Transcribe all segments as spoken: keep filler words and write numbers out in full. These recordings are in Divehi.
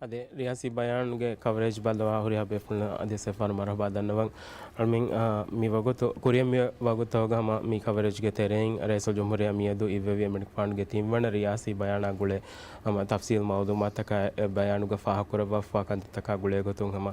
އަދި ރިޔާސީ ބަޔާންގެ ކަވަރޭޖް ބައްލަވާ ހުރިހާ ބޭފުޅުންނަށް އަދި ސެފާރު މަރުހަބާ ދަންނަވަން. އަޅުމެން، އާ، މި ވަގުތު، ކުރިއަށް މި ވަގުތުގަ ހަމަ މި ކަވަރޭޖްގެ ތެރެއިން ރައީސުލްޖުމްހޫރިއްޔާ މިއަދު އިއްވެވި އެމަނިކުފާނުގެ ތިންވަނަ ރިޔާސީ ބަޔާނާ ގުޅޭ ހަމަ ތަފްސީލް މައުލޫމާތަކާ އެ ބަޔާނުގަ ފާހަގަކުރައްވާފާ ކަންތައްތަކާ ގުޅޭ ގޮތުން ހަމަ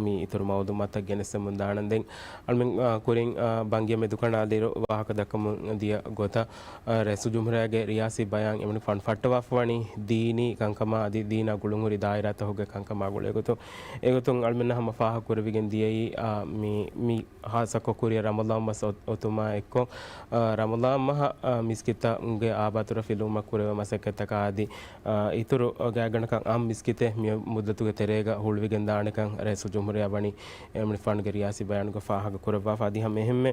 މި އިތުރު މައުލޫމާތައް ގެނެސްދެމުން ދާނަން. ދެން އަޅުމެން، އާ، ކުރިން، އާ، ބަންގިޔަށް މެދުކަނޑާލިއިރު ވާހަކަ ދައްކަމުން ދިޔަ ގޮތަށް، އާ، ރައީސުލްޖުމްހޫރިއްޔާގެ ރިޔާސީ ބަޔާން އެމަނިކުފާނު ފައްޓަވާފަވަނީ ދީނީ ކަންކަމާ އަދި ދީނާ ގުޅުންހުރި ދާއިރާތަކުގެ ކަންކަމާ ގުޅޭގޮތުން. އެގޮތުން އަޅުމެންނަށް ހަމަ ފާހަގަކުރެވިގެން ދިޔައީ، އާ، މި، މި ހާއްސަކޮށް ކުރިއަށް ރަމަޟާން މަސް އޮ-، އޮތުމާ އެއްކޮށް، އާ، ރަމަޟާން މަހަށް، އާ، މިސްކިތްތައްގެ އާބާތުރަ ފިލުވުމަށް ކުރެވޭ މަސައްކަތްތަކާ އަދި، އާ، އިތުރު ގާތްގަނޑަކަށް އާއްމު މިސްކިތެއް މި މުއްދަތުގެ ތެރޭގަ ހުޅުވިގެން ދާނެކަން ރައީސުލްޖުމްހޫރިއްޔާ ވަނީ އެމަނިކުފާނުގެ ރިޔާސީ ބަޔާނުގަ ފާހަގަ ކުރައްވާފަ. އަދި ހަމަ އެހެންމެ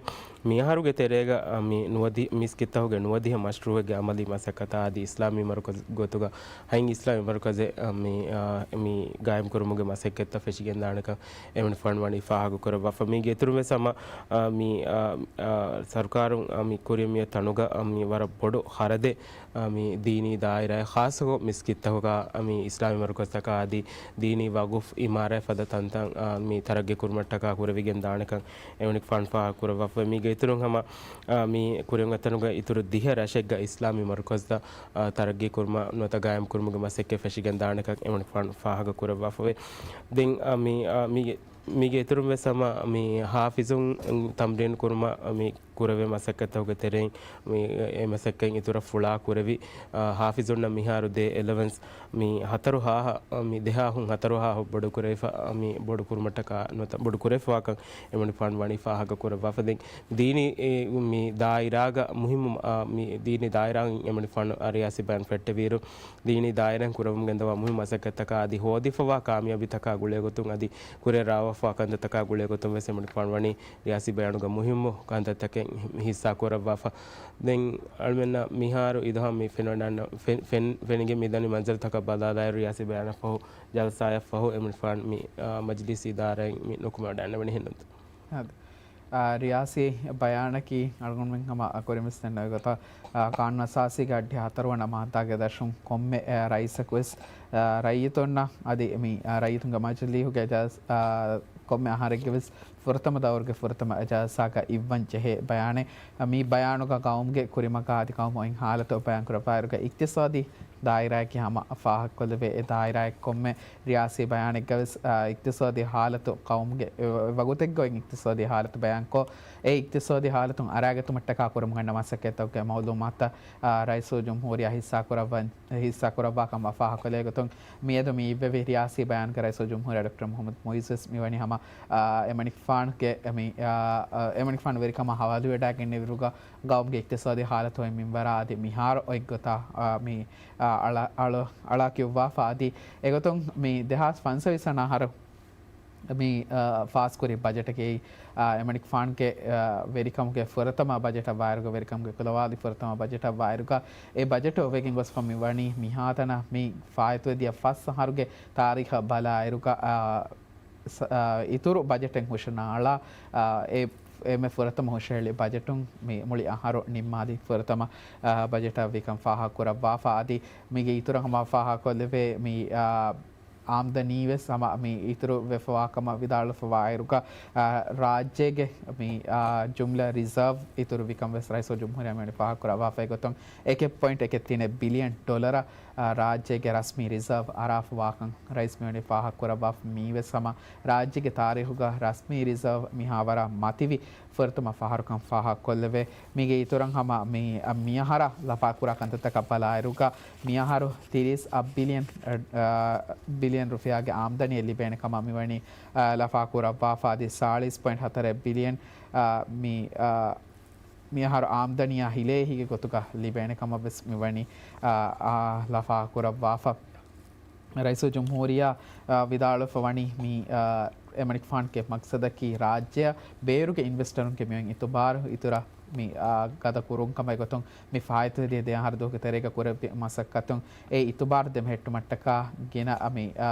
މިއަހަރުގެ ތެރޭގަ، އާ، މި ނުވަދި-، މިސްކިތްތަކުގެ ނުވަދިހަ މަޝްރޫއެއްގެ އަމަލީ މަސައްކަތާ އަދި އިސްލާމީ މަރުކަޒު ގޮތުގަ ހަތް އިސްލާމީ މަރުކަޒެއް، އާ، މި، އާ، މި ގާއިމްކުރުމުގެ މަސައްކަތްތައް ފެށިގެން ދާނެކަން އެމަނިކުފާނު ވަނީ ފާހަގަކުރައްވާފަ. މީގެ އިތުރުން ވެސް ހަމަ، އާ، މި، އާ، އާ، ސަރުކާރުން، އާ، މި ކުރިއަށް މިއޮތް ތަނުގަ، އާ، މި ވަރަށް ބޮޑު ޚަރަދެއް، އާ، މި ދީނީ ދާއިރާއެއް ޚާއްޞަކޮށް މިސްކިތްތަކުގަ، އާ، މި އިސްލާމީ މަރުކަޒްތަކާ އަދި ދީނީ ވަގުފް އިމާރާތް ފަދަ ތަންތަން، އާ، މި ތަރައްގީ ކުރުމަށްޓަކާ ކުރެވިގެން ދާނެކަން އެމަނިކުފާނު ފާހަގަކުރައްވާފަ. މީގެ އިތުރުން ހަމަ، އާ، މި ކުރިއަށް އޮތް ތަނުގަ އިތުރު ދިހަ ރަށެއްގަ އިސްލާމީ މަރުކަޒްތައް، އާ، ތަރައްގީ ކުރުމަށް ނުވަތަ ގާއިމް ކުރުމުގެ މަސައްކަތް ފެށިގެން ދާނެކަން އެމަނިކުފާނު ފާހަގަކުރައްވާފަވޭ. ދެން، އާ، މި، އާ، މި، މީގެ އިތުރުން ވެސް ހަމަ މި ހާފިޒުން ތަމްރީން ކުރުމަށް މި ކުރެވޭ މަސައްކަތްތަކުގެ ތެރެއިން މި އެ މަސައްކަތް އިތުރަށް ފުޅާ ކުރެވި، އާ، ހާފިޒުންނަށް މިހާރު ދޭ އެލަވެންސް މި ހަތަރު ހާހަށް، މި ދެހާހުން ހަތަރު ހާހަށް ބޮޑު ކުރެވިފަ، މި ބޮޑު ކުރުމަށްޓަކާ ނުވަތަ ބޮޑު ކުރެވިފަވާކަން އެމަނިކުފާނު ވަނީ ފާހަގަ ކުރައްވާފަ. ދެން ދީނީ، އެ، މި ދާއިރާގަ މުހިއްމު، އާ، މި ދީނީ ދާއިރާއިން އެމަނިކުފާނު ރިޔާސީ ބަޔާން ފެއްޓެވިއިރު، ދީނީ ދާއިރާއިން ކުރަމުން ގެންދަވާ މުހިއްމު މަސައްކަތްތަކާ އަދި ހޯދިފަވާ ކާމިޔާބީތަކާ ގުޅޭގޮތުން އަދި ކުރިއަށް ރާވާފަވާ ކަންތައްތަކާ ގުޅޭގޮތުން ވެސް އެމަނިކުފާނު ވަނީ ރިޔާސީ ބަޔާނުގަ މުހިއްމު ކަންތައްތަކެއް ހިއްސާ ކުރައްވާފަ. ދެން އަޅުމެންނަށް މިހާރު އިދުހަމް މި ފެނިވަޑައިގަންނަ-، ފެން-، ފެން-، ފެނިގެން މިދަނީ މަންޒަރުތަކަށް ބަލާލާއިރު ރިޔާސީ ބަޔާނަށް ފަހު ޖަލްސާއަށް ފަހު އެމަނިކުފާނު މި، އާ، މަޖިލީސް އިދާރާއިން މި ނުކުމެވަޑައިގަންނަވަނީ ހެންނުންތޯ؟ އާ، ރިޔާސީ ބަޔާނަކީ އަޅުގަނޑުމެން ހަމަ ކުރިންވެސް ދެންނެވި ގޮތަށް، އާ، ޤާނޫނު އަސާސީގެ އައްޑިހަ ހަތަރުވަނަ މާއްދާގެ ދަށުން ކޮންމެ، އާ، ރައީސަކުވެސް، އާ، ރައްޔިތުންނަށް އަދި މި، އާ، ރައްޔިތުންގެ މަޖިލީހުގެ ޖަލްސް-، އާ، ކޮންމެ އަހަރެއްގެވެސް ފުރަތަމަ ދައުރުގެ ފުރަތަމަ ޖަލްސާގަ އިއްވަން ޖެހޭ ބަޔާނެއް. މި ބަޔާނުގަ ޤައުމުގެ ކުރިމަގާ އަދި ޤައުމު އޮތް ހާލަތު ބަޔާންކުރައްވާއިރުގަ އިޤްތިޞާދީ ދާއިރާއަކީ ހަމަ ފާހަގަކޮށްލެވޭ. އެ ދާއިރާއެއް ކޮންމެ ރިޔާސީ ބަޔާނެއްގަވެސް، އާ، އިޤްތިޞާދީ ހާލަތު ޤައުމުގެ އެ ވަގުތެއްގަ އޮތް އިޤްތިޞާދީ ހާލަތު ބަޔާންކޮށް، އެ އިޤްތިޞާދީ ހާލަތުން އަރާގަތުމަށްޓަކާ ކުރަމުން ގަންނަ މަސައްކަތްތަކުގެ މައުލޫމާތުތައް، އާ، ރައީސުލްޖުމްހޫރިއްޔާ ހިއްސާކުރައްވަން، ހިއްސާކުރައްވާކަމަށް ފާހަގަކޮށްލެވޭ ގޮތުން މިއަދު މި އިއްވެވި ރިޔާސީ ބަޔާންގަ ރައީސުލްޖުމްހޫރިއްޔާ ޑޮކްޓަރ މުޙައްމަދު މުޢިއްޒުވެސް މިވަނީ ހަމަ، އާ، އެމަނިކުފާނުގެ މި، އާ، އާ، އެމަނިކުފާނު ވެރިކަމާ ހަވާލުވެވަޑައިގެންނެވިއިރުގަ ގައުމުގެ އިޤްތިޞާދީ ހާލަތު އޮތް މިންވަރާ އަދި މިހާރު އޮތްގޮތާ، އާ، މި، އާ، އަޅާ-، އަޅު-، އަޅާ ކިޔުއްވާފަ އަދި އެގޮތުން މި ދެހާސް ފަންސަވީސް ވަނަ އަހަރު މި، އާ، ފާސްކުރި ބަޖެޓަކީ، އާ، އެމަނިކުފާނުގެ، އާ، ވެރިކަމުގެ ފުރަތަމަ ބަޖެޓަށް ވާއިރުގަ، ވެރިކަމުގެ ކުލަވާލި ފުރަތަމަ ބަޖެޓަށް ވާއިރުގަ، އެ ބަޖެޓު އޮވެގެން ގޮސްފަ މި ވަނީ މިހާތަނަށް މި ފާއިތުވެދިޔަ ފަސް އަހަރުގެ ތާރީޚަށް ބަލާއިރުގަ، އާ، ސަ-، އާ، އިތުރު ބަޖެޓެއް ހުށަނާޅާ، އާ، އެ، އެންމެ ފުރަތަމަ ހުށަހެޅި ބަޖެޓުން މި މުޅި އަހަރު ނިންމާލި ފުރަތަމަ، އާ، ބަޖެޓަށް ވީކަން ފާހަގަކުރައްވާފަ އަދި މީގެ އިތުރަށް ހަމަ ފާހަގަކޮށްލެވޭ މި، އާ، އާމްދަނީ ވެސް ހަމަ މި އިތުރު ވެފަވާކަމަށް ވިދާޅުވެފަވާއިރުގަ، އާ، ރާއްޖޭގެ މި، އާ، ޖުމްލަ ރިޒާވް އިތުރު ވިކަން ވެސް ރައީސުލްޖުމްހޫރިއްޔާ މިވަނީ ފާހަގަކުރައްވާފައި ގޮތުން އެކެއް ޕޮއިންޓް އެކެއް ތިނެއް ބިލިއަން ޑޮލަރ، އާ، ރާއްޖޭގެ ރަސްމީ ރިޒާވް އަރާފަވާކަން ރައީސް މިވަނީ ފާހަގަކުރައްވާފަ. މީ ވެސް ހަމަ ރާއްޖޭގެ ތާރީޚުގަ ރަސްމީ ރިޒާވް މިހާ ވަރަށް މަތިވި ފުރަތަމަ ފަހަރުކަން ފާހަގަކޮށްލެވޭ. މީގެ އިތުރަށް ހަމަ މި، މިއަހަރަށް ލަފާކުރާ ކަންތައްތަކަށް ބަލާއިރުގަ، މިއަހަރު ތިރީސް އަށް ބިލިއަން، އަ، ބިލިއަން ރުފިޔާގެ އާމްދަނީއެއް ލިބޭނެ ކަމަށް މިވަނީ، އަ، ލަފާކުރައްވާފަ އަދި ސާޅީސް ޕޮއިންޓް ހަތަރެއް ބިލިއަން، އަ، މި، އަ، މިއަހަރު އާމްދަނީއާ ހިލޭ ހިގި ގޮތުގަ ލިބޭނެ ކަމަށް ވެސް މިވަނީ، އާ، އާ، ލަފާކުރައްވާފަ. ރައީސުލްޖުމްހޫރިއްޔާ، އާ، ވިދާޅުވެފަ ވަނީ މި، އާ، އެމަނިކުފާނުގެ މަޤްޞަދަކީ ރާއްޖެއަށް ބޭރުގެ އިންވެސްޓަރުންގެ މިއޮތް އިތުބާރު އިތުރަށް މި، އާ، ގަދަ ކުރުން ކަމަށް ގޮތުން މި ފާއިތުވެދިޔަ ދެ އަހަރު ދުވަހުގެ ތެރޭގަ ކުރެއްވި މަސައްކަތުން އެ އިތުބާރު ދެމެހެއްޓުމަށްޓަކާ ގިނަ މި، އާ،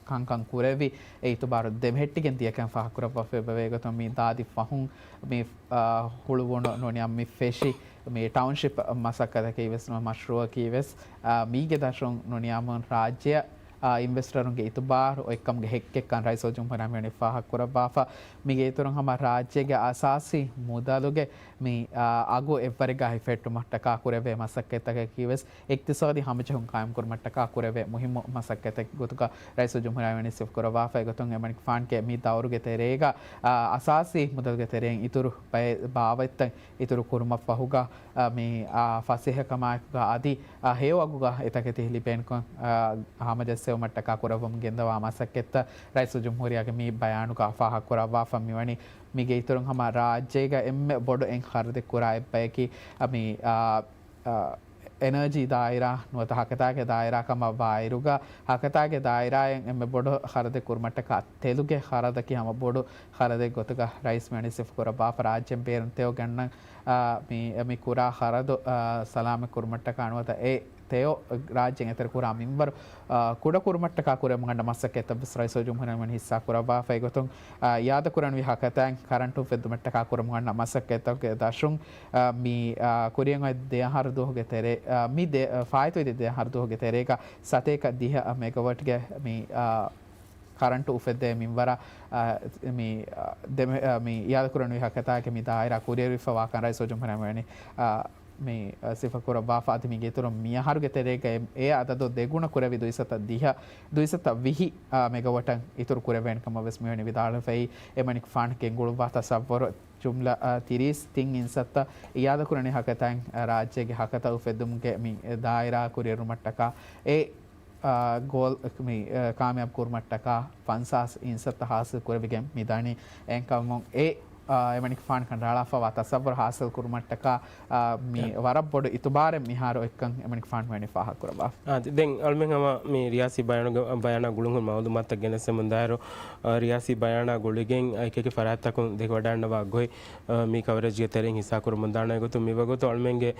ކަންކަން ކުރެވި އެ އިތުބާރު ދެމެހެއްޓިގެން ދިޔަކަން ފާހަގަކުރައްވާފައި ގޮތުން މި ދާދި ފަހުން މި އާ، ހުޅުވުނު ނޫނީ މި ފެށި މި ޓައުންޝިޕް މަސައްކަތަކީ ވެސް ނުވަ މަޝްރޫއަކީ ވެސް، އާ، މީގެ ދަށުން ނޫނީ ރާއްޖެއަށް އާ، އިންވެސްޓަރުންގެ އިތުބާރު އޮތްކަމުގެ ހެއްކެއްކަން ރައީސުލްޖުމްހޫރިއްޔާ މިވަނީ ފާހަގަކުރައްވާފަ. މީގެ އިތުރުން ހަމަ ރާއްޖޭގެ އަސާސީ މުދަލުގެ މި، އާ، އަގު އެއްވަރެއްގަ ހިފެއްޓުމަށްޓަކާ ކުރެވޭ މަސައްކަތްތަކަކީވެސް އިޤްތިޞާދީ ހަމަޖެހުން ޤާއިމްކުރުމަށްޓަކާ ކުރެވޭ މުހިއްމު މަސައްކަތެއް ގޮތުގަ ރައީސުލްޖުމްހޫރިއްޔާ މިވަނީ ސިފަކުރައްވާފަ. އެގޮތުން އެމަނިކުފާނުގެ މި ދައުރުގެ ތެރޭގަ، އާ، އަސާސީ މުދަލުގެ ތެރެއިން އިތުރު ބައެއް ބާވަތްތައް އިތުރު ކުރުމަށްފަހުގަ، އާ، މި، އާ، ފަސޭހަކަމާއެކުގަ އަދި، އާ، ހެޔޮ އަގުގަ އެތަކެތި ލިބޭނެކަން، އާ، ހަމަޖައްސެވުމަށްޓަކާ ކުރައްވަމުން ގެންދަވާ މަސައްކަތްތައް ރައީސުލްޖުމްހޫރިއްޔާގެ މި ބަޔާނުގަ ފާހަގަކުރައްވާފަ މިވަނީ. މީގެ އިތުރުން ހަމަ ރާއްޖޭގަ އެންމެ ބޮޑު އެއް ޚަރަދެއް ކުރާ އެއްބަޔަކީ، އާ، މި، އާ، އާ، އެނަރޖީ ދާއިރާ ނުވަތަ ހަކަތާގެ ދާއިރާ ކަމަށް ވާއިރުގަ، ހަކަތާގެ ދާއިރާއިން އެންމެ ބޮޑު ޚަރަދެއް ކުރުމަށްޓަކާ ތެލުގެ ޚަރަދަކީ ހަމަ ބޮޑު ޚަރަދެއް ގޮތުގަ ރައީސް މިވަނީ ސިފަކުރައްވާފަ. ރާއްޖޭން ބޭރުން ތެޔޮ ގަންނަން، އާ، މި، މި ކުރާ ޚަރަދު، އާ، ސަލާމަތް ކުރުމަށްޓަކާ ނުވަތަ އެ ތެޔޮ ރާއްޖޭން އެތެރެ ކުރާ މިންވަރު، އާ، ކުޑަކުރުމަށްޓަކާ ކުރެވެމުން ގަންނަ މަސައްކަތްތައް ވެސް ރައީސުލްޖުމްހޫރިއްޔާ މިވަނީ ހިއްސާ ކުރައްވާފަ. އެގޮތުން، އާ، އިއާދަކުރަނިވި ހަކަތައިން ކަރަންޓު އުފެއްދުމަށްޓަކާ ކުރަމުން ގަންނަ މަސައްކަތްތަކުގެ ދަށުން، އާ، މި، އާ، ކުރިއަށް އޮތް ދެ އަހަރު ދުވަހުގެ ތެރޭ، އާ، މި ދެ، އާ، ފާއިތުވެދިޔަ ދެ އަހަރު ދުވަހުގެ ތެރޭގަ ސަތޭކަ ދިހަ މެގަވަޓްގެ މި، އާ، ކަރަންޓު އުފެއްދޭ މިންވަރަށް، އާ، މި، އާ، ދެމެ-، އާ، މި އިއާދަކުރަނިވި ހަކަތާގެ މި ދާއިރާ ކުރިއަރުވިފަ ވާކަން ރައީސުލްޖުމްހޫރިއްޔާ މިވަނީ، އާ، މި، އާ، ސިފަކުރައްވާފަ. އަދި މީގެ އިތުރުން މިއަހަރުގެ ތެރޭގަ އެ އަދަދު ދެގުނަ ކުރެވި ދުއިސައްތަ ދިހަ، ދުއިސައްތަ ވިހި، އާ، މެގަވަޓަށް އިތުރު ކުރެވޭނެ ކަމަށް ވެސް މިވަނީ ވިދާޅުވެފައި. އެމަނިކުފާނު ގެންގުޅުއްވާ ތަސައްވަރު ޖުމްލަ، އާ، ތިރީސް ތިން އިންސައްތަ އިއާދަކުރަނިވި ހަކަތައިން، އާ، ރާއްޖޭގެ ހަކަތަ އުފެއްދުމުގެ މި ދާއިރާ ކުރިއެރުމަށްޓަކާ އެ އާ، ގޯލް މި، އާ، ކާމިޔާބު ކުރުމަށްޓަކާ ފަންސާސް އިންސައްތަ ހާސިލް ކުރެވިގެން މިދަނީ. އެހެންކަމުން އެ، އާ، އެމަނިކުފާނު ކަނޑައަޅާފަ ވާ ތަސައްވަރު ހާސިލް ކުރުމަށްޓަކާ، އާ، މި އާ. ވަރަށް ބޮޑު އިތުބާރެއް މިހާރު އޮތްކަން އެމަނިކުފާނު މިވަނީ ފާހަގަކުރައްވާ. އާ، ދެ-، ދެން އަޅުމެން ހަމަ މި ރިޔާސީ ބަޔާނުގެ، ބަޔާނާ ގުޅުން ހުރި މައުލޫމާތުތައް ގެނެސްދެމުންދާއިރު، އާ، ރިޔާސީ ބަޔާނާ ގުޅިގެން އެކިއެކި ފަރާތްތަކުން ދެކެވަޑައިގަންނަވާ ގޮތް، އާ، މި ކަވަރޭޖްގެ ތެރެއިން ހިއްސާކުރަމުންދާނެ ގޮތުން މިވަގުތު އަޅުމެންގެ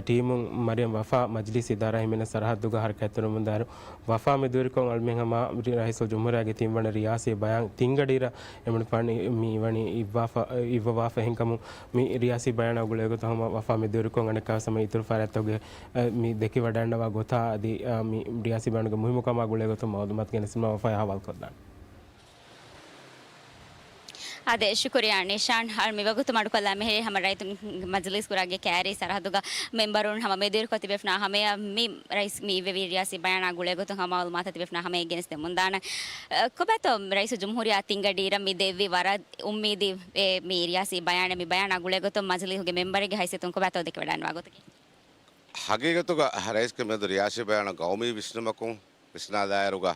ޓީމުން މަރިޔަމް ވަފާ މަޖިލީސް އިދާރާ ހިމެނޭ ސަރަހައްދުގަ ހަރަކާތްތެރިވަމުންދާއިރު، ވަފާ މިދުވެރިކޮށް އަޅުމެން ހަމަ ރައީސުލްޖުމްހޫރިއްޔާގެ ތިންވަނަ ރިޔާސީ ބަޔާން ތިންގަޑިއިރަށް އެމަނިކުފާނު މިވަނީ އިއްވާފަ، އިއްވަވާފަ. އެހެންކަމުން މި ރިޔާސީ ބަޔާނާ ގުޅޭގޮތުން ހަމަ ވަފާ މިދުވެރިކޮށް އަނެއްކާވެސް ހަމަ އިތުރު ފަރާތްތަކުގެ މި ދެކިވަޑައިގަންނަވާ ގޮތާ އަދި މި ރިޔާސީ ބަޔާނުގެ މުހިއްމުކަމާ ގުޅޭގޮތުން މައުލޫމާތު ގެނެސްދިނުމަށް ވަފާ އަހުވާލު ކޮށްލާނެ. އާދެ، ޝުކުރިއްޔާ ނިޝާން. އަޅު މިވަގުތު މަޑުކޮށްލާ މިހިރީ ހަމަ ރައްޔިތުން މަޖިލީސް ކުރާގެ ކައިރީ ސަރަހައްދުގަ މެމްބަރުން ހަމަ މެދުވެރިކޮށް ތިބޭފުނާ ހަމަޔަށް މި ރައީސް މި އިއްވެވި ރިޔާސީ ބަޔާނާ ގުޅޭގޮތުން ހަމަ މައުލޫމާތު ތިބޭފުނާ ހަމަޔަށް ގެނެސްދެމުންދާނެ. އަ، ކޮބާތޯ ރައީސުލްޖުމްހޫރިއްޔާ ތިންގަޑިއިރަށް މި ދެއްވި ވަރަށް އުއްމީދީ އެ މި ރިޔާސީ ބަޔާނެއް މި ބަޔާނާ ގުޅޭގޮތުން މަޖިލީހުގެ މެމްބަރެއްގެ ހައިސިއްޔަތުން ކޮބާތޯ ދެކެވަޑައިގަންނަވާ ގޮތަކީ؟ ހަގީގަތުގަ ރައީސްގެ މެދު ރިޔާސީ ބަޔާނު ގައުމީ ވިސްނުމަކުން ވިސްނާލާއިރުގަ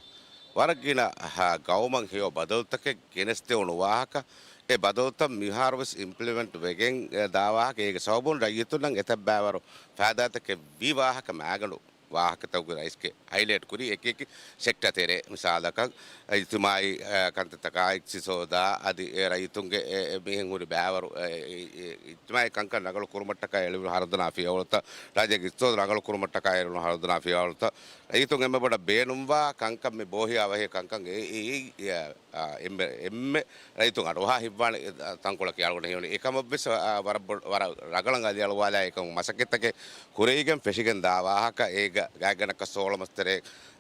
ވަރަށް ގިނަ، ހަ، ގައުމަށް ހެޔޮ ބަދަލުތަކެއް ގެނެސްދެވުނު ވާހަކަ، އެ ބަދަލުތައް މިހާރުވެސް އިމްޕްލިމެންޓް ވެގެން، އެ، ދާ ވާހަކަ، އޭގެ ސަބަބުން ރައްޔިތުންނަށް އެތައް ބައިވަރު ފައިދާތަކެއް ވި ވާހަކަ މާގަނޑު ވާހަކަތަކުގެ ރައީސްގެ ހައިލައިޓް ކުރީ އެކި އެކި ސެކްޓަ ތެރޭ، މިސާލަކަށް އިޖްތިމާއީ، އަ، ކަންތައްތަކާ، އިޤްތިޞާދާ އަދި، އެ، ރައްޔިތުންގެ، އެ، އެ، މިހެން ހުރި ބައިވަރު، އެ، އެ، އެ، އިޖްތިމާއީ ކަންކަން ރަނގަޅު ކުރުމަށްޓަކާ އެޅުނު ހަރުދަނާ ފިޔަވަޅުތައް، ރާއްޖޭގެ އިޤްތިޞާދު ރަނގަޅު ކުރުމަށްޓަކާ އެޅުނު ހަރުދަނާ ފިޔަވަޅުތައް، ރައްޔިތުން އެންމެ ބޮޑަށް ބޭނުންވާ ކަންކަން މި ބޯހިޔާވަހި ކަންކަން އެ، އެ، އެ، އެ، އާ، އެންމެ، އެންމެ ރައްޔިތުން އަޑުއަހާ ހިތްވާނެ، އެ، ތަންކޮޅަކީ އަޅުގަނޑަށް ހީވަނީ. އެކަމަށްވެސް، އާ، ވަރަށް ބޮ-، ވަރަށް ރަގަޅަށް އަލިއަޅުވާލާ އެކަމަށް މަސައްކަތްތަކެއް ކުރެވިގެން ފެށިގެން ދާ ވާހަކަ، އޭގަ ގާތްގަނޑަކަށް ސޯޅަ މަސްތެރޭ،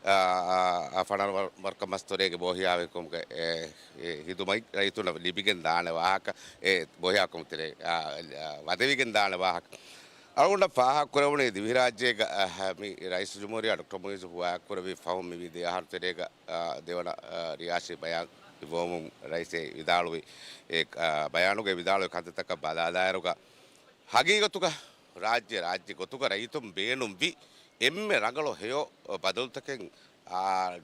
އާ، އާ، އާ، ފަނަރަ ވަ-، ވަރަކަށް މަސްތެރޭގެ ބޯހިޔާވަހިކަމުގެ އެ، އެ ހިދުމަތް ރައްޔިތުންނަށް ލިބިގެން ދާނެ ވާހަކަ، އެ ބޯހިޔާވަހިކަމުގެ ތެރޭ، އާ، އާ، ވަދެވިގެން ދާނެ ވާހަކަ. އަޅުގަނޑަށް ފާހަގަކުރެވުނީ ދިވެހިރާއްޖޭގަ، އަ، މި ރައީސުލްޖުމްހޫރިއްޔާ ޑޮކްޓަރ މުއިއްޒު ފާހަގަކުރެއްވި ފަހުން މިވީ ދެ އަހަރު ތެރޭގަ، އަ، ދެވަނަ، އަ، ރިޔާސީ ބަޔާން އިއްވަވަމުން ރައީސް ވިދާޅުވި، އެ، އަ، ބަޔާނުގައި ވިދާޅުވި ކަންތައްތަކަށް ބަލާލާއިރުގަ، ހަގީގަތުގަ ރާއްޖެ، ރާއްޖެ ގޮތުގަ ރައްޔިތުން ބޭނުންވި އެންމެ ރަނގަޅު ހެޔޮ ބަދަލުތަކެއް، އާ،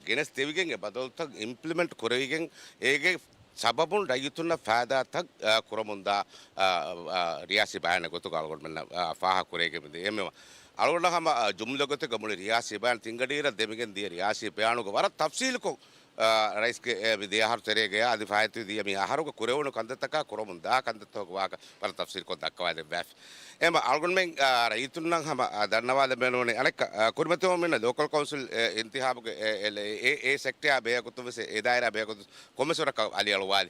ގެނެސް ދެވިގެން އެ ބަދަލުތައް އިމްޕްލިމެންޓް ކުރެވިގެން އޭގެ ސަބަބުން ރައްޔިތުންނަށް ފައިދާތައް، އާ، ކުރަމުންދާ، އާ، އާ، ރިޔާސީ ބަޔާނެއް ގޮތުގަ އަޅުގަނޑުމެންނަށް، އާ، ފާހަގަކުރެވިގެން މިދިޔަ އެންމެ އަޅުގަނޑަށް ހަމަ، އާ، ޖުމްލަ ގޮތެއްގަ މުޅި ރިޔާސީ ބަޔާން ތިންގަޑިއިރަށް ދެމިގެން ދިޔަ ރިޔާސީ ބަޔާނުގަ ވަރަށް ތަފްސީލުކޮށް، އާ، ރައީސްގެ، އެ، މި ދެ އަހަރު ތެރޭގައާ އަދި ފާއިތުވި ދިޔަ މި އަހަރުގަ ކުރެވުނު ކަންތައްތަކާ ކުރަމުންދާ ކަންތައްތަކުގެ ވާހަކަ ވަރަށް ތަފްސީލުކޮށް ދައްކަވާ ދެއްވާފި. އެމަ އަޅުގަނޑުމެން، އާ، ރައްޔިތުންނަށް ހަމަ، އާ، ދަންނަވާލަމެން ވަނީ އަނެއްކާ، އާ، ކުރިމަތިވަމުން ލޯކަލް ކައުންސިލް، އެ، އިންތިހާބުގެ، އެ، އެ، އެ، އެ ސެކްޓަރާ ބެހޭގޮތުން ވެސް އެ ދާއިރާ ބެހޭގޮތުން ކޮންމެސް ވަރަކަށް އަލިއަޅުވާލި.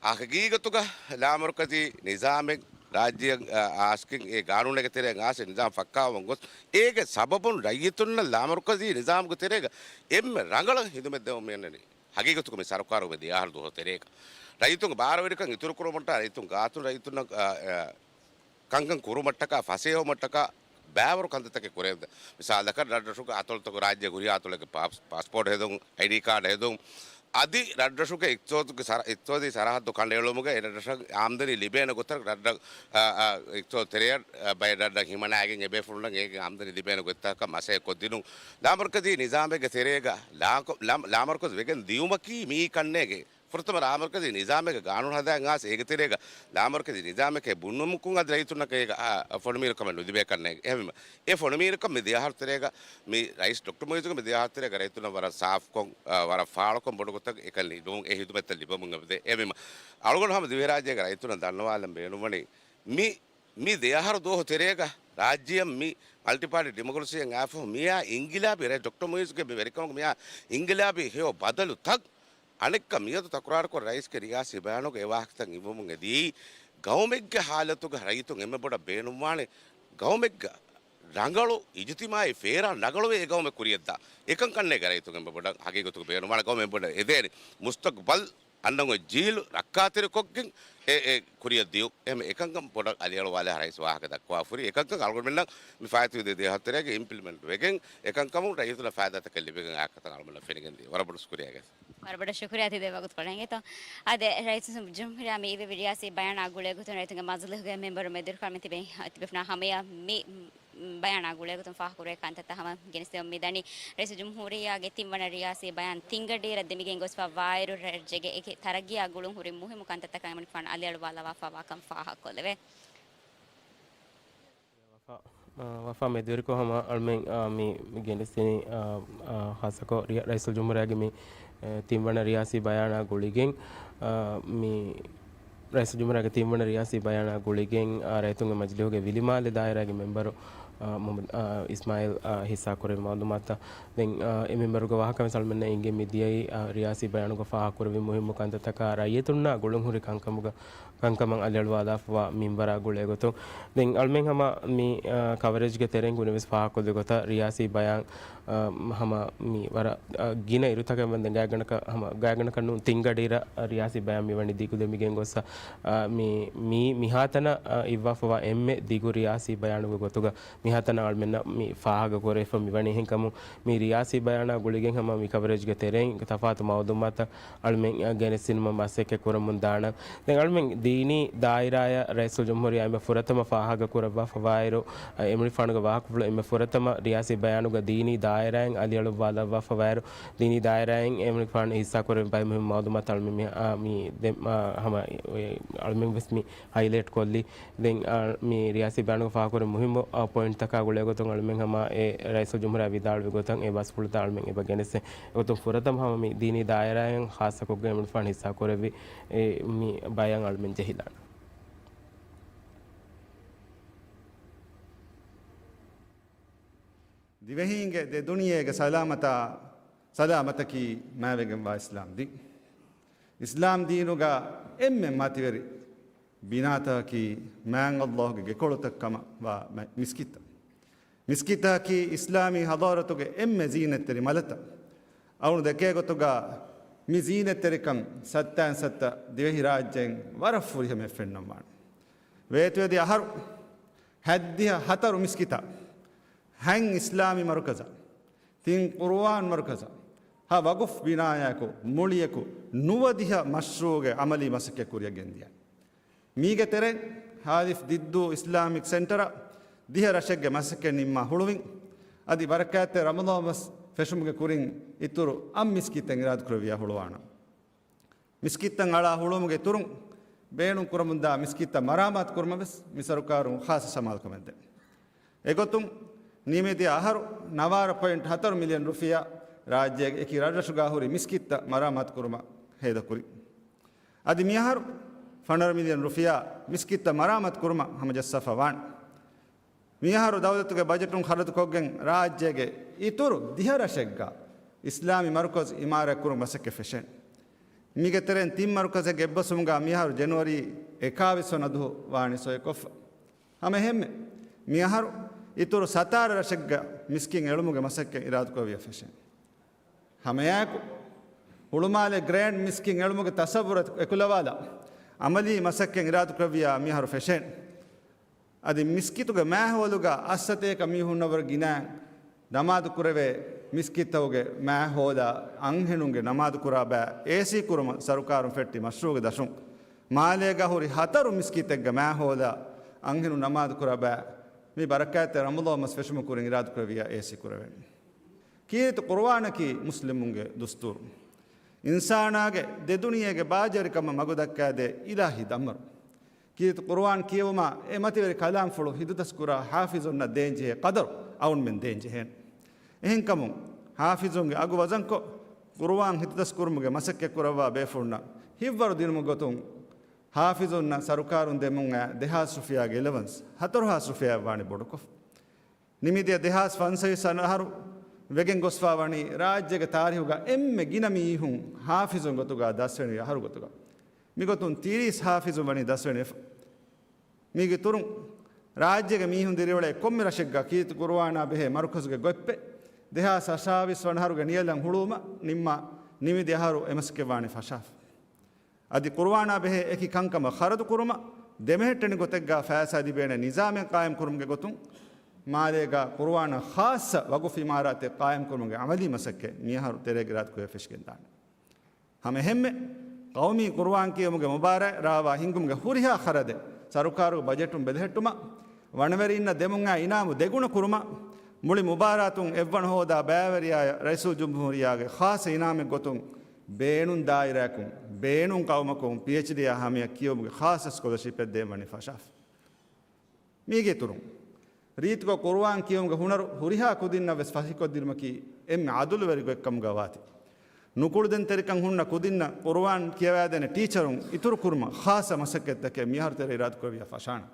އާ، ހަގީގަތުގަ ލާމަރުކަޒީ ނިޒާމެއް ރާއްޖެއަށް، އާ، އާސްކިން އެ ގާނޫނެއްގެ ތެރެއަށް އާސް ނިޒާމް ފައްކާވަމުން ގޮސް، އޭގެ ސަބަބުން ރައްޔިތުންނަށް ލާމަރުކަޒީ ނިޒާމްގެ ތެރޭގަ އެންމެ ރަނގަޅަށް ހިދުމަތް ދެވަމުން އެންނަނީ. ހަގީގަތުގަ މި ސަރުކާރުގެ މި ދިޔަ އަހަރު ދުވަހު ތެރޭގަ ރައްޔިތުންގެ ބާރުވެރިކަން އިތުރުކުރުމަށްޓަކާ ރައްޔިތުން ގާތުން ރައްޔިތުންނަށް، އާ، އާ، ކަންކަން ކުރުމަށްޓަކާ ފަސޭހަވުމަށްޓަކާ ބައިވަރު ކަންތައްތަކެއް ކުރެވޭ. މިސާލަކަށް ރަށްރަށުގެ އަތޮޅުތަކު ރާއްޖެ ހުރި އަތޮޅެއްގެ ޕާސް-، ޕާސްޕޯޓް ހެދުން، އައިޑީ ކާޑް ހެދުން، އަދި ރަށްރަށުގެ އިޤްތިސާދުގެ ސަރަ-، އިޤްތިސާދީ ސަރަހައްދު ކަނޑައެޅުމުގަ އެ ރަށްރަށަށް އާމްދަނީ ލިބޭނެ ގޮތަށް ރަށްރަށް، އާ، އާ، އިޤްތިސާދު ތެރެއަށް، އާ، ބައެއް ރަށްރަށް ހިމަނާގެން އެބޭފުޅުންނަށް އޭގެ އާމްދަނީ ލިބޭނެ ގޮތްތަކަށް މަސައްކަތް ކޮށްދިނުން. ލާމަރުކަޒީ ނިޒާމެއްގެ ތެރޭގަ ލާކޮ-، ލާ-، ލާމަރުކަޒު ވެގެން ދިޔުމަކީ މިއީ ކަންނޭގެ ފުރަތަމަ ލާމަރުކަޒީ ނިޒާމެއްގެ ގާނޫނު ހަދާ އާސް އޭގެ ތެރޭގަ ލާމަރުކަޒީ ނިޒާމެކޭ ބުނުމަކުން އަދި ރައްޔިތުންނަކަށް އޭގަ، އާ، ފޮނުމީރުކަމެއް ނުލިބޭ ކަންނޭގެ. އެހެންވީމަ، އެ ފޮނުމީރުކަން މި ދިޔަހަރު ތެރޭގަ މި ރައީސް ޑޮކްޓަރ މުއިއްޒުގެ މި ދިޔަހަރު ތެރޭގަ ރައްޔިތުންނަށް ވަރަށް ސާފްކޮށް، އާ، ވަރަށް ފާޅުކޮށް ބޮޑު ގޮތަށް އެކަން ލިބުމުން އެ ހިދުމަތްތައް ލިބެމުން އެބަދޭ. އެހެންވީމަ، އަޅުގަނޑު ހަމަ ދިވެހިރާއްޖޭގެ ރައްޔިތުންނަށް ދަންނަވާލަން ބޭނުންވަނީ މި މި ދެއަހަރު ދުވަހު ތެރޭގަ ރާއްޖެއަށް މި މަލްޓިޕާޓީ ޑިމޮކްރަސީއަށް އައިފަހު މިއާ އިންގިލާބީ ރައީސް ޑޮކްޓަރ މުއިއްޒުގެ މި ވެރިކަމުގެ މިއާ އިންގިލާބީ ހެޔޮ ބަދަލުތައް އަނެއްކާ މިއަދު ތަކުރާރުކޮށް ރައީސްގެ ރިޔާސީ ބަޔާނުގަ އެ ވާހަކަތައް އިވުމުން އެދިޔައީ ގައުމެއްގެ ހާލަތުގަ ރައްޔިތުން އެންމެ ބޮޑަށް ބޭނުންވާނެ ގައުމެއްގަ ރަނގަޅު އިޖުތިމާއީ ފޭރާ ރަނގަޅުވެ އެ ގައުމެއް ކުރިޔަށްދާ އެކަން ކަންނޭގެ ރައްޔިތުން އެންމެ ބޮޑަށް ހަގީގަތުގަ ބޭނުންވާނެ ގައުމެއް އެންމެ ބޮޑަށް އެދޭނެ މުސްތަގްބަލް އަންނަން އޮތް ޖީލު ރައްކާތެރިކޮށްގެން އެ، އެ ކުރިޔަށް ދިޔުން. އެހެން އެކަންކަން ބޮޑަށް އަލިއަޅުވާލާ ރައީސް ވާހަކަ ދައްކަވާފަ ހުރި އެކަންކަން އަޅުގަނޑުމެންނަށް މި ފާއިތުވި ދެ ދިހަ ތެރޭގަ އިމްޕްލިމެންޓް ވެގެން އެކަންކަމުން ރައްޔިތުންނަށް ފައިދާތަކެއް ލިބިގެން އާ ކަތަން އަޅުގަނޑަށް ފެނިގެން ދިޔަ. ވަރަށް ބޮޑަށް ޝުކުރިޔާ. ވަރަށް ބޮޑަށް ޝުކުރިޔާ ތިބޭ ވަގުތުކޮޅަށް އިނގޭތޯ. އާދެ، ރައީސުލްޖުމްހޫރިއްޔާ މި އިވެވި ރިޔާސީ ބަޔާނާ ގުޅޭގޮތުން ރައްޔިތުންގެ މަޖިލީހުގެ މެމްބަރުން މެދުވެރިކޮށް ތިބެ-، ތިބެފުނާ ހަމަޔަށް މި ބަޔާނާ ގުޅޭގޮތުން ފާހަގަކުރެވޭ ކަންތައްތައް ހަމަ ގެނެސްދެމުން މިދަނީ. ރައީސުލްޖުމްހޫރިއްޔާގެ ތިންވަނަ ރިޔާސީ ބަޔާން ތިންގަޑިއިރަށް ދެމިގެން ގޮސްފަ ވާއިރު، ރާއްޖޭގެ އެކި ތަރައްގީއާ ގުޅުން ހުރި މުހިއްމު ކަންތައްތަކަށް އެމަނިކުފާނު އަލިއަޅުވާލަވާފަ ވާކަން ފާހަގަކޮށްލެވޭ. ވަފާ، އާ، ވަފާ މެދުވެރިކޮށް ހަމަ އަޅުމެން، އާ، މި ގެނެސްދިނީ، އާ، އާ، ހާއްސަކޮށް ރިޔާ-، ރައީސުލްޖުމްހޫރިއްޔާގެ މި އެ، ތިންވަނަ ރިޔާސީ ބަޔާނާ ގުޅިގެން، އާ، މި ރައީސުލްޖުމްހޫރިއްޔާގެ ތިންވަނަ ރިޔާސީ ބަޔާނާ ގުޅިގެން، އާ، ރައްޔިތުންގެ މަޖިލީހުގެ ވިލިމާލެ ދާއިރާގެ މެމްބަރު، އާ، މުހައްމަދު، އާ، އިސްމާއިލް، އާ، ހިއްސާކުރެއްވި މައުލޫމާތުތައް ދެން، އާ، އެ މެމްބަރުގެ ވާހަކަވެސް އަޅުމެންނަށް އެނގޭ މި ދިޔައީ، އާ، ރިޔާސީ ބަޔާނުގަ ފާހަގަކުރެއްވި މުހިއްމު ކަންތައްތަކާ ރައްޔިތުންނާ ގުޅުންހުރި ކަންކަމުގަ ކަންކަމަށް އަލިއަޅުވާލާފަވާ މިންވަރާ ގުޅޭގޮތުން. ދެން އަޅުމެން ހަމަ މި، އާ، ކަވަރޭޖްގެ ތެރެއިން ގުޅިވެސް ފާހަގަކޮށްލި ގޮތަށް ރިޔާސީ ބަޔާން، އާ، ހަމަ މި ވަރަށް، އާ، ގިނަ އިރުތަކެއް ވަންދެން ގާތްގަނޑަކަށް ހަމަ ގާތްގަނޑަކަށް ނޫން ތިން ގަޑިއިރަށް ރިޔާސީ ބަޔާން މިވަނީ ދިގު ދެމިގެން ގޮއްސަ، އާ، މި، މި، މިހާތަނަށް، އާ، އިއްވާފަވާ އެންމެ ދިގު ރިޔާސީ ބަޔާނުގެ ގޮތުގަ މިހާތަނަށް އަޅުމެންނަށް މި ފާހަގަކުރެވިފަ މިވަނީ. އެހެންކަމުން މި ރިޔާސީ ބަޔާނާ ގުޅިގެން ހަމަ މި ކަވަރޭޖްގެ ތެރެއިން ތަފާތު މައުލޫމާތު އަޅުމެން ގެނެސްދިނުމަށް މަސައްކަތް ކުރަމުން ދާނަން. ދެން އަޅުމެން ދީނީ ދާއިރާއަށް ރައީސުލްޖުމްހޫރިއްޔާ އެންމެ ފުރަތަމަ ފާހަގަ ކުރައްވާފަވާއިރު، އެމަނިކުފާނުގެ ވާހަކަފުޅު އެންމެ ފުރަތަމަ ރިޔާސީ ބަޔާނުގަ ދީނީ ދާއިރާއިން އަލިއަޅުއްވާލައްވާފަވާއިރު، ދީނީ ދާއިރާއިން އެމަނިކުފާނު ހިއްސާކުރެއްވި ބައެއް މުހިއްމު މައުލޫމާތު އަޅުމެން މި، އާ، މި ދެ-، އާ، ހަމަ އެ، އަޅުމެން ވެސް މި ހައިލައިޓް ކޮށްލީ. ދެން، އާ، މި ރިޔާސީ ބަޔާނުގަ ފާހަގަކުރެއްވި މުހިއްމު، އާ، ޕޮއިންޓްތަކާ ގުޅޭގޮތުން އަޅުމެން ހަމަ އެ ރައީސުލްޖުމްހޫރިއްޔާ ވިދާޅުވި ގޮތަށް އެ ބަސްފުޅުތައް އަޅުމެން އެބަ ގެނެސްދޭ. އެގޮތުން ފުރަތަމަ ހަމަ މި ދީނީ ދާއިރާއިން ހާއްސަކޮށްގެން އެމަނިކުފާނު ހިއްސާކުރެއްވި އެ މި ބަޔާން އަޅުމެން ޖެހިލާނަން. ދިވެހީންގެ ދެ ދުނިޔޭގެ ސަލާމަތާ، ސަލާމަތަކީ މާވެގެންވާ އިސްލާމް ދީން. އިސްލާމް ދީނުގަ އެންމެ މަތިވެރި ބިނާތަކަކީ މާތް ﷲ ގެ ގެކޮޅުތައް ކަމަށް ވާ މަ-، މިސްކިތްތައް. މިސްކިތަކީ އިސްލާމީ ޙަޟާރަތުގެ އެންމެ ޒީނަތްތެރި މަލަތައް. އަޅުގަނޑު ދެކޭ ގޮތުގަ މި ޒީނަތްތެރިކަން ސައްތައިން ސައްތަ ދިވެހިރާއްޖޭން ވަރަށް ފުރިހަމަޔަށް ފެންނަން ވާނެ. ވޭތުވެދިޔަ އަހަރު ހައްދިހަ ހަތަރު މިސްކިތާ، ހަތް އިސްލާމީ މަރުކަޒާ، ތިން ޤުރުއާން މަރުކަޒާ، ހަ ވަގުފް ބިނާޔާއެކު މުޅިއެކު ނުވަދިހަ މަޝްރޫޢުގެ ޢަމަލީ މަސައްކަތް ކުރިއަށް ގެންދިޔަ. މީގެ ތެރެއިން ހާދިސް ދިއްދޫ އިސްލާމިކް ސެންޓަރ ދިހަ ރަށެއްގެ މަސައްކަތް ނިންމާ ހުޅުވިން، އަދި ބަރަކާތްތެރި ރަމަޟާން މަސް ފެށުމުގެ ކުރިން އިތުރު އަށް މިސްކިތެއް އިރާދަކުރެއްވިޔާ ހުޅުވާނަން. މިސްކިތްތައް އަޅާ ހުޅުވުމުގެ އިތުރުން ބޭނުން ކުރަމުންދާ މިސްކިތްތައް މަރާމާތު ކުރުމަށް ވެސް މި ސަރުކާރުން ޚާއްޞަ ސަމާލުކަމެއް ދޭ. އެގޮތުން ނިމިދިޔަ އަހަރު ނަވާރަ ޕޮއިންޓް ހަތަރު މިލިއަން ރުފިޔާ ރާއްޖޭގެ އެކި ރަށްރަށުގާ ހުރި މިސްކިތްތައް މަރާމާތު ކުރުމަށް ހޭދަކުރި. އަދި މިއަހަރު ފަނަރަ މިލިއަން ރުފިޔާ މިސްކިތްތައް މަރާމާތު ކުރުމަށް ހަމަޖައްސާފަ ވާނެ. މިއަހަރު ދައުލަތުގެ ބަޖެޓުން ޚަރަދުކޮށްގެން ރާއްޖޭގެ އިތުރު ދިހަ ރަށެއްގަ އިސްލާމީ މަރުކަޒު އިމާރާތް ކުރުން މަސައްކަތް ފެށޭނެ. މީގެ ތެރެއިން ތިން މަރުކަޒެއްގެ އެއްބަސްވުމުގަ މިއަހަރު ޖެނުއަރީ އެކާވީސް ވަނަ ދުވަހު ވާނީ ސޮއިކޮށްފަ. ހަމަ އެހެންމެ، މިއަހަރު އިތުރު ސަތާރަ ރަށެއްގަ މިސްކިތް އެޅުމުގެ މަސައްކަތް އިރާދަކުރެއްވިޔާ ފެށޭ. ހަމައެއާއެކު، ހުޅުމާލެ ގްރޭންޑް މިސްކިތް އެޅުމުގެ ތަސައްވުރަށް އެކުލަވާލާ، އަމަލީ މަސައްކަތް އިރާދަކުރެއްވިޔާ މިއަހަރު ފެށޭނެ. އަދި މިސްކިތުގެ މާހައުލުގަ އަށްސަތޭކަ މީހުންނަށްވުރެ ގިނައިން ނަމާދު ކުރެވޭ މިސްކިތްތަކުގެ މާހައުލާ އަންހެނުންގެ ނަމާދު ކުރާ ބައި އޭސީ ކުރުމަށް ސަރުކާރުން ފެއްޓި މަޝްރޫޢުގެ ދަށުން، މާލޭގަ ހުރި ހަތަރު މިސްކިތެއްގެ މާހައުލާ އަންހެނުން ނަމާދު ކުރާ ބައި މި ބަރަކާތްތެރި ރަމަޟާން މަސް ފެށުމުގެ ކުރިން އިރާދަކުރެއްވިޔާ އޭސީ ކުރެވޭނެ. ކީރިތި ޤުރުއާނަކީ މުސްލިމުންގެ ދުސްތޫރު. އިންސާނާގެ ދެ ދުނިޔޭގެ ބާޖަރިކަމަށް މަގުދައްކާދޭ އިލާހީ ދަންވަރު. ކީރިތި ޤުރުއާން ކިޔެވުމާ އެ މަތިވެރި ކަލާމްފުޅު ހިތުދަސްކުރާ ޙާފިޒުންނަށް ދޭންޖެހޭ ޤަދަރު އައުންމެން ދޭންޖެހޭނެ. އެހެންކަމުން، ޙާފިޒުންގެ އަގު ވަޒަންކޮށް، ޤުރުއާން ހިތުދަސްކުރުމުގެ މަސައްކަތް ކުރައްވާ ބޭފުޅުންނަށް ހިތްވަރު ދިނުމުގެ ގޮތުން، ޙާފިޒުންނަށް ސަރުކާރުން ދެމުން އައި ދެހާސް ރުފިޔާގެ އެލަވަންސް ހަތަރުހާސް ރުފިޔާއަށް ވާނީ ބޮޑުކޮށް. ނިމިދިޔަ ދެހާސް ފަންސަވީސް އަހަރު ވެގެން ގޮސްފަ ވަނީ ރާއްޖޭގެ ތާރީހުގަ އެންމެ ގިނަ މީހުން ޙާފިޒުން ގޮތުގަ ދަސްވެނިވި އަހަރު ގޮތުގަ. މިގޮތުން ތިރީސް ޙާފިޒުން ވަނީ ދަސްވެނިވެފަ. މީގެ އިތުރުން، ރާއްޖޭގެ މީހުން ދިރިއުޅޭ ކޮންމެ ރަށެއްގަ ކީރިތި ޤުރުއާނާ ބެހޭ މަރުކަޒުގެ ގޮތްޕެއް ދެހާސް އަށާވީސް ވަނަ އަހަރުގެ ނިޔަލަން ހުޅުވުމަށް ނިންމާ، ނިމިދިޔަ އަހަރު އެމަސައްކަތް ވާނީ ފަށާފަ. އަދި ޤުރުއާނާ ބެހޭ އެކި ކަންކަމަށް ޚަރަދު ކުރުމަށް ދެމެހެއްޓެނި ގޮތެއްގަ ފައިސާ ލިބޭނެ ނިޒާމެއް ޤާއިމް ކުރުމުގެ ގޮތުން، މާލޭގަ ޤުރުއާނަށް ޚާއްޞަ ވަގުފު އިމާރާތެއް ޤާއިމް ކުރުމުގެ އަމަލީ މަސައްކަތް މިއަހަރު ތެރޭގަ އިރާދަކުރެވި ފެށިގެން ދާނެ. ހަމަ އެހެންމެ، ޤައުމީ ޤުރުއާން ކިޔެވުމުގެ މުބާރާތް ރާވާ ހިންގުމުގެ ހުރިހާ ޚަރަދެއް ސަރުކާރުގެ ބަޖެޓުން ބެލެހެއްޓުމަށް، ވަނަވެރިންނަށް ދެމުން އައި އިނާމު ދެގުނަ ކުރުމަށް، މުޅި މުބާރާތުން އެއްވަނަ ހޯދާ ބައިވެރިޔާޔަށް ރައީސުލްޖުމްހޫރިއްޔާގެ ޚާއްޞަ އިނާމެއް ގޮތުން ބޭނުން ދާއިރާއަކުން، ބޭނުން ޤައުމަކުން ޕީއެޗްޑީއާ ހަމަޔަށް ކިޔެވުމުގެ ޚާއްޞަ ސްކޮލަޝިޕެއް ދޭން ވަނީ ފަށާފަ. މީގެ އިތުރުން، ރީތިކޮށް ޤުރުއާން ކިޔެވުމުގެ ހުނަރު ހުރިހާ ކުދިންނަށް ވެސް ފަހިކޮށްދިނުމަކީ އެންމެ އަދުލުވެރި ގޮތްކަމުގަ ވާތީ. ނުކުޅެދުންތެރިކަން ހުންނަ ކުދިންނަށް ޤުރުއާން ކިޔަވައިދޭނެ ޓީޗަރުން އިތުރު ކުރުމަށް ޚާއްޞަ މަސައްކަތްތަކެއް މިއަހަރު ތެރޭ އިރާދަކުރެއްވިޔާ ފަށާނެ.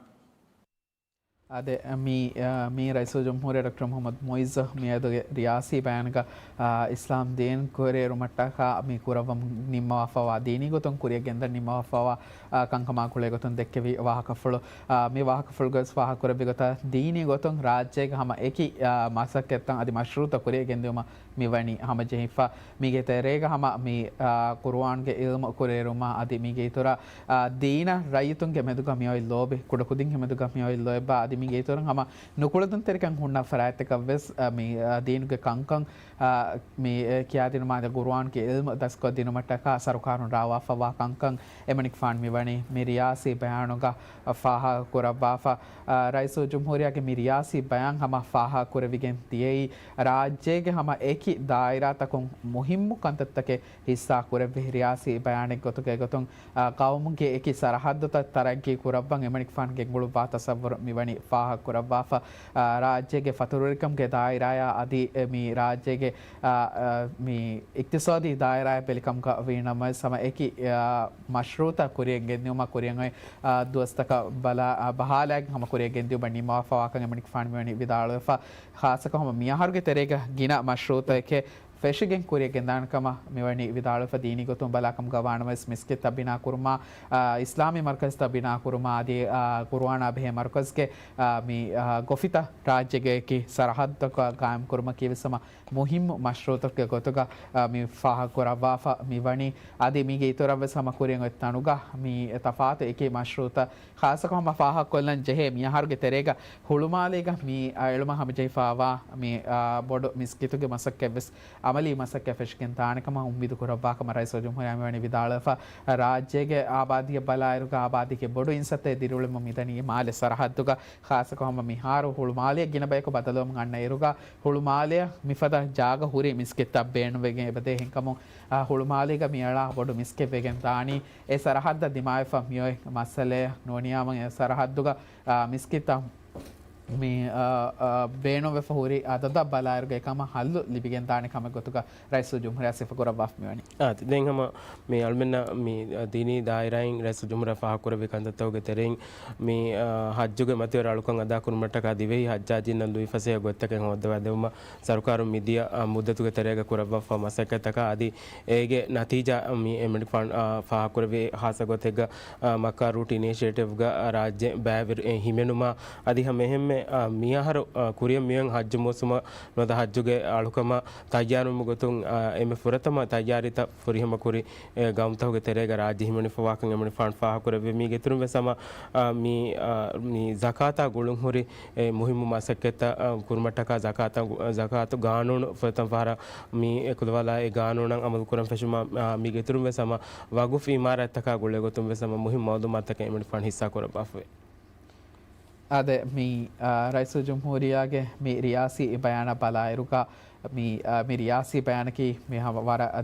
އާދެ، މި، އާ، މި ރައީސުލްޖުމްހޫރިއްޔާ ޑޮކްޓަރ މުޙައްމަދު މުޢިއްޒު މިއަދުގެ ރިޔާސީ ބަޔާންގަ، އާ، އިސްލާމް ދީން ކުރިއެރުމަށްޓަކާ މި ކުރައްވަމުން ނިންމަވާފައިވާ ދީނީ ގޮތުން ކުރިއަށް ގެންދަން ނިންމަވާފައިވާ، އާ، ކަންކަމާ ގުޅޭ ގޮތުން ދެއްކެވި ވާހަކަފުޅު. އާ، މި ވާހަކަފުޅުގައި ވެސް ފާހަގަކުރެއްވި ގޮތަށް ދީނީ ގޮތުން ރާއްޖޭގެ ހަމަ އެކި، އާ، މަސައްކަތްތައް އަދި މަޝްރޫޢުތައް ކުރިއަށް ގެންދިއުމަށް މިވަނީ ހަމަޖެހިފަ. މީގެ ތެރޭގަ ހަމަ މި، އާ، ޤުރުއާންގެ ޢިލްމު ކުރިއެރުމާ އަދި މީގެ އިތުރަށް، އާ، ދީނަށް ރައްޔިތުންގެ މެދުގަ މިއޮތް ލޯބި، ކުޑަކުދިންގެ މެދުގަ މިއޮތް ލޯތްބާ އަދި މީގެ އިތުރުން ހަމަ ނުކުޅެދުންތެރިކަން ހުންނަ ފަރާތްތަކަށް ވެސް، އާ، މި، އާ، ދީނުގެ ކަންކަން، އާ، މި، އެ، ކިޔާދިނުމާ އަދި ޤުރުއާންގެ ޢިލްމު ދަސްކޮށްދިނުމަށްޓަކާ ސަރުކާރުން ރާވާފައިވާ ކަންކަން އެމަނިކުފާނު މިވަނީ މި ރިޔާސީ ބަޔާނުގަ ފާހަގަކުރައްވާފަ. އާ، ރައީސުލްޖުމްހޫރިއްޔާގެ މި ރިޔާސީ ބަޔާން ހަމަ ފާހަގަކުރެވިގެން ދިޔައީ، ރާއްޖޭގެ ހަމަ އެކި ދާއިރާތަކުން މުހިއްމު ކަންތައްތަކެއް ހިއްސާ ކުރެއްވި ރިޔާސީ ބަޔާނެއް ގޮތުގައި ގޮތުން، އާ، ޤައުމުގެ އެކި ސަރަހައްދުތައް ތަރައްގީ ކުރައްވަން އެމަނިކުފާނު ގެންގުޅުއްވާ ތަސައްވުރު މިވަނީ ފާހަގަކުރައްވާފަ. އާ، ރާއްޖޭގެ ފަތުރުވެރިކަމުގެ ދާއިރާޔާ އަދި، އެ، މި ރާއްޖޭގެ، އާ، އާ، މި އިޤްތިޞާދީ ދާއިރާއަށް ބެލިކަމުގަ ވީނަމަވެސް ހަމަ އެކި، އާ، މަޝްރޫޢުތައް ކުރިއަށް ގެންދިއުމަށް ކުރިއަށް އޮތް، އާ، ދުވަސްތަކަށް ބަލާ، އާ، ބަހާލައިގެން ހަމަ ކުރިއަށް ގެންދިއުމަށް ނިންމަވާފައިވާކަން އެމަނިކުފާނު މިވަނީ ވިދާޅުވެފަ. ޚާއްޞަކޮށް ހަމަ މިއަހަރުގެ ތެރޭގަ ގިނަ މަޝްރޫޢުތަކެއް ފެށިގެން ކުރިއަށް ގެންދާނެ ކަމަށް މިވަނީ ވިދާޅުވެފަ. ދީނީ ގޮތުން ބަލާކަމުގަ ވާނަމަވެސް މިސްކިތްތައް ބިނާ ކުރުމާ، އާ، އިސްލާމީ މަރުކަޒްތައް ބިނާ ކުރުމާ އަދި، އާ، ޤުރުއާނާ ބެހޭ މަރުކަޒްގެ، އާ، މި، އާ، ގޮފިތައް ރާއްޖޭގެ އެކި ސަރަހައްދަކަށް ޤާއިމް ކުރުމަކީ ވެސް ހަމަ މުހިއްމު މަޝްރޫޢުތަކުގެ ގޮތުގަ، އާ، މި ފާހަގަކުރައްވާފަ މިވަނީ. އަދި މީގެ އިތުރަށް ވެސް ހަމަ ކުރިއަށް އޮތް ތަނުގަ މި ތަފާތު އެކި މަޝްރޫޢުތައް ޚާއްޞަކޮށް ހަމަ ފާހަގަކޮށްލަން ޖެހޭ މިއަހަރުގެ ތެރޭގަ ހުޅުމާލޭގަ މި، އާ، އެޅުމަށް ހަމަޖެހިފައިވާ މި، އާ، ބޮޑު މިސްކިތުގެ މަސައްކަތް ވެސް އަމަލީ މަސައްކަތް ފެށިގެން ދާނެ ކަމަށް އުއްމީދު ކުރައްވާ ކަމަށް ރައީސުލްޖުމްހޫރިއްޔާ މިވަނީ ވިދާޅުވެފަ. ރާއްޖޭގެ އާބާދީއަށް ބަލާއިރުގަ އާބާދީގެ ބޮޑު އިންސައްތައެއް ދިރިއުޅެމުން މިދަނީ މާލެ ސަރަހައްދުގަ. ޚާއްޞަކޮށް ހަމަ މިހާރު ހުޅުމާލެއަށް ގިނަ ބަޔަކު ބަދަލުވަމުން އަންނަ އިރުގަ ހުޅުމާލެއަށް މިފަދަ ޖާގަ ހުރީ މިސްކިތްތައް ބޭނުންވެގެން އެބަދޭ. އެހެންކަމުން، އާ، ހުޅުމާލޭގަ މިއަޅާ ބޮޑު މިސްކިތް ވެގެން ދާނީ އެ ސަރަހައްދަށް ދިމާވެފަ މިއޮތް މައްސަލައެއް ނޫނިޔާމަ އެ ސަރަހައްދުގަ، އާ، މިސްކިތްތައް މި، އާ، އާ، ބޭނުންވެފަ ހުރި އަދަދަށް ބަލާއިރުގައި ކަމަށް ހައްލު ލިބިގެންދާނެ ކަމެއް ގޮތުގަ ރައީސުލްޖުމްހޫރިއްޔާ ސިފަކުރައްވާފަ މިވަނީ. އާ، ދެން ހަމަ މި އަޅުމެންނަށް މި ދީނީ ދާއިރާއިން ރައީސުލްޖުމްހޫރިއްޔާ ފާހަގަކުރެއްވި ކަންތައްތަކުގެ ތެރެއިން މި، އާ، ހައްޖުގެ މަތިވެރި އަޅުކަން އަދާކުރުމަށްޓަކާ ދިވެހި ހައްޖާޖީންނަށް ލުއިފަސޭހަ ގޮތްތަކެއް ހޯއްދަވާދެވުމަށް ސަރުކާރުން މިދިޔަ، އާ، މުއްދަތުގެ ތެރޭގަ ކުރައްވާފަ މަސައްކަތްތަކާ އަދި އޭގެ ނަތީޖާ މި އެމަނިކުފާނު، އާ، ފާހަގަކުރެއްވި ހާއްސަ ގޮތެއްގަ، އާ، މައްކާ ރޫޓް އިނިޝިއޭޓިވްގަ ރާއްޖެ ބައިވެރި ހިމެނުމާ އަދި ހަމައެހެންމެ، އާ، މިއަހަރު، އާ، ކުރިއަށް މިއޮތް ހައްޖު މޫސުމަށް ނުވަތަ ހައްޖުގެ އަޅުކަމަށް ތައްޔާރުވުމުގެ ގޮތުން، އާ، އެންމެ ފުރަތަމަ ތައްޔާރީތައް ފުރިހަމަކުރި، އެ، ގައުމުތަކުގެ ތެރޭގަ ރާއްޖެ ހިމެނިފަވާކަން އެމަނިކުފާނު ފާހަގަކުރެއްވި. މީގެއިތުރުން ވެސް ހަމަ، އާ، މި، އާ، މި ޒަކާތާ ގުޅުންހުރި އެ މުހިއްމު މަސައްކަތްތައް، އަ، ކުރުމަށްޓަކާ ޒަކާތަށް، ޒަކާތު ގާނޫނު ފުރަތަމަ ފަހަރަށް މި އެކުލަވާލާ އެ ގާނޫނަށް އަމަލު ކުރަން ފެށުމަށް، އަ، މީގެ އިތުރުން ވެސް ހަމަ ވަގުފް އިމާރާތްތަކާ ގުޅޭގޮތުން ވެސް ހަމަ މުހިއްމު މައުލޫމާތުތަކެއް އެމަނިކުފާނު ހިއްސާ ކުރައްވާފައެވެ. އާދެ، މި، އަ، ރައީސުލްޖުމްހޫރިއްޔާގެ މި ރިޔާސީ ބަޔާނަށް ބަލާއިރުގަ، މި، އަ، މި ރިޔާސީ ބަޔާނަކީ މި ހަމަ ވަރަށް، އަ،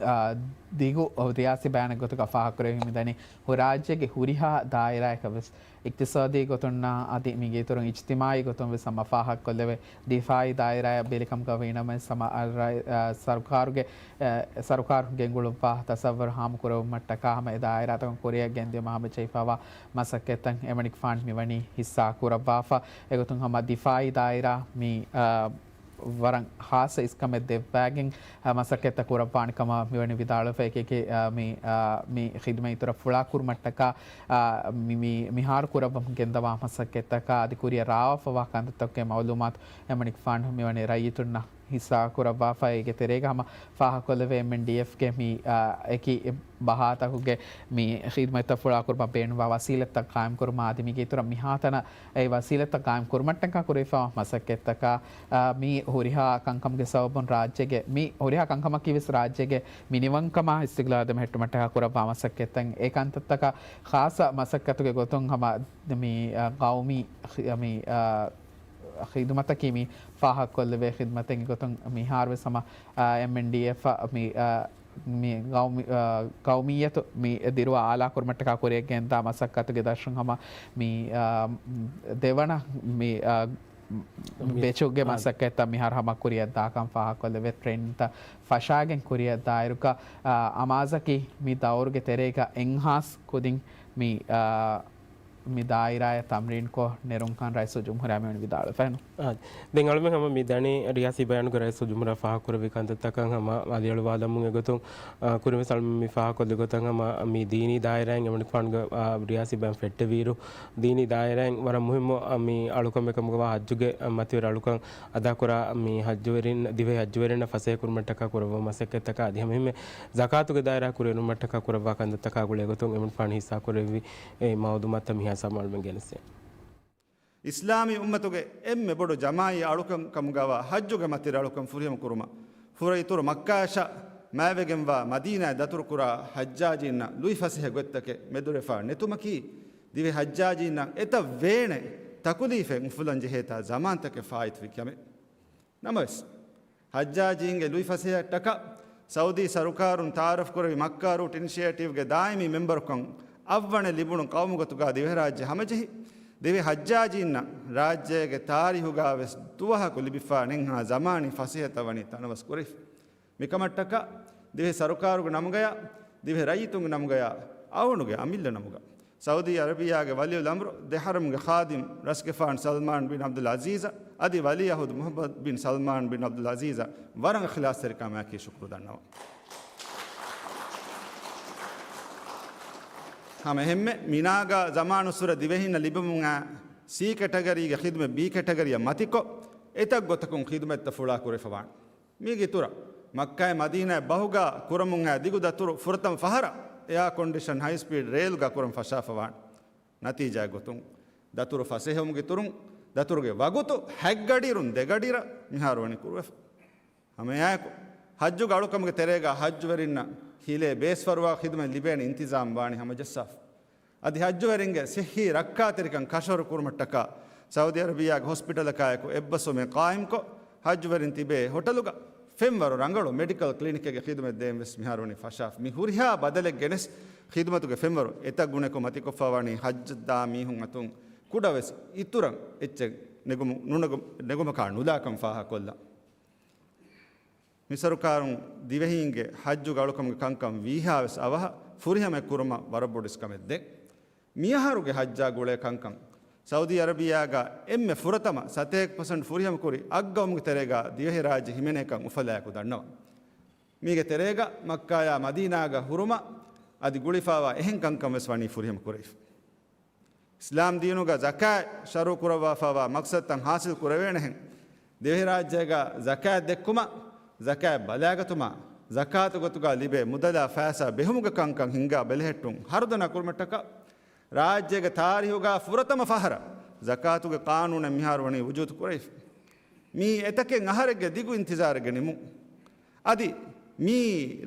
އަ، ދިގު ރިޔާސީ ބަޔާނެއް ގޮތުގަ ފާހަގަކުރެވި މިދަނީ ރާއްޖޭގެ ހުރިހާ ދާއިރާއަކަށް ވެސް އިޤްތިޞާދީ ގޮތުންނާ އަދި މީގެ އިތުރުން އިޖްތިމާޢީ ގޮތުން ވެސް ހަމަ ފާހަގަކޮށްލެވޭ. ދިފާޢީ ދާއިރާއަށް ބެލިކަމުގަ ވީނަމަވެސް ހަމަ އަ، ރައި-، އަ، ސަރުކާރުގެ، އަ، ސަރުކާރު ގެންގުޅުއްވާ ތަސައްވަރު ހާމަކުރެވުމަށްޓަކާ ހަމަ އެ ދާއިރާތަކުން ކުރިއަށް ގެންދިޔުމަށް ހަމަޖެހިފައިވާ މަސައްކަތްތައް އެމަނިކުފާނު މިވަނީ ހިއްސާ ކުރައްވާފަ. އެގޮތުން ހަމަ ދިފާޢީ ދާއިރާ މި، އަ، ވަރަށް ހާއްސަ އިސްކަމެއް ދެއްވާގެން، އަ، މަސައްކަތްތައް ކުރައްވާނެ ކަމަށް މިވަނީ ވިދާޅުވެފަ. އެކި އެކި، އަ، މި، އަ، މި ޚިދުމަތް އިތުރަށް ފުޅާ ކުރުމަށްޓަކާ، އަ، މި، މި، މިހާރު ކުރައްވަމުން ގެންދަވާ މަސައްކަތްތަކާ އަދި ކުރިއަށް ރާވާފަވާ ކަންތައްތަކުގެ މައުލޫމާތު އެމަނިކުފާނު މިވަނީ ރައްޔިތުންނަށް ހިއްސާ ކުރައްވާފަ. އޭގެ ތެރޭގަ ހަމަ ފާހަގަކޮށްލެވޭ އެމްއެންޑީއެފްގެ މި، އަ، އެކި ބަހާތަކުގެ މި ޚިދުމަތްތައް ފުޅާކުރުމަށް ބޭނުންވާ ވަސީލަތްތައް ޤާއިމްކުރުމާ އަދި މީގެ އިތުރަށް މިހާތަނަށް އެ ވަސީލަތްތައް ޤާއިމް ކުރުމަށްޓަކާ ކުރެވިފައިވާ މަސައްކަތްތަކާ، އަ، މި ހުރިހާ ކަންކަމުގެ ސަބަބުން ރާއްޖޭގެ، މި ހުރިހާ ކަންކަމަކީ ވެސް ރާއްޖޭގެ މިނިވަންކަމާ އިސްތިގްލާލް ދެމެހެއްޓުމަށްޓަކާ ކުރައްވާ މަސައްކަތްތައް. އެ ކަންތައްތަކަށް ޚާއްޞަ މަސައްކަތުގެ ގޮތުން ހަމަ މި، އަ، ޤައުމީ ޚި-، މި، އަ، ޚިދުމަތަކީ މި ފާހަގަކޮށްލެވޭ ޚިދުމަތެއް. އެގޮތުން މިހާރު ވެސް ހަމަ، އަ، އެމްއެންޑީއެފް މި، އަ، މި ގައުމި-، އަ، ގައުމިއްޔަތު މި ދިރުވާ އާލާ ކުރުމަށްޓަކާ ކުރިއަށް ގެންދާ މަސައްކަތުގެ ދަށުން ހަމަ މި، އަ، ދެވަނަ މި، އަ، މި ބެޗުގެ އާ. މަސައްކަތްތައް މިހާރު ހަމަ ކުރިއަށް ދާކަން ފާހަގަކޮށްލެވޭ. ޓްރެއިނިންތައް ފަށާގެން ކުރިއަށް ދާއިރުގަ، އަ، އަމާޒަކީ މި ދައުރުގެ ތެރޭގަ އެންހާސް ކުދިން މި، އަ، މި ދާއިރާއަށް ތަމްރީންކޮށް ނެރުންކަން ރައީސުލްޖުމްހޫރިއްޔާ މިވަނީ ވިދާޅުވެފައިނު. އާ، ދެން އަޅުމެން ހަމަ މި ދަނީ ރިޔާސީ ބަޔާނުގަ ރައީސުލްޖުމްހޫރިއްޔާ ފާހަގަކުރެއްވި ކަންތައްތަކަށް ހަމަ މަދިއަޅުވާލަމުން. އެގޮތުން، އާ، ކުރިންވެސް އަޅުމެން މި ފާހަގަކޮށްލި ގޮތަށް ހަމަ މި ދީނީ ދާއިރާއިން އެމަނިކުފާނުގެ، އާ، ރިޔާސީ ބަޔާން ފެއްޓެވިއިރު، ދީނީ ދާއިރާއިން ވަރަށް މުހިއްމު، އާ، މި އަޅުކަމެއް ކަމުގަވާ ހައްޖުގެ، އާ، މަތިވެރި އަޅުކަން އަދާކުރާ މި ހައްޖުވެރިން، ދިވެހި ހައްޖުވެރިންނަށް ފަސޭހަކުރުމަށްޓަކާ ކުރައްވާ މަސައްކަތްތަކާ އަދި ހަމައެހެންމެ ޒަކާތުގެ ދާއިރާ ކުރިއެރުމަށްޓަކާ ކުރައްވާ ކަންތައްތަކާ ގުޅޭ ގޮތުން އެމަނިކުފާނު ހިއްސާކުރެއްވި އެ މައުލޫމާތުތައް މިހާ ސަމާލުމެން ގެނެސްދޭން. އިސްލާމީ އުއްމަތުގެ އެންމެ ބޮޑު ޖަމާޢީ އަޅުކަން ކަމުގަވާ ހައްޖުގެ މަތިވެރި އަޅުކަން ފުރިހަމަ ކުރުމަށް ފުރައިތުރު މައްކާއަށް މާތްވެގެންވާ މަދީނާއަށް ދަތުރުކުރާ ހައްޖާޖީންނަށް ލުއިފަސޭހަ ގޮތްތަކެއް މެދުވެފާ ނެތުމަކީ، ދިވެހި ހައްޖާޖީންނަށް އެތައް ވޭނެ ތަކުލީފެއް އުފުލަން ޖެހޭތާ ޒަމާންތަކެއް ފާއިތުވި ކަމެއް. ނަމަވެސް، ހައްޖާޖީންގެ ލުއިފަސޭހައަށްޓަކާ ސައުދީ ސަރުކާރުން ތައާރަފްކުރެއްވި މައްކާ ރޫޓް އިނިޝިއޭޓިވްގެ ދާއިމީ މެމްބަރުކަން އަށްވަނަ ލިބުނު ޤައުމުގަތުގަ ދިވެހިރާއްޖެ ހަމަޖެހި، ދިވެހި ހައްޖާޖީންނަށް ރާއްޖޭގެ ތާރީހުގަ ވެސް ދުވަހަކު ލިބިފާ ނެތްހާ ޒަމާނީ ފަސޭހަތައް ވަނީ ތަނަވަސް ކުރެވިފަ. މިކަމަށްޓަކާ ދިވެހި ސަރުކާރުގެ ނަމުގަޔާ، ދިވެހި ރައްޔިތުންގެ ނަމުގަޔާ، އަޅުގަނޑުގެ އަމިއްލަ ނަމުގަ، ސައުދީ އަރަބިއްޔާގެ ވަލިއުލްއަމްރު ދެ ޙަރަމްގެ ޚާދިމް ރަސްގެފާނު ސަލްމާން ބިން ޢަބްދުލް ޢަޒީޒަށް އަދި ވަލީޢަހުދު މުޙައްމަދު ބިން ސަލްމާން ބިން ޢަބްދުލް ޢަޒީޒަށް ވަރަށް އިޚްލާޞްތެރިކަމާއެކީ ޝުކުރު ދަންނަވަން. ހަމައެހެންމެ މިނާގަ ޒަމާނުއްސުރެ ދިވެހިންނަށް ލިބެމުން އައި ސީ ކެޓަގަރީގެ ޚިދުމަތް ބީ ކެޓަގަރީއަށް މަތިކޮށް، އެތައް ގޮތަކުން ޚިދުމަތްތައް ފުޅާކުރެވިފަވާނެ. މީގެ އިތުރަށް، މައްކާއި މަދީނާއި ބަހުގަ ކުރަމުން އައި ދިގު ދަތުރު ފުރަތަމަ ފަހަރަށް އެއާ ކޮންޑިޝަން ހައި ސްޕީޑް ރޭލްގަ ކުރަން ފަށާފަވާނެ. ނަތީޖާއެއް ގޮތުން، ދަތުރު ފަސޭހަވުމުގެ އިތުރުން، ދަތުރުގެ ވަގުތު ހަތްގަޑިއިރުން ދެގަޑިއިރަށް މިހާރު ވަނީ ކުރުވެފަ. ހަމައެއާއެކު، ހައްޖުގެ އަޅުކަމުގެ ތެރޭގަ ހައްޖުވެރިންނަށް ހިލޭ ބޭސްފަރުވާ ޚިދުމަތް ލިބޭނެ އިންތިޒާމް ވާނީ ހަމަޖައްސާފަ. އަދި ހައްޖުވެރިންގެ ޞިއްޙީ ރައްކާތެރިކަން ކަށަވަރު ކުރުމަށްޓަކާ، ސައުދީ އަރަބިއްޔާގެ ހޮސްޕިޓަލަކާއެކު އެއްބަސްވުމެއް ޤާއިމްކޮށް، ހައްޖުވެރިން ތިބޭ ހޮޓަލުގަ ފެންވަރު ރަނގަޅު މެޑިކަލް ކްލިނިކެއްގެ ޚިދުމަތް ދޭން ވެސް މިހާރު ވަނީ ފަށާފަ. މި ހުރިހާ ބަދަލެއް ގެނެސް، ޚިދުމަތުގެ ފެންވަރު އެތައް ގުނަކޮށް މަތިކޮށްފަ ވަނީ ހައްޖަށް ދާ މީހުން އަތުން ކުޑަވެސް އިތުރަށް އެއްޗެއް ނެގުމު-، ނުނެގު-، ނެގުމަކާ ނުލާކަން ފާހަގަކޮށްލަން. މި ސަރުކާރުން ދިވެހީންގެ ޙައްޖުގެ އަޅުކަމުގެ ކަންކަން ވީހާވެސް އަވަހަށް ފުރިހަމަ ކުރުމަށް ވަރަށް ބޮޑު އިސްކަމެއް ދޭ. މިއަހަރުގެ ޙައްޖާ ގުޅޭ ކަންކަން ސައުދީ ޢަރަބިއްޔާގަ އެންމެ ފުރަތަމަ ސަތޭކަ ޕަސެންޓް ފުރިހަމަކުރި އަށް ގައުމުގެ ތެރޭގަ ދިވެހިރާއްޖެ ހިމެނޭކަން އުފަލާއެކު ދަންނަވަން. މީގެ ތެރޭގަ މައްކާޔާ މަދީނާގަ ހުރުމަށް އަދި ގުޅިފާވާ އެހެން ކަންކަން ވެސް ވަނީ ފުރިހަމަ ކުރެވިފަ. އިސްލާމް ދީނުގަ ޒަކާތް ޝަރުޢު ކުރައްވާފާވާ މަޤްޞަދުތައް ޙާޞިލް ކުރެވޭނެހެން، ދިވެހިރާއްޖޭގަ ޒަކާތް ދެއްކުމަށް، ޒަކާތް ބަލާގަތުމަށް، ޒަކާތު ގޮތުގަ ލިބޭ މުދަލާ ފައިސާ ބެހުމުގެ ކަންކަން ހިންގާ ބެލެހެއްޓުން، ހަރުދަނާ ކުރުމަށްޓަކާ، ރާއްޖޭގެ ތާރީހުގަ ފުރަތަމަ ފަހަރަށް ޒަކާތުގެ ޤާނޫނެއް މިހާރު ވަނީ ވުޖޫދު ކުރެވިފަ. މީ އެތަކެއް އަހަރެއްގެ ދިގު އިންތިޒާރެއްގެ ނިމުން. އަދި މީ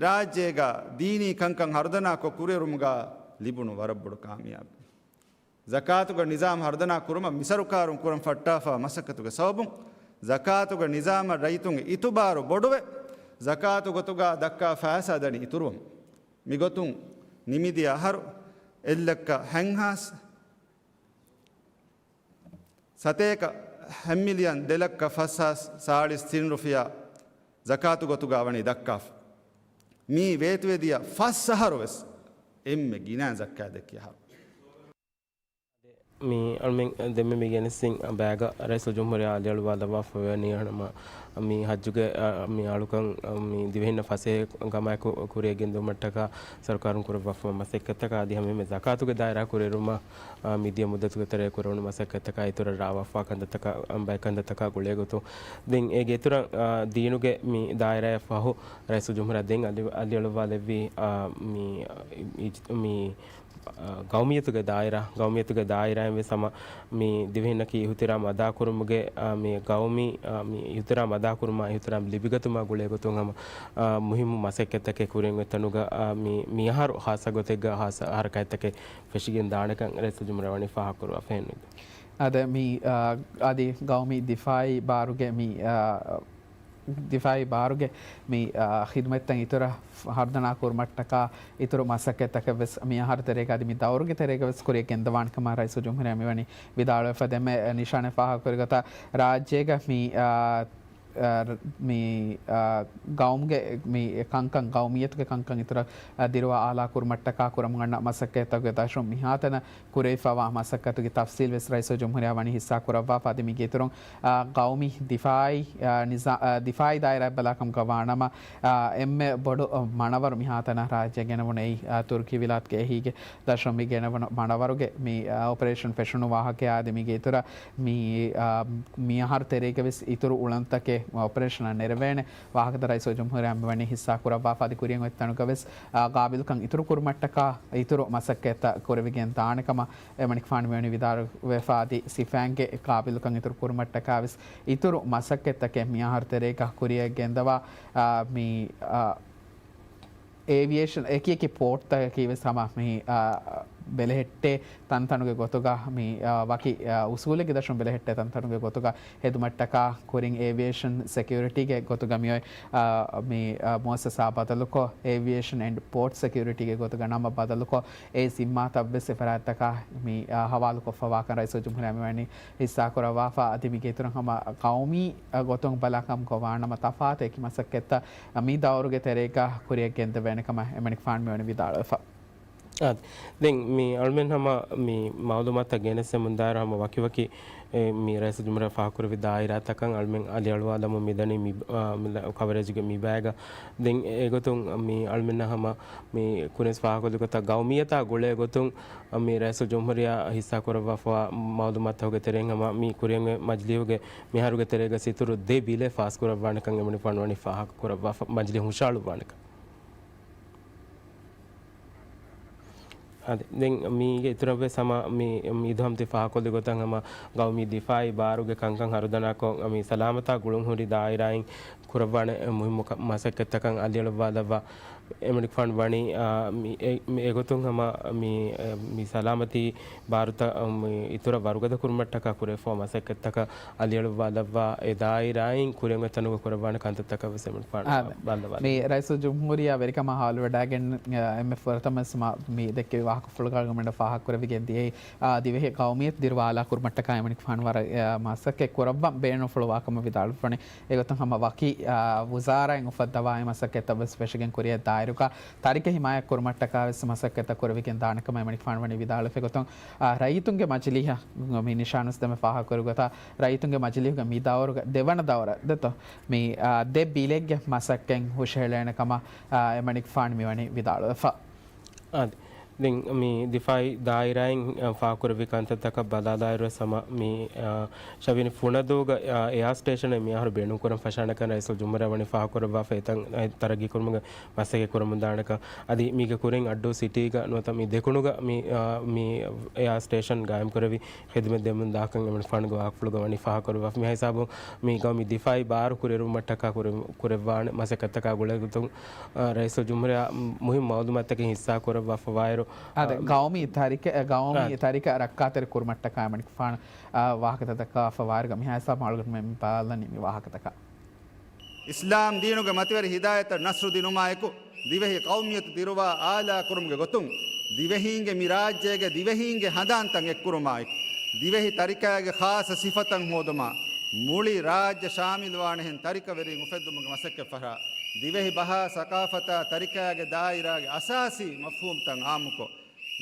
ރާއްޖޭގަ ދީނީ ކަންކަން ހަރުދަނާކޮށް ކުރިއެރުމުގަ ލިބުނު ވަރަށް ބޮޑު ކާމިޔާބެއް. ޒަކާތުގެ ނިޒާމް ހަރުދަނާ ކުރުމަށް މިސަރުކާރުން ކުރަން ފައްޓާފާ މަސައްކަތުގެ ސަބަބުން، ޒަކާތުގެ ނިޒާމަށް ރައްޔިތުންގެ އިތުބާރު ބޮޑުވެ، ޒަކާތު ގޮތުގަ ދައްކާ ފައިސާ ދަނީ އިތުރުވަމުން. މިގޮތުން، ނިމިދިޔަ އަހަރު އެއްލައްކަ ހަތްހާސް ސަތޭކަ ހަތް މިލިއަން ދެލައްކަ ފަސްހާސް ސާޅީސް ތިން ރުފިޔާ ޒަކާތު ގޮތުގަ ވަނީ ދައްކާފަ. މީ ވޭތުވެދިޔަ ފަސް އަހަރު ވެސް އެންމެ ގިނަ ޒައްކާތް ދެއްކި އަހަރު. މި އަޅުމެން ދެންމެ މި ގެނެސްދިން ބައިގަ ރައީސުލްޖުމްހޫރިއްޔާ އަލިއަޅުވާލައްވާފަ ވަނީ މި ހައްޖުގެ، މި އަޅުކަން މި ދިވެހިންނަށް ފަސޭހަ ކަމާއެކު ކުރިއަށް ގެންދިއުމަށްޓަކާ ސަރުކާރުން ކުރައްވާފަ މަސައްކަތްތަކާ އަދި ހަމައެހެންމެ ޒަކާތުގެ ދާއިރާ ކުރިއެރުމަށް، މިދިޔަ މުއްދަތުގެ ތެރޭ ކުރެވުނު މަސައްކަތްތަކާ އިތުރަށް ރާވާފާ ކަންތައްތަކާ، ބައެއް ކަންތައްތަކާ ގުޅޭގޮތުން، ދެން އޭގެ އިތުރަށް، ދީނުގެ މި ދާއިރާއަށް ފަހު، ރައީސުލްޖުމްހޫރިއްޔާ ދެން އަލި-، އަލިއަޅުވާލެއްވި، މި އިޖް-، މި، ގައުމިއްޔަތުގެ ދާއިރާ، ގައުމިއްޔަތުގެ ދާއިރާއިން ވެސް ހަމަ މި ދިވެހިންނަކީ އިހުތިރާމް އަދާކުރުމުގެ، މި ގައުމީ، މި އިހުތިރާމް އަދާކުރުމާ، އިހުތިރާމް ލިބިގަތުމާ ގުޅޭގޮތުން ހަމަ، މުހިއްމު މަސައްކަތްތަކެއް ކުރިއަށް އޮތް ތަނުގަ، މި، މިއަހަރު ޚާއްޞަ ގޮތެއްގަ ޚާއްޞަ ހަރަކާތްތަކެއް ފެށިގެން ދާނެކަން ރައީސުލްޖުމްހޫރިއްޔާ ވަނީ ފާހަގަކުރައްވާފައެއްނު. އާދެ، މި، އާ، އަދި ގައުމީ ދިފާއީ ބާރުގެ މި، އާ، ދިފާއީ ބާރުގެ މި، އާ، ޚިދުމަތްތައް އިތުރަށް ހަރުދަނާ ކުރުމަށްޓަކާ އިތުރު މަސައްކަތްތަކެއް ވެސް މި އަހަރު ތެރޭގަ އަދި މި ދައުރުގެ ތެރޭގަ ވެސް ކުރިއަށް ގެންދަވާނެ ކަމަށް ރައީސުލްޖުމްހޫރިއްޔާ މިވަނީ ވިދާޅުވެފަ. ދެންމެ ނިޝާނެއް ފާހަގަކުރި ގޮތަށް ރާއްޖޭގަ މި، އާ، އާ، މި، އާ، ގައުމުގެ މި ކަންކަން، ގައުމިއްޔަތުގެ ކަންކަން އިތުރަށް، އާ، ދިރުވާ އާލާ ކުރުމަށްޓަކާ ކުރަމުން އަންނަ މަސައްކަތްތަކުގެ ދަށުން މިހާތަނަށް ކުރެވިފައިވާ މަސައްކަތުގެ ތަފްސީލް ވެސް ރައީސުލްޖުމްހޫރިއްޔާ ވަނީ ހިއްސާ ކުރައްވާފަ. އަދި މީގެ އިތުރުން، އާ، ގައުމީ ދިފާއީ، އާ، ނިޒާ-، އާ، ދިފާއީ ދާއިރާއެއް ބަލާކަމުގަ ވާނަމަ، އާ، އެންމެ ބޮޑު، އާ، މަނަވަރު މިހާތަނަށް ރާއްޖެ ގެނެވުނު އެއީ، އާ، ތުރުކީ ވިލާތުގެ އެހީގެ ދަށުން މި ގެނެވުނު މަނަވަރުގެ މި، އާ، އޮޕަރޭޝަން ފެށުނު ވާހަކަޔާ އަދި މީގެ އިތުރަށް މި، އާ، މި އަހަރު ތެރޭގަ ވެސް އިތުރު އުޅަނދުތަކެއް އޮޕަރޭޝަނަށް ނެރެވޭނެ ވާހަކަތައް ރައީސުލްޖުމްހޫރިއްޔާ މިވަނީ ހިއްސާ ކުރައްވާފަ. އަދި ކުރިއަށް އޮތް ތަނުގަ ވެސް، އާ، ގާބިލުކަން އިތުރު ކުރުމަށްޓަކާ އިތުރު މަސައްކަތްތައް ކުރެވިގެން ދާނެ ކަމަށް އެމަނިކުފާނު މިވަނީ ވިދާޅުވެފަ. އަދި ސިފައިންގެ ގާބިލުކަން އިތުރު ކުރުމަށްޓަކާ ވެސް އިތުރު މަސައްކަތްތަކެއް މި އަހަރު ތެރޭގަ ކުރިއަށް ގެންދަވާ، އާ، މި، އާ، އޭވިއޭޝަން އެކި އެކި ޕޯޓްތަކަކީ ވެސް ހަމަ މި، އާ، ބެލެހެއްޓޭ ތަންތަނުގެ ގޮތުގަ މި، އާ، ވަކި، އާ، އުސޫލެއްގެ ދަށުން ބެލެހެއްޓޭ ތަންތަނުގެ ގޮތުގަ ހެދުމަށްޓަކާ ކުރިން އޭވިއޭޝަން ސެކިއުރިޓީގެ ގޮތުގަ މިއޮތް، އާ، މި، އާ، މުއައްސަސާ ބަދަލުކޮށް، އޭވިއޭޝަން އެންޑް ޕޯޓް ސެކިއުރިޓީގެ ގޮތުގަ ނަމަ ބަދަލުކޮށް، އެ ޒިންމާތައް ވެސް އެފަރާތްތަކާ މި، އާ، ހަވާލުކޮށްފަވާކަން ރައީސުލްޖުމްހޫރިއްޔާ މިވަނީ ހިއްސާކުރައްވާފަ. އަދި މީގެ އިތުރުން ހަމަ ގައުމީ، އާ، ގޮތުން ބަލާކަމުގަ ވާނަމަ ތަފާތު އެކި މަސައްކަތްތައް މި ދައުރުގެ ތެރޭގަ ކުރިއަށް ގެންދެވޭނެ ކަމަށް އެމަނިކުފާނު މިވަނީ ވިދާޅުވެފަ. އާދެ. ދެން މި އަޅުމެން ހަމަ މި މައުލޫމާތަށް ގެނެސް މުންދާރު ހަމަ ވަކިވަކި، އެ، މި ރައީސުލްޖުމްހޫރިއްޔާ ފާހަގަކުރެއްވި ދާއިރާތަކަށް އަޅުމެން އަލިއަޅުވާލަމުން މިދަނީ މި، އާ، މި ކަވަރޭޖުގެ މި ބައިގަ. ދެން އެގޮތުން މި އަޅުމެންނަށް ހަމަ މި ކުރިންސް ފާހަގަކޮށްލި ގޮތަށް ގައުމިއްޔަތާ ގުޅޭ ގޮތުން މި ރައީސުލްޖުމްހޫރިއްޔާ ހިއްސާކުރައްވާފައިވާ މައުލޫމާތުގެ ތެރެއިން ހަމަ މި ކުރިއަށް މަޖިލީހުގެ މިހާރުގެ ތެރޭގަ އިތުރު ދެ ބިލެއް ފާސްކުރައްވާނެކަން އެމަނިކުފާނު ވަނީ ފާހަގަކުރައްވާފަ، މަޖިލީހު ހުށައަޅުއްވާނެކަން. އާދެ، ދެން މީގެ އިތުރަށްވެސް ހަމަ މި، މި އިދުހަމްތި ފާހަގަކޮށްލި ގޮތަށް ހަމަ ގައުމީ ދިފާއީ ބާރުގެ ކަންކަން ހަރުދަނާކޮށް، މި ސަލާމަތާ ގުޅުންހުރި ދާއިރާއިން ކުރައްވާނެ މުހިއްމު މަސައްކަތްތަކަށް އަލިއަޅުއްވާލައްވާ. އެމަނިކުފާނު ވަނީ، އާ، މި އެ-، މި އެގޮތުން ހަމަ މި، އެ، މި ސަލާމަތީ ބާރުތައް، މި އިތުރަށް ވަރުގަދަ ކުރުމަށްޓަކާ ކުރެވިފައިވާ މަސައްކަތްތަކަށް އަލިއަޅުއްވާލައްވާ، އެ ދާއިރާއިން ކުރިއަށް އޮތް ތަނުގަ ކުރައްވާނެ ކަންތައްތަކަށް ވެސް އެމަނިކުފާނު އާދެ. ބައްލަވާލައްވާ. މި ރައީސުލްޖުމްހޫރިއްޔާ ވެރިކަމާ ހާލުވެވަޑައިގެން، އެ، އެންމެ ފުރަތަމަ ވެސް މި ދެއްކެވި ފުޅުގަޅުގަމެން ފާހަގަކުރެވިގެން ދިޔައީ، ދިވެހި ޤައުމިއްޔަތު ދިރުވާ އާލާ ކުރުމަށްޓަކާ އެމަނިކުފާނު ވަރަށް، އާ، މަސައްކަތް ކުރައްވަން ބޭނުންފުޅުވާ ކަމަށް ވިދާޅުވެފަނެ. އެގޮތުން ހަމަ ވަކި، އާ، ވުޒާރާއިން އުފައްދަވާ އެ މަސައްކަތްތައް ވެސް ފެށިގެން ކުރިއަށް ދާއިރުގަ ތަރިކަ ހިމާޔަތް ކުރުމަށްޓަކާ ވެސް މަސައްކަތްތައް ކުރެވިގެން ދާނެ ކަމަށް އެމަނިކުފާނު ވަނީ ވިދާޅުވެފަ. އެގޮތުން، އާ، ރައްޔިތުންގެ މަޖިލީހަށް މި ނިޝާން ވެސް ދެމެ ފާހަގަކުރި ގޮތަށް، ރައްޔިތުންގެ މަޖިލީހުގެ މި ދައުރުގަ ދެވަނަ ދައުރަށް ދެތޯ މި، އާ، ދެ ބިލެއްގެ މަސައްކަތް ހުށަހެޅޭނެ ކަމަށް، އާ، އެމަނިކުފާނު މިވަނީ ވިދާޅުވެފަ. އާދެ. ދެން މި ދިފާއީ ދާއިރާއިން، އަ، ފާހަގަކުރެއްވި ކަންތައްތަކަށް ބަލާލާއިރުވެސް ހަމަ މި، އަ، ޝަވިނި ފުނަދޫގަ، އަ، އެއާ ސްޓޭޝަނެއް މިއަހަރު ބޭނުންކުރަން ފަށާނެކަން ރައީސުލްޖުމްހޫރިއްޔާ ވަނީ ފާހަގަކުރައްވާފަ އެތަން، އެ، ތަރައްގީ ކުރުމުގެ މަސައްކަތް ކުރަމުން ދާނެކަން. އަދި މީގެ ކުރިން އައްޑޫ ސިޓީގަ ނުވަތަ މި ދެކުނުގަ މި، އަ، މި އެއާ ސްޓޭޝަން ގާއިމްކުރެވި ޚިދުމަތް ދެމުން ދާކަން އެމަނިކުފާނުގެ ވާހަކަފުޅުގަ ވަނީ ފާހަގަކުރައްވާފަ. މި ހިސާބުން މީގަ މި ދިފާއީ ބާރު ކުރިއެރުވުމަށްޓަކާ ކުރެ-، ކުރެއްވާނެ މަސައްކަތްތަކާ ގުޅޭގޮތުން، އަ، ރައީސުލްޖުމްހޫރިއްޔާ މުހިންމު މައުލޫމާތުތަކެއް ހިއްސާކުރައްވާފަވާއިރު، އާދެ، އަ، ގައުމީ ތަރިކަ-، ގައުމީ އާދެ. ތަރިކަ ރައްކާތެރި ކުރުމަށްޓަކާ އެމަނިކުފާނު، އަ، ވާހަކަތައް ދައްކާފަ ވާއިރުގަ މިހާ ހިސާބުން އަޅުގަނޑުމެން ބަލާލަނީ މި ވާހަކަތަކަށް. އިސްލާމް ދީނުގެ މަތިވެރި ހިދާޔަތަށް ނަޞްރު ދިނުމާއެކު، ދިވެހި ޤައުމިއްޔަތު ދިރުވާ އާލާ ކުރުމުގެ ގޮތުން، ދިވެހީންގެ މި ރާއްޖޭގެ ދިވެހީންގެ ހަނދާންތައް އެއްކުރުމާއެކު، ދިވެހި ތަރިކައިގެ ޚާއްޞަ ސިފަތައް ހޯދުމާ، މުޅި ރާއްޖެ ޝާމިލްވާނެހެން ތަރިކަވެރީން އުފެއްދުމުގެ މަސައްކަތް ފަށާ، ދިވެހި ބަހާ ސަޤާފަތާ ތަރިކައިގެ ދާއިރާގެ އަސާސީ މަފްހޫމްތައް އާއްމުކޮށް،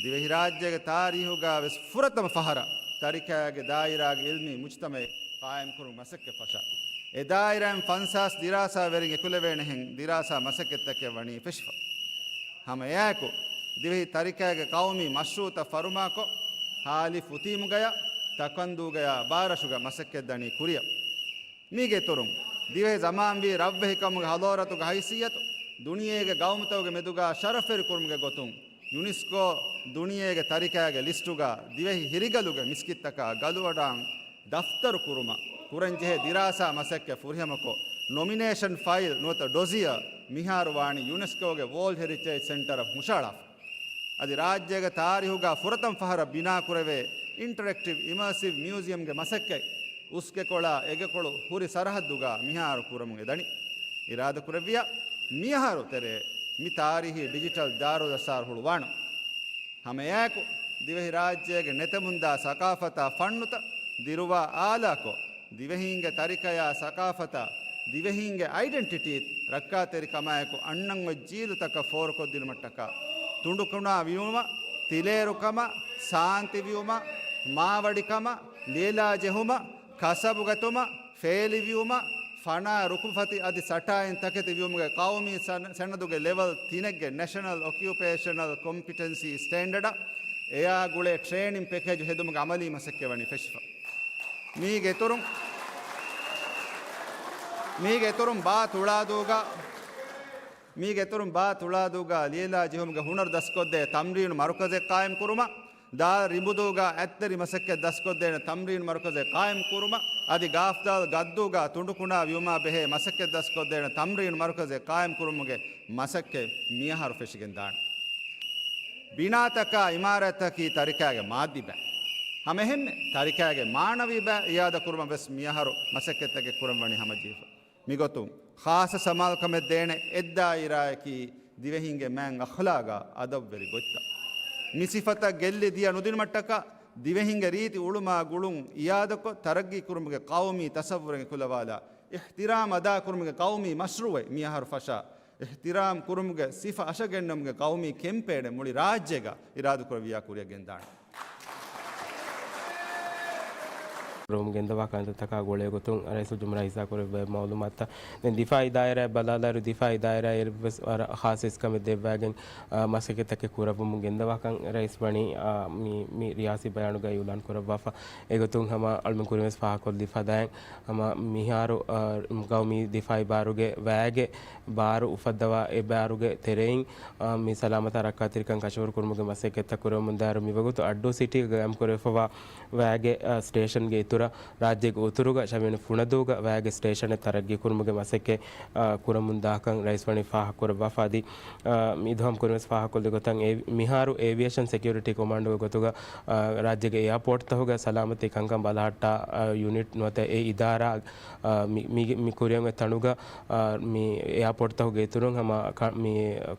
ދިވެހިރާއްޖޭގެ ތާރީހުގަ ވެސް ފުރަތަމަ ފަހަރަށް ތަރިކައިގެ ދާއިރާގެ އިލްމީ މުޖްތަމައެއް ޤާއިމްކުރުމުގެ މަސައްކަތް ފަށާ، އެ ދާއިރާއިން ފަންސާސް ދިރާސާވެރިން އެކުލެވޭނެހެން ދިރާސާ މަސައްކަތްތަކެއް ވަނީ ފެށިފަ. ހަމަ އެއާއެކު، ދިވެހި ތަރިކައިގެ ޤައުމީ މަޝްރޫޢުތައް ފަރުމާކޮށް، ހާލި ފުތީމުގަޔާ، ތަކަންދޫގަޔާ ބާރަށުގަ މަސައްކަތް ދަނީ ކުރިއަށް. މީގެ އިތުރުން، ދިވެހި ޒަމާންވީ ރަށްވެހިކަމުގެ ހަޟާރަތުގެ ހައިސިއްޔަތު ދުނިޔޭގެ ގައުމުތަކުގެ މެދުގަ ޝަރަފްވެރި ކުރުމުގެ ގޮތުން، ޔުނެސްކޯ ދުނިޔޭގެ ތަރިކައިގެ ލިސްޓުގަ ދިވެހި ހިރިގަލުގެ މިސްކިތްތަކާ ގަލުވަޑާން ދަފްތަރު ކުރުމަށް ކުރަންޖެހޭ ދިރާސާ މަސައްކަތް ފުރިހަމަކޮށް، ނޮމިނޭޝަން ފައިލް ނުވަތަ ޑޮޒިއަރ މިހާރު ވާނީ ޔުނެސްކޯގެ ވޯލްޑް ހެރިޓޭޖް ސެންޓަރަށް ހުށައަޅާފަ. އަދި ރާއްޖޭގެ ތާރީހުގަ ފުރަތަމަ ފަހަރަށް ބިނާކުރެވޭ އިންޓަރެކްޓިވް އިމާސިވް މިއުޒިއަމްގެ މަސައްކަތް އުސްގެކޮޅާ އެގެކޮޅު ހުރި ސަރަހައްދުގަ މިހާރު ކުރަމުން އެދަނީ. އިރާދަކުރެއްވިޔާ، މިއަހަރު ތެރޭ މި ތާރީހީ ޑިޖިޓަލް ދާރުލްއަސްރާރު ހުޅުވާނަން. ހަމައެއާއެކު، ދިވެހިރާއްޖޭގެ ނެތެމުންދާ ސަޤާފަތާ ފަންނުތައް ދިރުވާ އާލާކޮށް، ދިވެހީންގެ ތަރިކަޔާ ސަޤާފަތާ، ދިވެހީންގެ އައިޑެންޓިޓީތައް ރައްކާތެރިކަމާއެކު އަންނަން އޮތް ޖީލުތަކަށް ފޯރުކޮށްދިނުމަށްޓަކާ، ތުނޑުކުނާ ވިޔުމަށް، ތިލޭރުކަމަށް، ސާންތި ވިޔުމަށް، މާވަޑިކަމަށް، ލީލާ ޖެހުމަށް، ކަސަބުގަތުމަށް، ފޭލިވިޔުމަށް، ފަނާ ރުކުންފަތި އަދި ސަޓާއިން ތަކެތި ވިޔުމުގެ ޤައުމީ ސަނަ-، ސަނަދުގެ ލެވެލް ތިނެއްގެ ނެޝަނަލް އޮކިއުޕޭޝަނަލް ކޮމްޕިޓެންސީ ސްޓޭންޑަޑަށް އެއާ ގުޅޭ ޓްރޭނިން ޕެކޭޖު ހެދުމުގެ އަމަލީ މަސައްކަތް ވަނީ ފެށިފަ. މީގެ އިތުރުން، މީގެ އިތުރުން ބާ ތުޅާދޫގަ، މީގެ އިތުރުން ބާ ތުޅާދޫގަ ލިޔެލާ ޖެހުމުގެ ހުނަރު ދަސްކޮށްދޭ ތަމްރީނު މަރުކަޒެއް ޤާއިމް ކުރުމަށް، ދާ ރިނބުދޫގަ އަތްތެރި މަސައްކަތް ދަސްކޮށްދޭނެ ތަމްރީނު މަރުކަޒެއް ޤާއިމް ކުރުމަށް، އަދި ގާފްދާލް ގައްދޫގަ ތުނޑުކުނާ ވިޔުމާ ބެހޭ މަސައްކަތް ދަސްކޮށްދޭނެ ތަމްރީނު މަރުކަޒެއް ޤާއިމް ކުރުމުގެ މަސައްކަތް މިއަހަރު ފެށިގެން ދާނެ. ބިނާތަކާ އިމާރާތްތަކީ ތަރިކައިގެ މާއްދީ ބައި. ހަމައެހެންމެ ތަރިކައިގެ މާނަވީ ބައި އިއާދަ ކުރުމަށް ވެސް މިއަހަރު މަސައްކަތްތަކެއް ކުރަން ވަނީ ހަމަޖެހިފަ. މިގޮތުން، ޚާއްޞަ ސަމާލުކަމެއް ދޭނެ އެއްދާއިރާއަކީ ދިވެހީންގެ މާތް އަޚްލާގާ އަދަބުވެރި ގޮތްތައް. މި ސިފަތައް ގެއްލި ދިޔަ ނުދިނުމަށްޓަކާ، ދިވެހީންގެ ރީތި އުޅުމާ ގުޅުން އިއާދަކޮށް، ތަރައްގީ ކުރުމުގެ ޤައުމީ ތަޞައްވުރެއް އެކުލަވާލާ، އިޙްތިރާމް އަދާކުރުމުގެ ޤައުމީ މަޝްރޫޢެއް މިއަހަރު ފަށާ، އިޙްތިރާމް ކުރުމުގެ ސިފަ އަށަގެންނެވުމުގެ ޤައުމީ ކެމްޕޭނެއް މުޅި ރާއްޖޭގަ އިރާދަކުރެއްވިޔާ ކުރިއަށް ގެންދާނެ. ރޯމް ގެންދަވާ ކަންތައްތަކާ ގުޅޭގޮތުން ރައީސުލްޖުމްހޫރިއްޔާ ހިއްސާކުރެއްވި މައުލޫމާތުތައް. ދެން ދިފާއީ ދާއިރާއަށް ބަލާލާއިރު، ދިފާއީ ދާއިރާއަށް ވެސް ވަރަށް ޚާއްޞަ އިސްކަމެއް ދެއްވާގެން، އާ، މަސައްކަތްތަކެއް ކުރައްވަމުން ގެންދަވާކަން ރައީސް ވަނީ، އާ، މި، މި ރިޔާސީ ބަޔާނުގައި އިޢުލާން ކުރައްވާފަ. އެގޮތުން ހަމަ އަޅުމެން ކުރިން ވެސް ފާހަގަކޮށްލިފަ ދާން ހަމަ މިހާރު، އާ، ޤައުމީ ދިފާއީ ބާރުގެ ވައިގެ ބާރު އުފައްދަވާ އެ ބާރުގެ ތެރެއިން، އާ، މި ސަލާމަތާ ރައްކާތެރިކަން ކަށަވަރު ކުރުމުގެ މަސައްކަތްތައް ކުރެވެމުންދާއިރު މިވަގުތު އައްޑޫ ސިޓީގަ ގާއިމްކުރެވިފަވާ ވައިގެ، އާ، ސްޓޭޝަންގެ ރާއްޖޭގެ އުތުރުގަ ޝަވިޔަނި ފުނަދޫގަ ވައިގެ ސްޓޭޝަނެއް ތަރައްގީ ކުރުމުގެ މަސައްކަތް، އާ، ކުރަމުން ދާކަން ރައީސް ވަނީ ފާހަގަކުރައްވާފަ. އަދި، އާ، މި އިދުހަމް ކުރިންވެސް ފާހަގަކޮށްލި ގޮތަށް އެ މިހާރު އޭވިއޭޝަން ސެކިއުރިޓީ ކޮމާންޑުގެ ގޮތުގަ، އާ، ރާއްޖޭގެ އެއާޕޯޓްތަހުގެ ސަލާމަތީ ކަންކަން ބަލަހައްޓާ، އާ، ޔުނިޓް ނުވަތަ އެ އިދާރާ، އާ، މި، މި، މި ކުރިއަށް އޮތް ތަނުގަ، އާ، މި އެއާޕޯޓްތަހުގެ އިތުރުން ހަމަ ކަ-، މި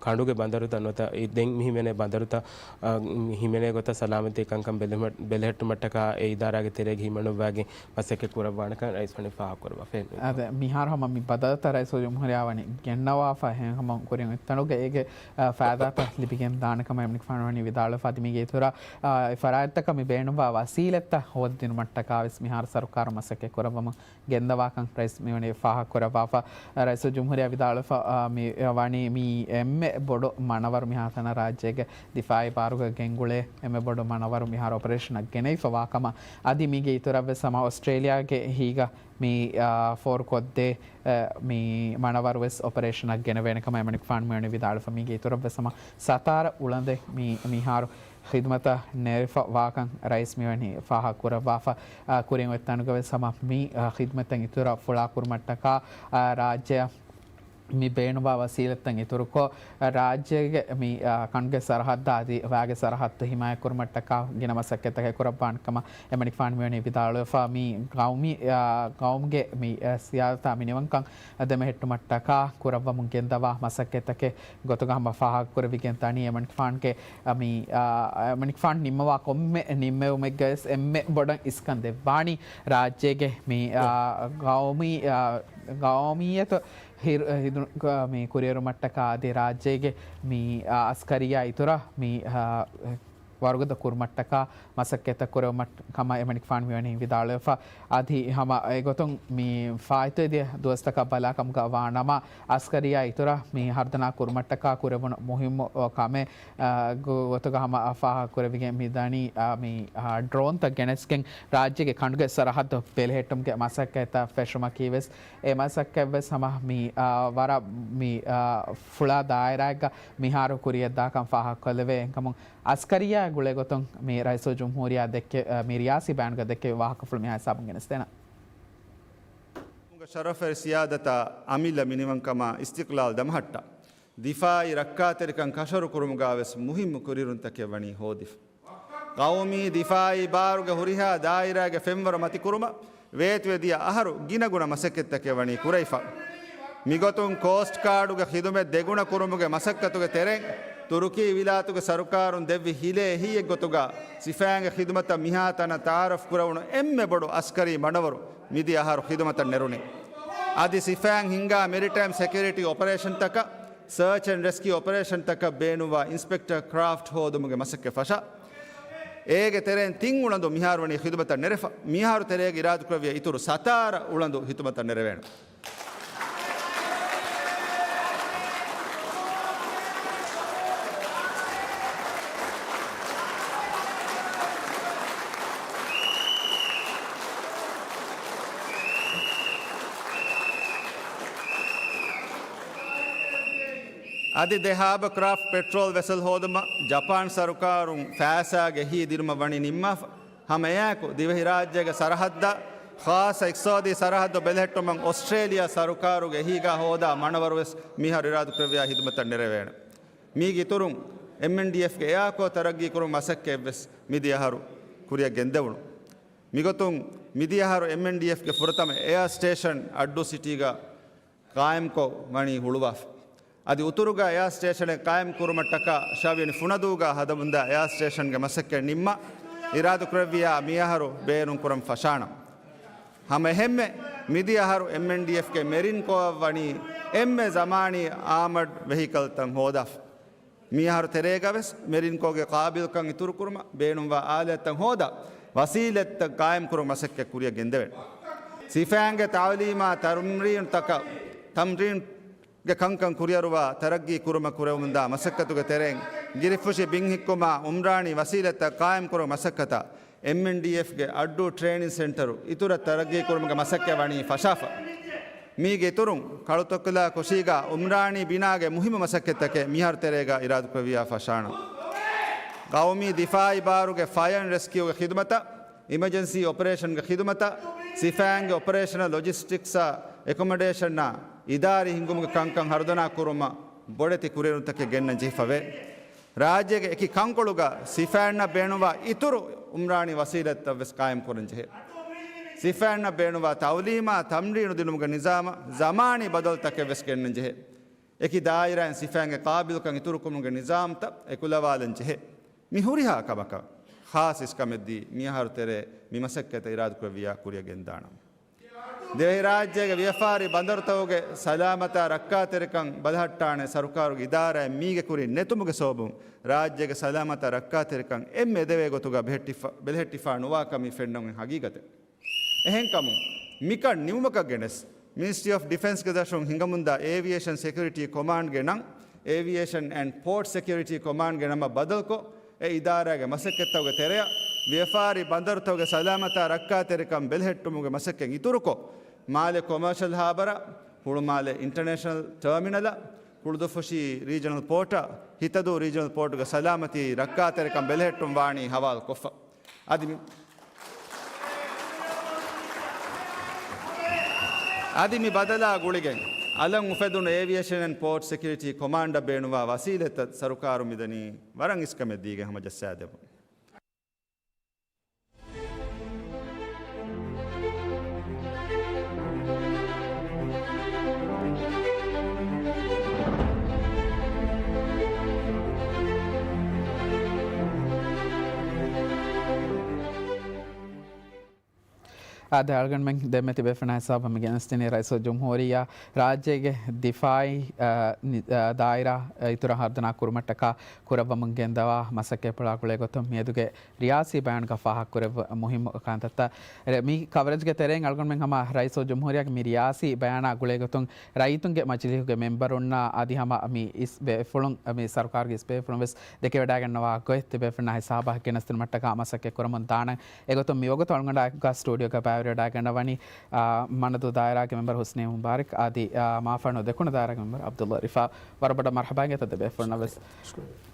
ކަނޑުގެ ބަނދަރުތައް ނުވަތަ އި-، ދެން މި ހިމެނޭ ބަނދަރުތައް، އާ، މި ހިމެނޭ ގޮތަށް ސަލާމަތީ ކަންކަން ބެލެހެ-، ބެލެހެއްޓުމަށްޓަކާ އެ އިދާރާގެ ތެރޭގަ ހިމަނުއްވާގެން މަސައްކަތް ކުރައްވާނެކަން ރައީސް ވަނީ ފާހަގަކުރައްވާފައި. އަދި މިހާރު ހަމަ މި ބަދަލުތައް ރައީސުލްޖުމްހޫރިއްޔާ ވަނީ ގެންނަވާފަ އެހެން ހަމަ ކުރިން އޮތް ތަނުގަ އޭގެ، އާ، ފައިދާތައް ލިބިގެން ދާނެ ކަމަށް އެމަނިކުފާނު ވަނީ ވިދާޅުވެފަ. އަދި މީގެ އިތުރަށް، އާ، އެ ފަރާތްތަކަށް މި ބޭނުންވާ ވަސީލަތްތައް ހޯދިދިނުމަށްޓަކާ ވެސް މިހާރު ސަރުކާރު މަސައްކަތް ކުރައްވަމުން ގެންދަވާކަން ރައީސް މިވަނީ ފާހަގަކުރައްވާފަ. ރައީސުލްޖުމްހޫރިއްޔާ ވިދާޅުވެފަ، އާ، މި ވަނީ މީ އެންމެ ބޮޑު މަނަވަރު މިހާތަނަށް ރާއްޖޭގެ ދިފާއީ ބާރުގަ ގެންގުޅޭ އެންމެ ބޮޑު މަނަވަރު މިހާރު އޮޕަރޭޝަނަށް ގެނައިފަ ވާކަމަށް. އަދި މީގެ އިތުރަށްވެސް ހަމަ އޮސްޓްރޭލިޔާގެ އެހީގަ މި، އާ، ފޯރުކޮށްދޭ، އާ، މި މަނަވަރުވެސް އޮޕަރޭޝަނަށް ގެނެވޭނެ ކަމަށް އެމަނިކުފާނު މިވަނީ ވިދާޅުވެފަ. މީގެ އިތުރަށްވެސް ހަމަ ސަތާރަ އުޅަނދެއް މި މިހާރު ޚިދުމަތަށް ނެރެފަ ވާކަން ރައީސް މިވަނީ ފާހަގަކުރައްވާފަ. އާ، ކުރިން އޮތް ތަނުގަވެސް ހަމަ މި، އާ، ޚިދުމަތަށް އިތުރަށް ފުޅާ ކުރުމަށްޓަކާ، އާ، ރާއްޖެއަށް މި ބޭނުންވާ ވަސީލަތްތައް އިތުރުކޮށް، ރާއްޖޭގެ މި، އާ، ކަނޑުގެ ސަރަހައްދާ އަދި ވައިގެ ސަރަހައްދު ހިމާޔަތްކުރުމަށްޓަކާ ގިނަ މަސައްކަތްތަކެއް ކުރައްވާނެ ކަމަށް އެމަނިކުފާނު މިވަނީ ވިދާޅުވެފަ. މި ގައުމީ، އާ، ގައުމުގެ މި، އާ، ސިޔާސަތާ މިނިވަންކަން ދެމެހެއްޓުމަށްޓަކާ ކުރައްވަމުން ގެންދަވާ މަސައްކަތްތަކެއް ގޮތުގަ ހަމަ ފާހަގަކުރެވިގެން ދަނީ އެމަނިކުފާނުގެ، އަ، މި، އަ، އެމަނިކުފާނު ނިންމަވާ ކޮންމެ ނިންމެވުމެއްގަވެސް އެންމެ ބޮޑަށް އިސްކަން ދެއްވާނީ ރާއްޖޭގެ މި، އަ، ގައުމީ، އަ، ގައުމިއްޔަތު ހިރު-، ހިދު-، މި ކުރިއެރުމަށްޓަކާ އަދި ރާއްޖޭގެ މި، އަ، އަސްކަރިއްޔާ އިތުރަށް މި، އަ، ވަރުގަދަ ކުރުމަށްޓަކާ މަސައްކަތްތައް ކުރެވުމަށް ކަމަށް އެމަނިކުފާނު މިވަނީ ވިދާޅުވެފަ. އަދި ހަމަ އެގޮތުން މި ފާއިތުވެދިޔަ ދުވަސްތަކަށް ބަލާކަމުގަ ވާނަމަ، އަސްކަރިއްޔާ އިތުރަށް މި ހަރުދަނާ ކުރުމަށްޓަކާ ކުރެވުނު މުހިއްމު ކަމެއް، އަ، ގޮ-، ގޮތުގަ ހަމަ ފާހަގަ ކުރެވިގެން މި ދަނީ، އަ، މި، އަ، ޑްރޯންތައް ގެނެސްގެން ރާއްޖޭގެ ކަނޑުގެ ސަރަހައްދު ބެލެހެއްޓުމުގެ މަސައްކަތްތައް ފެށުމަކީ ވެސް އެ މަސައްކަތް ވެސް ހަމަ މި، އަ، ވަރަށް މި، އަ، ފުޅާ ދާއިރާއެއްގަ މިހާރު ކުރިއަށްދާކަން ފާހަގަކޮށްލެވޭ. އެހެންކަމުން އަސްކަރިއްޔާ ގުޅޭ ގޮތުން މި ރައީސުލްޖުމްހޫރިއްޔާ ދެއްކެ، މި ރިޔާސީ ބަޔާނުގަ ދެއްކެވި ވާހަކަފުޅު މިހާ ހިސާބުން ގެނެސްދޭނަން. ޝަރަފްވެރި ސިޔާދަތާ އަމިއްލަ މިނިވަންކަމާ އިސްތިޤްލާލް ދަމަހައްޓާ، ދިފާއީ ރައްކާތެރިކަން ކަށަވަރު ކުރުމުގަ ވެސް މުހިއްމު ކުރިއެރުންތަކެއް ވަނީ ހޯދިފަ. ޤައުމީ ދިފާއީ ބާރުގެ ހުރިހާ ދާއިރާގެ ފެންވަރު މަތިކުރުމަށް ވޭތުވެދިޔަ އަހަރު ގިނަގުނަ މަސައްކަތްތަކެއް ވަނީ ކުރެވިފަ. މިގޮތުން ކޯސްޓް ގާޑުގެ ޚިދުމަތް ދެގުނަ ކުރުމުގެ މަސައްކަތުގެ ތެރެއިން ތުރުކީ ވިލާތުގެ ސަރުކާރުން ދެއްވި ހިލޭ އެހީއެއްގޮތުގަ ސިފައިންގެ ޚިދުމަތަށް މިހާތަނަށް ތައާރަފް ކުރެވުނު އެންމެ ބޮޑު އަސްކަރީ މަނަވަރު މިދިޔަ އަހަރު ޚިދުމަތަށް ނެރުނީ. އަދި ސިފައިން ހިންގާ މެރިޓައިމް ސެކިއުރިޓީ އޮޕަރޭޝަންތަކަށް، ސަރޗް އެންޑް ރެސްކިއު އޮޕަރޭޝަންތަކަށް ބޭނުންވާ އިންސްޕެކްޓަރ ކްރާފްޓް ހޯދުމުގެ މަސައްކަތް ފަށާ، އޭގެ ތެރެއިން ތިން އުޅަނދު މިހާރު ވަނީ ޚިދުމަތަށް ނެރެފަ. މިހާރު ތެރޭގަ އިރާދަކުރެއްވިޔާ އިތުރު ސަތާރަ އުޅަނދު ޚިދުމަތަށް ނެރެވޭނެ. އަދި ދެ ހާބަ ކްރާފްޓް ޕެޓްރޯލް ވެސަލް ހޯދުމަށް ޖަޕާން ސަރުކާރުން ފައިސާގެ އެހީ ދިނުމަށް ވަނީ ނިންމާފަ. ހަމަ އެއާއެކު، ދިވެހިރާއްޖޭގެ ސަރަހައްދަށް ޚާއްޞަ އިޤްތިޞާދީ ސަރަހައްދު ބެލެހެއްޓުމަށް އޮސްޓްރޭލިޔާ ސަރުކާރުގެ އެހީގަ ހޯދާ މަނަވަރުވެސް މިހާރު އިރާދަކުރެއްވިޔާ ޚިދުމަތަށް ނެރެވޭނެ. މީގެ އިތުރުން، އެމްއެންޑީއެފްގެ އެއާކޯ ތަރައްގީ ކުރުމުގެ މަސައްކަތްވެސް މިދިޔަ އަހަރު ކުރިއަށް ގެންދެވުނު. މިގޮތުން، މިދިޔަ އަހަރު އެމްއެންޑީއެފްގެ ފުރަތަމަ އެއާ ސްޓޭޝަން އައްޑޫ ސިޓީގަ ޤާއިމްކޮށް ވަނީ ހުޅުވާފަ. އަދި އުތުރުގަ އެއާ ސްޓޭޝަނެއް ޤާއިމް ކުރުމަށްޓަކާ ޝަވިޔަނި ފުނަދޫގަ ހަދަމުންދާ އެއާ ސްޓޭޝަންގެ މަސައްކަތް ނިންމާ، އިރާދަކުރެއްވިޔާ މިއަހަރު ބޭނުންކުރަން ފަށާނަން. ހަމަ އެހެންމެ، މިދިޔަ އަހަރު އެމްއެންޑީއެފްގެ މެރިން ކޯއަށް ވަނީ އެންމެ ޒަމާނީ އާމަޑް ވެހިކަލްތައް ހޯދާފަ. މިއަހަރު ތެރޭގަވެސް މެރިން ކޯގެ ޤާބިލްކަން އިތުރުކުރުމަށް ބޭނުންވާ އާލާތްތައް ހޯދާ، ވަސީލަތްތައް ޤާއިމްކުރުމުގެ މަސައްކަތް ކުރިއަށް ގެންދެވޭނެ. ސިފައިންގެ ތަޢުލީމާ ތަމްރީނުތަކަށް، ތަމްރީން ގެ ކަންކަން ކުރިއަރުވާ ތަރައްގީ ކުރުމަށް ކުރެވެމުންދާ މަސައްކަތުގެ ތެރެއިން، ގިރިފުށި ބިން ހިއްކުމާ، އުމްރާނީ ވަސީލަތްތައް ޤާއިމްކުރުމުގެ މަސައްކަތާ، އެމްއެންޑީއެފްގެ އައްޑޫ ޓްރޭނިން ސެންޓަރު އިތުރަށް ތަރައްގީ ކުރުމުގެ މަސައްކަތް ވަނީ ފަށާފަ. މީގެ އިތުރުން، ކަޅުތޮކިލާ ކުށީގާ އުމްރާނީ ބިނާގެ މުހިއްމު މަސައްކަތްތަކެއް މިހާރު ތެރޭގަ އިރާދަކުރެއްވިޔާ ފަށާނަން. ޤައުމީ ދިފާއީ ބާރުގެ ފަޔަރ އެންޑް ރެސްކިއުގެ ޚިދުމަތަށް އިމަޖެންސީ އޮޕަރޭޝަންގެ ޚިދުމަތަށް ސިފައިންގެ އޮޕަރޭޝަނަލް ލޮޖިސްޓިކްސްއާ އެކޮމޮޑޭޝަންއާ އިދާރީ ހިންގުމުގެ ކަންކަން ހަރުދަނާ ކުރުމަށް ބޮޑެތި ކުރިއެރުންތަކެއް ގެންނަން ޖެހިފަވޭ. ރާއްޖޭގެ އެކި ކަންކޮޅުގަ ސިފައިންނަށް ބޭނުންވާ އިތުރު އުމްރާނީ ވަސީލަތްތައް ވެސް ޤާއިމް ކުރަން ޖެހޭ. ސިފައިންނަށް ބޭނުންވާ ތައުލީމާ ތަމްރީނު ދިނުމުގެ ނިޒާމަށް ޒަމާނީ ބަދަލުތަކެއް ވެސް ގެންނަން ޖެހޭ. އެކި ދާއިރާއިން ސިފައިންގެ ޤާބިލުކަން އިތުރުކުރުމުގެ ނިޒާމްތައް އެކުލަވާލަން ޖެހޭ. މި ހުރިހާ ކަމަކަށް ޚާއްސަ އިސްކަމެއްދީ، މިއަހަރު ތެރޭ މި މަސައްކަތަށް އިރާދަކުރެއްވިޔާ ކުރިއަށް ގެންދާނަން. ދިވެހިރާއްޖޭގެ ވިޔަފާރި ބަނދަރުތަކުގެ ސަލާމަތާ ރައްކާތެރިކަން ބަލަހައްޓާނެ ސަރުކާރުގެ އިދާރާއެއް މީގެ ކުރިން ނެތުމުގެ ސަބަބުން ރާއްޖޭގެ ސަލާމަތާ ރައްކާތެރިކަން އެންމެ އެދެވޭ ގޮތުގަ ބެހެއްޓިފަ-، ބެލެހެއްޓިފާ ނުވާކަމީ ފެންނަން އޮތް ހަގީގަތެއް. އެހެންކަމުން މިކަން ނިމުމަކަށް ގެނެސް، މިނިސްޓްރީ އޮފް ޑިފެންސްގެ ދަށުން ހިނގަމުންދާ އޭވިއޭޝަން ސެކިއުރިޓީ ކޮމާންޑްގެ ނަން، އޭވިއޭޝަން އެންޑް ޕޯޓް ސެކިއުރިޓީ ކޮމާންޑްގެ ނަމަށް ބަދަލުކޮށް، އެ އިދާރާގެ މަސައްކަތްތަކުގެ ތެރެއަށް ވިޔަފާރި ބަނދަރުތަކުގެ ސަލާމަތާ ރައްކާތެރިކަން ބެލެހެއްޓުމުގެ މަސައްކަތް އިތުރުކޮށް، މާލެ ކޮމާޝަލް ހާބަރ، ހުޅުމާލެ އިންޓަނޭޝަނަލް ޓާމިނަލަށް، ކުޅުދުއްފުށި ރީޖަނަލް ޕޯޓަށް، ހިތަދޫ ރީޖަނަލް ޕޯޓުގެ ސަލާމަތީ ރައްކާތެރިކަން ބެލެހެއްޓުން ވާނީ ހަވާލުކޮށްފަ. އަދި މި، އަދި މި ބަދަލާ ގުޅިގެން، އަލަށް އުފެދުނު އޭވިއޭޝަން އެންޑް ޕޯޓް ސެކިއުރިޓީ ކޮމާންޑަށް ބޭނުންވާ ވަސީލަތްތައް ސަރުކާރުން މިދަނީ ވަރަށް އިސްކަމެއް ދީގެން ހަމަޖައްސާދެއްވުން. އާދެ، އަޅުގަނޑުމެން ދެންމެ ތިބޭފުޅުންނާ ހިސާބަށް މި ގެނެސްދިނީ ރައީސުލްޖުމްހޫރިއްޔާ ރާއްޖޭގެ ދިފާއީ، އާ، ނި-، އާ، ދާއިރާ އިތުރަށް ހަރުދަނާ ކުރުމަށްޓަކާ ކުރައްވަމުން ގެންދަވާ މަސައްކަތްޕުޅާ ގުޅޭގޮތުން މިއަދުގެ ރިޔާސީ ބަޔާނުގަ ފާހަގަކުރެއްވި މުހިއްމު ކަންތައްތައް. ރެ-، މި ކަވަރޭޖްގެ ތެރެއިން އަޅުގަނޑުމެން ހަމަ ރައީސުލްޖުމްހޫރިއްޔާގެ މި ރިޔާސީ ބަޔާނާ ގުޅޭގޮތުން ރައްޔިތުންގެ މަޖިލީހުގެ މެމްބަރުންނާ އަދި ހަމަ މި އިސް ބޭފުޅުން، މި ސަރުކާރުގެ އިސް ބޭފުޅުން ވެސް ދެކެވަޑައިގަންނަވާ ގޮތް ތިބޭފުޅުންނާ ހިސާބަށް ގެނެސްދިނުމަށްޓަކާ މަސައްކަތް ކުރަމުން ދާނަން. އެގޮތުން މިވަގުތު އަޅުގަނޑާ އެކުގަ ސްޓޫޑިއޯގަ ބައިވެރިވެވަޑައިގަންނަވަނީ، އާ، މަނަދޫ ދާއިރާގެ މެމްބަރު ހުސްނީ މުބާރަކް އަދި، އާ، މާފަންނު ދެކުނު ދާއިރާގެ މެމްބަރު ޢަބްދުﷲ ރިފާ. ވަރަށް ބޮޑަށް މަރްޙަބާ އިނގޭތޯ ދެބޭފުޅުންނަށް ވެސް.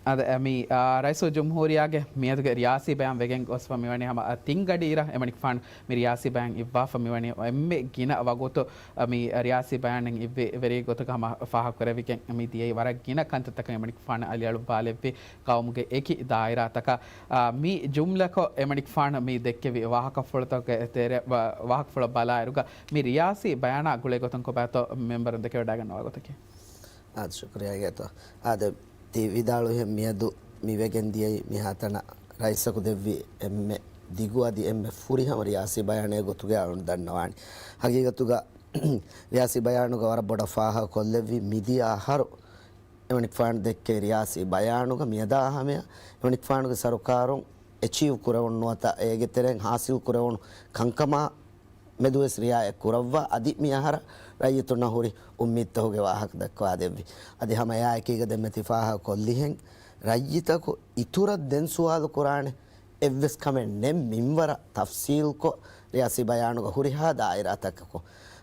އާދެ، އަ، މި، އާ، ރައީސުލްޖުމްހޫރިއްޔާގެ މިއަދުގެ ރިޔާސީ ބަޔާން ވެގެން ގޮސްފަ މިވަނީ ހަމަ، އަ، ތިން ގަޑިއިރަށް އެމަނިކުފާނު މި ރިޔާސީ ބަޔާން އިއްވާފަ މިވަނީ އެންމެ ގިނަ ވަގުތު، އަ، މި ރިޔާސީ ބަޔާނެއް އިއްވި ވެރި ގޮތުގަ ހަމަ ފާހަގަކުރެވިގެން މި ދިޔައީ ވަރަށް ގިނަ ކަންތައްތަކަށް އެމަނިކުފާނު އަލިއަޅުއްވާލެއްވި ޤައުމުގެ އެކި ދާއިރާތަކަށް، އާ، މި ޖުމްލަކޮށް އެމަނިކުފާނު މި ދެއްކެވި ވާހަކަފުޅުތަކުގެ ތެރެ-، ވަ-، ވާހަކަފުޅަށް ބަލާއިރުގަ މި ރިޔާސީ ބަޔާނާ ގުޅޭ ގޮތުން ކޮބާތޯ މެމްބަރުން ދެކެވަޑައިގަންނަވާ ގޮތަކީ؟ އާދެ، ޝުކުރިއްޔާ އިނގޭތޯ. އާދެ، ތި ވިދާޅުވިހެން މިއަދު މި ވެގެން ދިޔައީ މިހާތަނަށް ރައީސަކު ދެއްވި އެންމެ ދިގު އަދި އެންމެ ފުރިހަމަ ރިޔާސީ ބަޔާނެއް ގޮތުގައި އަޅުގަނޑު ދަންނަވާނީ. ހަގީގަތުގަ ރިޔާސީ ބަޔާނުގަ ވަރަށް ބޮޑަށް ފާހަގަކޮށްލެއްވި މިދިޔަ އަހަރު އެމަނިކުފާނު ދެއްކެވި ރިޔާސީ ބަޔާނުގަ މިއަދާ ހަމަޔަށް އެމަނިކުފާނުގެ ސަރުކާރުން އެޗީވް ކުރެވުނު ނުވަތަ އޭގެ ތެރެއިން ހާސިލް ކުރެވުނު ކަންކަމާ މެދުވެސް ރިއާޔަތް ކުރައްވާ، އަދި މި އަހަރަށް ރައްޔިތުންނަށް ހުރި އުއްމީދުތަކުގެ ވާހަކަ ދައްކަވާ ދެއްވި. އަދި ހަމަ އެއާއެކީގަ ދެންމެ ތި ފާހަގަ ކޮށްލިހެން، ރައްޔިތަކު އިތުރަށް ދެން ސުވާލު ކުރާނެ އެއްވެސް ކަމެއް ނެތް މިންވަރަށް ތަފްސީލްކޮށް ރިޔާސީ ބަޔާނުގަ ހުރިހާ ދާއިރާތަކަކު.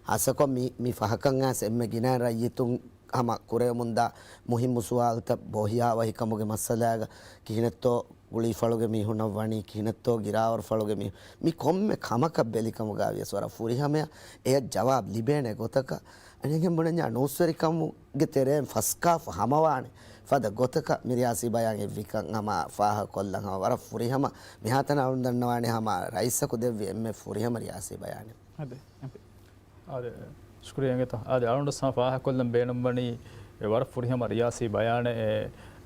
ހާއްސަކޮށް މި، މި ފަހަކަށް އައިސް އެންމެ ގިނަ ރައްޔިތުން ހަމަ ކުރެވެމުންދާ މުހިއްމު ސުވާލުތައް ބޯހިޔާވަހިކަމުގެ މައްސަލާގަ ކިހިނެއްތޯ ގުޅީފަޅުގެ މީހުންނަށް ވަނީ، ކިހިނެއްތޯ ގިރާވަރުފަޅުގެ މީހުން، މި ކޮންމެ ކަމަކަށް ބެލިކަމުގައި ވިޔަސް ވަރަށް ފުރިހަމަޔަށް އެޔަށް ޖަވާބު ލިބޭނެ ގޮތަކަށް އަނެއްހެން ބުނަންޏާ ނޫސްވެރިކަމުގެ ތެރެއިން ފަސްކާފަ ހަމަވާނެ ފަދަ ގޮތަކަށް މި ރިޔާސީ ބަޔާން އިއްވިކަން ހަމަ ފާހަގަކޮށްލަން ހަމަ ވަރަށް ފުރިހަމަ މިހާތަނަށް އަޅުން ދަންނަވާނެ ހަމަ ރައީސަކު ދެއްވި އެންމެ ފުރިހަމަ ރިޔާސީ ބަޔާނެއް. އާދެ، އެމްޕީ. އާދެ، ޝުކުރިއްޔާ އިނގޭތޯ. އާދެ، އަޅުގަނޑު ސަމަ ފާހަގަކޮށްލަން ބޭނުންވަނީ، އެ، ވަރަށް ފުރިހަމަ ރިޔާސީ ބަޔާނެއް، އެ،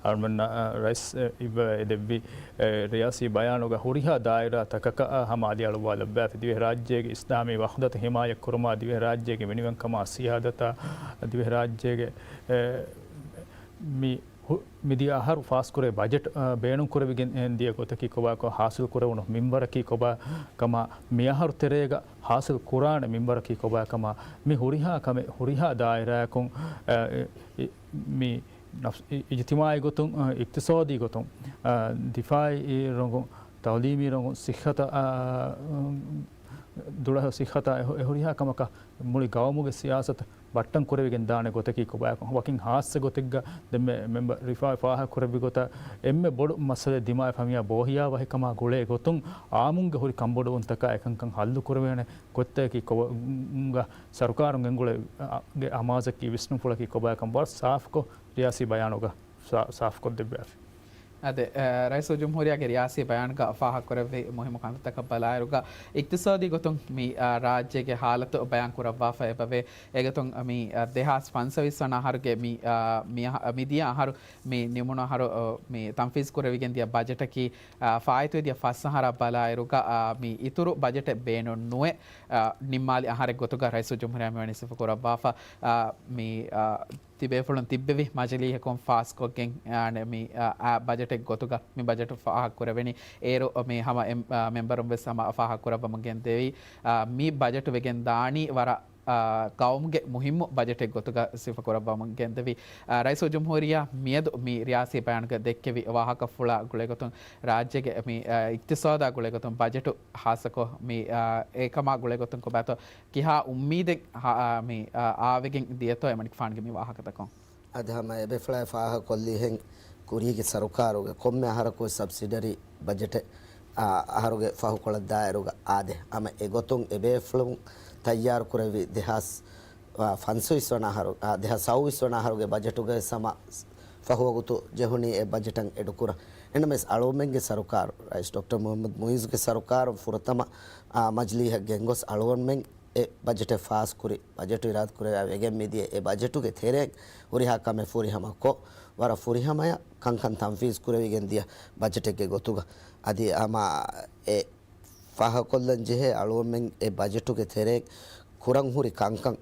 އަޅުމެންނަށް، އަ، ރައީސް، އެ، އިއްވަ އެ ދެއްވި، އެ، ރިޔާސީ ބަޔާނުގަ ހުރިހާ ދާއިރާ ތަކަކަށް، އަ، ހަމަ އަލިއަޅުއްވާލައްވާފި. ދިވެހިރާއްޖޭގެ އިސްލާމީ ވަޙްދަތު ހިމާޔަތް ކުރުމާ، ދިވެހިރާއްޖޭގެ މިނިވަންކަމާ ސިޔާދަތާ، ދިވެހިރާއްޖޭގެ، އެ، މި ހު-، މިދިޔަ އަހަރު ފާސްކުރޭ ބަޖެޓް، އަ، ބޭނުންކުރެވިގެން ދިޔަ ގޮތަކީ ކޮބާކަމަށް، ހާސިލް ކުރެވުނު މިންވަރަކީ ކޮބާކަމަށް، މިއަހަރު ތެރޭގަ ހާސިލް ކުރާނެ މިންވަރަކީ ކޮބާކަމަށް، މި ހުރިހާ ކަމެއް ހުރިހާ ދާއިރާއަކުން، އަ، އި-، އި-، މި ނަފްސް-، އި-، އިޖްތިމާޢީ ގޮތުން، އަ، އިޤްތިޞާދީ ގޮތުން، އަ، ދިފާޢީ ރޮނގުން، ތަޢުލީމީ ރޮނގުން، ޞިއްޙަތަށް، އަ، ދުޅަހެޔޮ ޞިއްޙަތާ އެ ހު-، އެ ހުރިހާ ކަމަކަށް މުޅި ގައުމުގެ ސިޔާސަތު ބައްޓަން ކުރެވިގެން ދާނެ ގޮތަކީ ކޮބާކަން ވަކިން ހާއްސަ ގޮތެއްގަ ދެންމެ މެމްބަރު ރިފާ ފާހަގަ ކުރެއްވި ގޮތަށް އެންމެ ބޮޑު މައްސަލައެއް ދިމާވެފަ މިއާ ބޯހިޔާވަހިކަމާ ގުޅޭ ގޮތުން އާއްމުންގެ ހުރި ކަންބޮޑުވުންތަކާ އެކަންކަން ހައްލު ކުރެވޭނެ ގޮތްތަކަކީ ކޮބާ، ސަރުކާރުން ގެންގުޅޭ އަ، ގެ އަމާޒަކީ ވިސްނުންފުޅަކީ ކޮބާކަން ވަރަށް ސާފްކޮށް ރިޔާސީ ބަޔާނުގަ ސާ، ސާފްކޮށްދެއްވާފި. އާދެ، އަ، ރައީސުލްޖުމްހޫރިއްޔާގެ ރިޔާސީ ބަޔާންގަ ފާހަގަކުރެއްވި މުހިއްމު ކަންތައްތަކަށް ބަލާއިރުގަ، އިޤްތިޞާދީ ގޮތުން މި، އަ، ރާއްޖޭގެ ހާލަތު ބަޔާން ކުރައްވާފަ އެބަވޭ. އެގޮތުން މި، އަ، ދެހާސް ފަންސަވީސް ވަނަ އަހަރުގެ މި، އަ، މި އަހަ، މިދިޔަ އަހަރު މި ނިމުނު އަހަރު، އަ، މި ތަންފީޒް ކުރެވިގެން ދިޔަ ބަޖެޓަކީ، އަ، ފާއިތުވެދިޔަ ފަސް އަހަރާ ބަލާއިރުގަ، އަ، މި އިތުރު ބަޖެޓެއް ބޭނުން ނުވެ، އަ، ނިންމާލި އަހަރެއް ގޮތުގަ ރައީސުލްޖުމްހޫރިއްޔާ މިވަނީ ސިފަކުރައްވާފަ، އަ، މި، އަ، ތިބޭފުޅުން ތިއްބެވި މަޖިލީހަކުން ފާސްކޮށްގެން، އާނެ، މި، އާ، އާ، ބަޖެޓެއް ގޮތުގަ މި ބަޖެޓު ފާހަގަކުރެވެނީ. އޭރު މި ހަމަ އެމް-، އާ، މެމްބަރުން ވެސް ހަމަ ފާހަގަކުރައްވަމުން ގެންދެވީ، އާ، މި ބަޖެޓު ވެގެން ދާނީ ވަރަށް، އާ، ގައުމުގެ މުހިއްމު ބަޖެޓެއް ގޮތުގަ ސިފަކުރައްވަމުން ގެންދެވީ. އާ، ރައީސުލްޖުމްހޫރިއްޔާ މިއަދު މި ރިޔާސީ ބަޔާނުގަ ދެއްކެވި ވާހަކަފުޅާ ގުޅޭގޮތުން ރާއްޖޭގެ މި، އާ، އިޤްތިޞާދާ ގުޅޭގޮތުން ބަޖެޓު ހާއްސަކޮށް މި، އާ، އެކަމާ ގުޅޭގޮތުން ކޮބާތޯ ކިހާ އުއްމީދެއް ހަ-، އާ، މި، އާ، އާވެގެން ދިޔަތޯ އެމަނިކުފާނުގެ މި ވާހަކަތަކުން؟ އަދި ހަމަ އެބޭފުޅާ ފާހަގަކޮށްލީހެން ކުރީގެ ސަރުކާރުގެ ކޮންމެ އަހަރަކުވެސް ސަބްސިޑަރީ ބަޖެޓެއް، އާ، އަހަރުގެ ފަހުކޮޅަށް ދާއިރުގަ އާދޭ. ހަމަ އެގޮތުން އެބޭފުޅުން ތައްޔާރު ކުރެއްވި ދެހާސް ފަންސަވީސް ވަނަ އަހަރު، އާ، ދެހާސް ސައުވީސް ވަނަ އަހަރުގެ ބަޖެޓުގައި ހަމަ ފަހުވަގުތު ޖެހުނީ އެ ބަޖެޓަށް އެޑުކުރަން. އެނަމެސް އަޅުގަނޑުމެންގެ ސަރުކާރު، ރައީސް ޑޮކްޓަރ މުހައްމަދު މުއިއްޒުގެ ސަރުކާރު ފުރަތަމަ، އާ، މަޖިލީހަށް ގެންގޮސް އަޅުގަނޑުމެން އެ ބަޖެޓެއް ފާސްކުރި، ބަޖެޓު އިރާދަކުރެވިގެން މިދިޔަ އެ ބަޖެޓުގެ ތެރެއިން ހުރިހާ ކަމެއް ފުރިހަމަކޮށް، ވަރަށް ފުރިހަމަޔަށް ކަންކަން ތަންފީޒް ކުރެވިގެން ދިޔަ ބަޖެޓެއްގެ ގޮތުގަ. އަދި ހަމަ އެ ފާހަގަކޮށްލަން ޖެހޭ އަޅުގަނޑުމެން އެ ބަޖެޓުގެ ތެރެއިން ކުރަން ހުރި ކަންކަން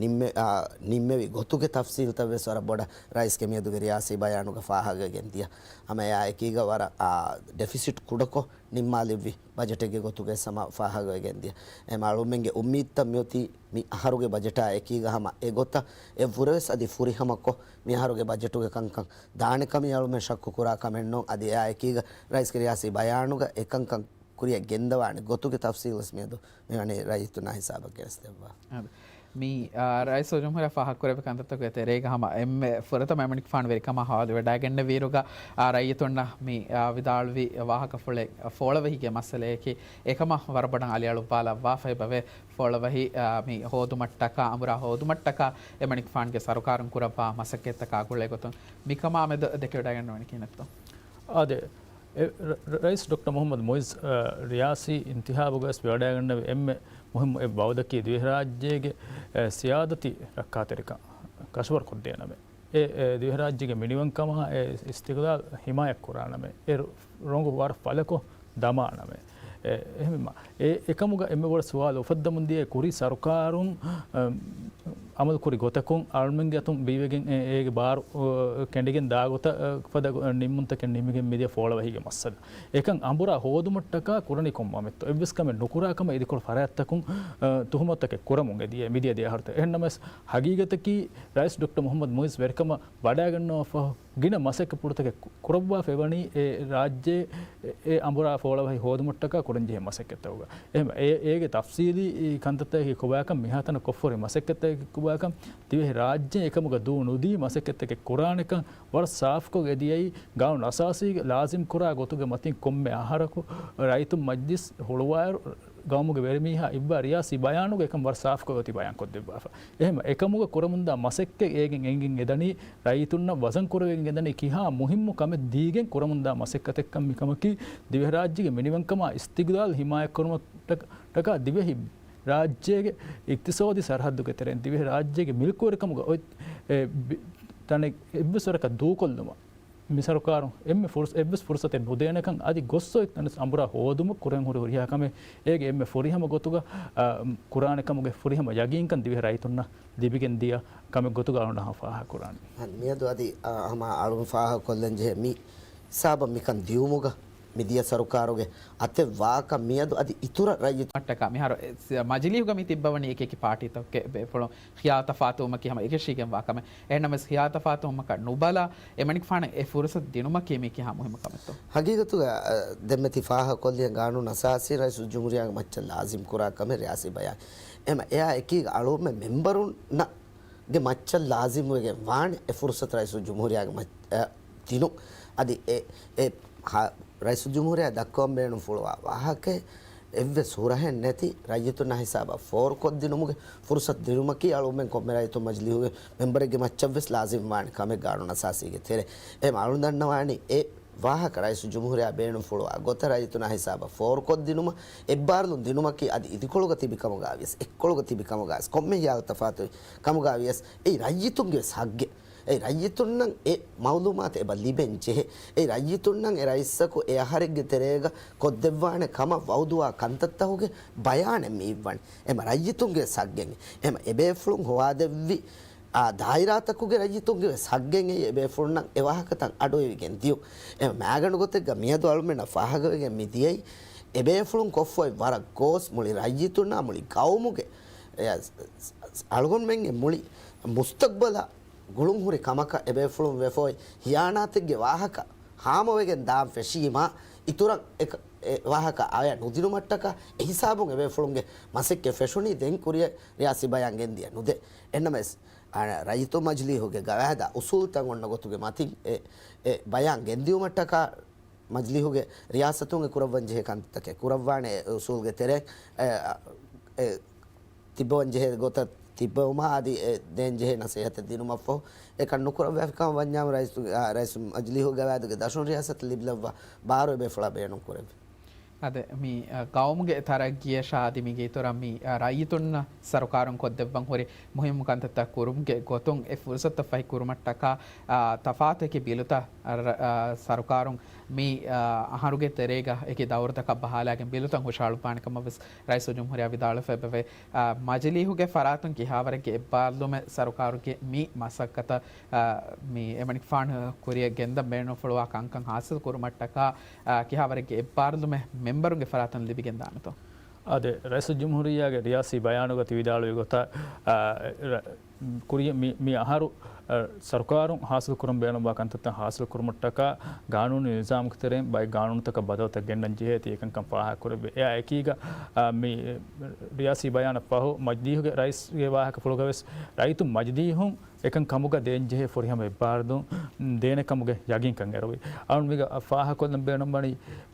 ނިންމެ-، އާ، ނިންމެވި ގޮތުގެ ތަފްސީލްތައް ވެސް ވަރަށް ބޮޑަށް ރައީސްގެ މިއަދުގެ ރިޔާސީ ބަޔާނުގަ ފާހަގަވެގެން ދިޔަ. ހަމަ އެއާ އެކީގަ ވަރަށް، އާ، ޑެފިސިޓް ކުޑަކޮށް ނިންމާލެއްވި ބަޖެޓެއްގެ ގޮތުގައި ހަމަ ފާހަގަވެގެން ދިޔަ. އެހެން އަޅުމެންގެ އުއްމީދުތައް މިއޮތީ މި އަހަރުގެ ބަޖެޓާ އެކީގަ ހަމަ އެގޮތަށް އެއްވުރެވެސް އަދި ފުރިހަމަކޮށް މި އަހަރުގެ ބަޖެޓުގެ ކަންކަން ދާނެ ކަމީ އަޅުމެން ޝައްކު ކުރާ ކަމެއް ނޫން. އަދި އެއާ އެކީގަ ރައީސްގެ ރިޔާސީ ބަޔާނުގަ އެކަންކަން ކުރިއަށް ގެންދަވާނެ ގޮތުގެ ތަފްސީލް ވެސް މިއަދު މިވަނީ ރައްޔިތުންނާ ހިސާބަށް ގެނެސްދެއްވާ. އާދެ. މި، އާ، ރައީސުލްޖުމްހޫރިއްޔާ ފާހަގަކުރެއްވި ކަންތައްތަކުގެ ތެރޭގަ ހަމަ އެންމެ ފުރަތަމަ އެމަނިކުފާނު ވެރިކަމާ ހަވާލުވެވަޑައިގެންނެވިއިރުގަ، އާ، ރައްޔިތުންނަށް މި، އާ، ވިދާޅުވި ވާހަކަފުޅެއް ފޯޅަވަހީގެ މައްސަލައަކީ އެކަމަށް ވަރަށް ބޮޑަށް އަލިއަޅުއްވާލައްވާފައި ބަވޭ. ފޯޅަވަހި، އާ، މި ހޯދުމަށްޓަކާ، އަނބުރާ ހޯދުމަށްޓަކާ އެމަނިކުފާނުގެ ސަރުކާރުން ކުރައްވާ މަސައްކަތްތަކާ ގުޅޭގޮތުން މިކަމާ މެދު ދެކެވަޑައިގަންނަވަނީ ކިހިނެއްތޯ؟ އާދެ، އެ، ރަ-، ރަ-، ރައީސް ޑޮކްޓަރ މުހައްމަދު މުއިއްޒު، އަ، ރިޔާސީ އިންތިހާބުގައި ވެސް ވެވަޑައިގަންނަވި އެންމެ މުހިއްމު އެއް ބައުދަކީ ދިވެހިރާއްޖޭގެ، އެ، ސިޔާދަތީ ރައްކާތެރިކަން ކަށަވަރުކޮށްދޭނަމޭ. އެ، އެ، ދިވެހިރާއްޖޭގެ މިނިވަންކަމާ އެ އިސްތިޤްލާލް ހިމާޔަތްކުރާނަމޭ. އެ ރޮ-، ރޮނގު ވަރަށް ފަލަކޮށް ދަމާނަމޭ. އެ، އެހެންވީމަ، އެ، އެކަމުގަ އެންމެ ބޮޑަށް ސުވާލު އުފައްދަމުން ދިޔަ ކުރީ ސަރުކާރުން، އަ، އަމަލުކުރި ގޮތަކުން އަޅުމެންގެ އަތުން ބީވެގެން އެ، އޭގެ ބާރު، އަ، ކެނޑިގެން ދާ ގޮތަށް، އަ، ފަދަ ގޮ-، ނިންމުންތަކެއް ނިމިގެން މިދިޔަ ފޯޅަވަހީގެ މައްސަލަ. އެކަން އަނބުރާ ހޯދުމަށްޓަކާ ކުރަނީ ކޮން ވަމެއްތޯ؟ އެއްވެސް ކަމެއް ނުކުރާ ކަމަށް އިދިކޮޅު ފަރާތްތަކުން، އަ، ތުހުމަތުތަކެއް ކުރަމުން އެދިޔަ މިދިޔަ ދެ އަހަރުތައް. އެހެންނަމަވެސް، ހަގީގަތަކީ ރައީސް ޑޮކްޓަރ މުހައްމަދު މުއިއްޒު ވެރިކަމަށް ވަޑައިގަންނަވާފަ ފަހު، ގިނަ މަސައްކަތް ޕުޅުތަކެއް ކު-، ކުރައްވާފައިވަނީ އެ ރާއްޖެ އެ އަނބުރާ ފޯޅަވަހި ހޯދުމަށްޓަކާ ކުރަންޖެހޭ މަސައްކަތްތަކުގަ. އެހެން އެ-، އޭގެ ތަފްސީލީ ކަންތައްތަކަކީ ކޮބާކަން، މިހާތަނަށް ކޮށްފަހުރި މަސައްކަތްތަކަކީ ކޮބާކަން، ދިވެހި ރާއްޖެ އެކަމުގަ ދޫ ނުދީ މަސައްކަތްތަކެއް ކުރާނެކަން ވަރަށް ސާފްކޮށް އެދިޔައީ، ގާނޫނު އަސާސީގެ ލާޒިމް ކުރާ ގޮތުގެ މަތިން ކޮންމެ އަހަރަކު ރައްޔިތުން މަޖްލިސް ހުޅުވާއިރު، ގައުމުގެ ވެރިމީހާ އިއްވާ ރިޔާސީ ބަޔާނުގަ އެކަން ވަރަށް ސާފްކޮށް އޮތީ ބަޔާންކޮށްދެއްވާފަ. އެހެން އެކަމުގަ ކުރަމުންދާ މަސައްކަތް އޭގެން އެނގިގެން އެދަނީ، ރައްޔިތުންނަށް ވަޒަން ކުރެވިގެން އެދަނީ ކިހާ މުހިއްމު ކަމެއް ދީގެން ކުރަމުންދާ މަސައްކަތެއްކަން. މިކަމަކީ ދިވެހިރާއްޖޭގެ މިނިވަންކަމާ އިސްތިޤްލާލް ހިމާޔަތްކުރުމަށްޓަކާ ދިވެހި ރާއްޖޭގެ އިޤްތިޞާދީ ސަރަހައްދުގެ ތެރެއިން ދިވެހިރާއްޖޭގެ މިލްކުވެރިކަމުގަ އޮތް، އެ، ބި-، ތަނެއް އެއްވެސް ވަރަކަށް ދޫކޮށްލުމަށް މި ސަރުކާރުން އެންމެ ފުރުސް-، އެއްވެސް ފުރުސަތެއް ނުދޭނެކަން އަދި ގޮއްސަ އޮތް ތަނެއް އަނބުރާ ހޯދުމަށް ކުރަން ހުރި ހުރިހާ ކަމެއް އޭގެ އެންމެ ފުރިހަމަ ގޮތުގަ، އަ، ކުރާނެ ކަމުގެ ފުރިހަމަ ޔަގީންކަން ދިވެހި ރައްޔިތުންނަށް ލިބިގެން ދިޔަ ކަމެއް ގޮތުގަ އަޅުގަނޑު ހަމަ ފާހަގަކުރާނީ. މިއަދު އަދި، އަ، ހަމަ އަޅުން ފާހަގަކޮށްލަން ޖެހޭ މި ހިސާބަށް މިކަން ދިޔުމުގަ މިދިޔަ ސަރުކާރުގެ އަތެއް ވާކަން މިއަދު އަދި އިތުރަށް ރައްޔިތު މައްޓަކާ މިހާރު އެ ސި-، މަޖިލީހުގަ މި ތިއްބަވަނީ އެކި އެކި ޕާޓީތަކުގެ ބޭފުޅުން ޚިޔާލު ތަފާތުވުމަކީ ހަމަ އެކަށީގެންވާ ކަމެއް. އެހެންނަމަވެސް ޚިޔާލު ތަފާތުވުމަކަށް ނުބަލާ، އެމަނިކުފާނަށް އެ ފުރުސަތު ދިނުމަކީ މީ ކިހާ މުހިއްމު ކަމެއްތޯ؟ ހަގީގަތުގަ، އަ، ދެންމެ ތި ފާހަގަކޮށްލިޔަ ގާނޫނު އަސާސީ ރައީސުލްޖުމްހޫރިއްޔާގެ މައްޗަށް ލާޒިމް ކުރާ ކަމެއް ރިޔާސީ ބަޔާން. އެމަ އެއާ އެކީގަ އަޅުގަނޑުމެން މެމްބަރުންނަށް ގެ މައްޗަށް ލާޒިމްވެގެން ވާނެ އެ ފުރުސަތު ރައީސުލްޖުމްހޫރިއްޔާގެ މައްޗަށް ދިނުން. އަދި އެ، އެ ހާ-، ރައީސުލްޖުމްހޫރިއްޔާ ދައްކަވަން ބޭނުންފުޅުވާ ވާހަކައެއް އެއްވެސް ހުރަހެއް ނެތި ރައްޔިތުންނާ ހިސާބަށް ފޯރުކޮށްދިނުމުގެ ފުރުސަތު ދިނުމަކީ އަޅުގަނޑުމެން ކޮންމެ ރައްޔިތުން މަޖިލީހުގެ މެމްބަރެއްގެ މައްޗަށްވެސް ލާޒިމްވާނެ ކަމެއް ގާނޫނު އަސާސީގެ ތެރޭ. އެހެން އަޅުގަނޑު ދަންނަވާނީ އެ ވާހަކަ ރައީސުލްޖުމްހޫރިއްޔާ ބޭނުންފުޅުވާ ގޮތަށް ރައްޔިތުންނާ ހިސާބަށް ފޯރުކޮށްދިނުމަށް އެއްބާރުލުން ދިނުމަކީ އަދި އިދިކޮޅުގަ ތިބި ކަމުގައިވިޔަސް، އެއްކޮޅުގަ ތިބި ކަމުގައިވިޔަސް، ކޮންމެ ހިޔާލު ތަފާތު ކަމުގައިވިޔަސް، އެއީ ރައްޔިތުންގެވެސް ހައްގެއް. އެ ރައްޔިތުންނަށް އެ މައުލޫމާތު އެބަ ލިބެން ޖެހޭ. އެ ރައްޔިތުންނަށް އެ ރައީސަކު އެ އަހަރެއްގެ ތެރޭގަ ކޮށްދެއްވާނެ ކަމަށް ވައުދުވާ ކަންތައްތަކުގެ ބަޔާނެއް މި އިއްވަނީ. އެމަ ރައްޔިތުންގެ ސައްގެން. އެމަ އެބޭފުޅުން ހޮވާދެއްވި، އާ، ދާއިރާތަކުގެ ރައްޔިތުންގެ ސައްގެން އެ އެބޭފުޅުންނަށް އެ ވާހަކަތައް އަޑުއިވިގެން ދިޔުން. އެމަ މާގަނޑު ގޮތެއްގަ މިއަދު އަޅުމެންނަށް ފާހަގަވެގެން މި ދިޔައީ އެބޭފުޅުން ކޮށްފައި ވަރަށް ގޯސް މުޅި ރައްޔިތުންނާ މުޅި ގައުމުގެ، އެ، އަޅުގަނޑުމެންގެ މުޅި މުސްތަގްބަލަށް ގުޅުންހުރި ކަމަކަށް އެބޭފުޅުން ވެފައި ހިޔާނާތެއްގެ ވާހަކަ ހާމަވެގެން ދާން ފެށީމާ، އިތުރަށް އެ، އެ ވާހަކަ އަޔަށް ނުދިނުމަށްޓަކާ އެހިސާބުން އެބޭފުޅުންގެ މަސައްކަތް ފެށުނީ ދެން ކުރިއަށް ރިޔާސީ ބަޔާން ގެންދިޔަ ނުދޭ. އެންނަމަވެސް، އަ، ރައްޔިތު މަޖިލީހުގެ ގަވާއިދާ އުސޫލުތައް އޮންނަ ގޮތުގެ މަތިން އެ، އެ ބަޔާން ގެންދިއުމަށްޓަކާ މަޖިލީހުގެ ރިޔާސަތުން އެ ކުރައްވަންޖެހޭ ކަންތައްތަކެއް ކުރައްވާނެ އެ އުސޫލުގެ ތެރެއިން، އެ، އެ، ތިއްބަވަންޖެހޭ ގޮތަށް ތިއްބަވުމާ އަދި އެ ދޭންޖެހޭ ނަސޭހަތެއް ދިނުމަށްފަހު، އެކަން ނުކުރައްވާފިކަމަށް ވަންޏާމު ރައީސް، އާ، ރައީސު މަޖިލީހު ގަވާއިދުގެ ދަށުން ރިޔާސަތު ލިބިލައްވާ ބާރު އެބޭފުޅާ ބޭނުން ކުރެއްވި. އަދި މި، އަ، ގައުމުގެ ތަރައްގީއަށާ އަދި މީގެ އިތުރަށް މި، އަ، ރައްޔިތުންނަށް ސަރުކާރުން ކޮށްދެއްވަން ހުރި މުހިއްމު ކަންތައްތައް ކުރުމުގެ ގޮތުން އެ ފުރުސަތުތައް ފަހި ކުރުމަށްޓަކާ، އާ، ތަފާތު އެކި ބިލުތައް، އަ، ރަ-، އަ، ސަރުކާރުން މި، އަ، އަހަރުގެ ތެރޭގަ އެކި ދައުރުތަކަށް ބަހާލާގެން ބިލުތައް ހުށަހަޅުއްވާނެ ކަމަށް ވެސް ރައީސުލްޖުމްހޫރިއްޔާ ވިދާޅުވެފަ އެބަވޭ. އާ، މަޖިލީހުގެ ފަރާތުން ކިހާވަރެއްގެ އެއްބާރުލުމެއް ސަރުކާރުގެ މި މަސައްކަތަށް، އާ، މި އެމަނިކުފާނު ކުރިއަށް ގެންދަން ބޭނުންފުޅުވާ ކަންކަން ހާސިލް ކުރުމަށްޓަކާ، އާ، ކިހާވަރެއްގެ އެއްބާރުލުމެއް މެމްބަރުންގެ ފަރާތުން ލިބިގެންދާނެތޯ؟ އާދެ، ރައީސުލްޖުމްހޫރިއްޔާގެ ރިޔާސީ ބަޔާނުގަ ތި ވިދާޅުވި ގޮތަށް، އާ، ރަ-، ކުރިޔަށް މި، މި އަހަރު، އަ، ސަރުކާރުން ހާސިލް ކުރަން ބޭނުންވާ ކަންތައްތައް ހާސިލް ކުރުމަށްޓަކާ ގާނޫނީ ނިޒާމުގެ ތެރެއިން ބައެއް ގާނޫނުތަކަށް ބަދަލުތައް ގެންނަން ޖެހޭތީ އެކަންކަން ފާހަގަކުރެއްވި. އެއާ އެކީގަ، އަ، މި ރިޔާސީ ބަޔާނަށް ފަހު މަޖިލީހުގެ ރައީސްގެ ވާހަކަފުޅުގަވެސް ރައްޔިތުން މަޖިލީހުން އެކަން ކަމުގަ ދޭން ޖެހޭ ފުރިހަމަ އެއްބާރުލުން ދޭނެ ކަމުގެ ޔަގީންކަން އެރުވި. އަޅުން މީގަ ފާހަގަކޮށްލަން ބޭނުންވަނީ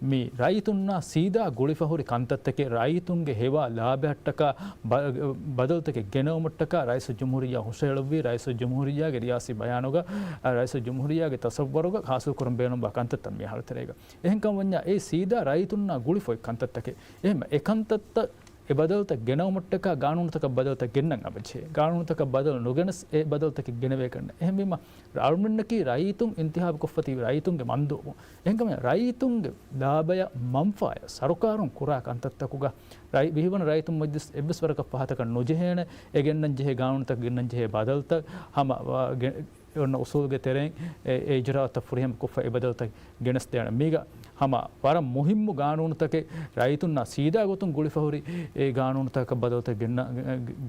މި ރައްޔިތުންނާ ސީދާ ގުޅިފަ ހުރި ކަންތައްތަކެއް ރައްޔިތުންގެ ހެވާ ލާބަޔަށްޓަކާ ބަ-، ބަދަލުތަކެއް ގެނައުމަށްޓަކާ ރައީސުލްޖުމްހޫރިއްޔާ ހުށަހެޅުއްވީ. ރައީސުލްޖުމްހޫރިއްޔާގެ ރިޔާސީ ބަޔާނުގަ، އަ، ރައީސުލްޖުމްހޫރިއްޔާގެ ތަސައްވަރުގަ ހާސިލް ކުރަން ބޭނުންވާ ކަންތައްތައް މި އަހަރު ތެރޭގަ. އެހެންކަމަށް ވަންޏާ އެ ސީދާ ރައްޔިތުންނާ ގުޅިފައި ކަންތައްތަކެއް. އެހެން އެ ކަންތައްތައް އެ ބަދަލުތައް ގެނައުމަށްޓަކާ ގާނޫނުތަކަށް ބަދަލުތައް ގެންނަން އަބަޖެހޭ. ގާނޫނުތަކަށް ބަދަލު ނުގެނެސް އެ ބަދަލުތަކެއް ގެނެވޭކަށް ނެތް. އެހެންވީމަ، އަޅުމެންނަކީ ރައްޔިތުން އިންތިހާބުކޮށްފަ ތިބި ރައްޔިތުންގެ މަންދޫބުން. އެހެންކަމުން ރައްޔިތުންގެ ލާބަޔަށް މަންފާޔަށް ސަރުކާރުން ކުރާ ކަންތައްތަކުގަ ރައި-، ބިހިވަނަ ރައްޔިތުން މަޖިލިސް އެއްވެސް ވަރަކަށް ފަހަތަކަށް ނުޖެހޭނެ. އެ ގެންނަން ޖެހޭ ގާނޫނުތަކަށް ގެންނަން ޖެހޭ ބަދަލުތައް ހަމަ، އާ، ގެ-، އެ އޮންނަ އުސޫލުގެ ތެރެއިން އެ، އެ އިޖުރާއަތްތައް ފުރިހަމަ ކޮށްފަ އެ ބަދަލުތައް ގެނެސްދޭނެ. މީގަ ހަމަ ވަރަށް މުހިއްމު ގާނޫނުތަކެއް ރައްޔިތުންނާ ސީދާ ގޮތުން ގުޅިފަ ހުރި އެ ގާނޫނުތަކަށް ބަދަލުތައް ގެންނަ-،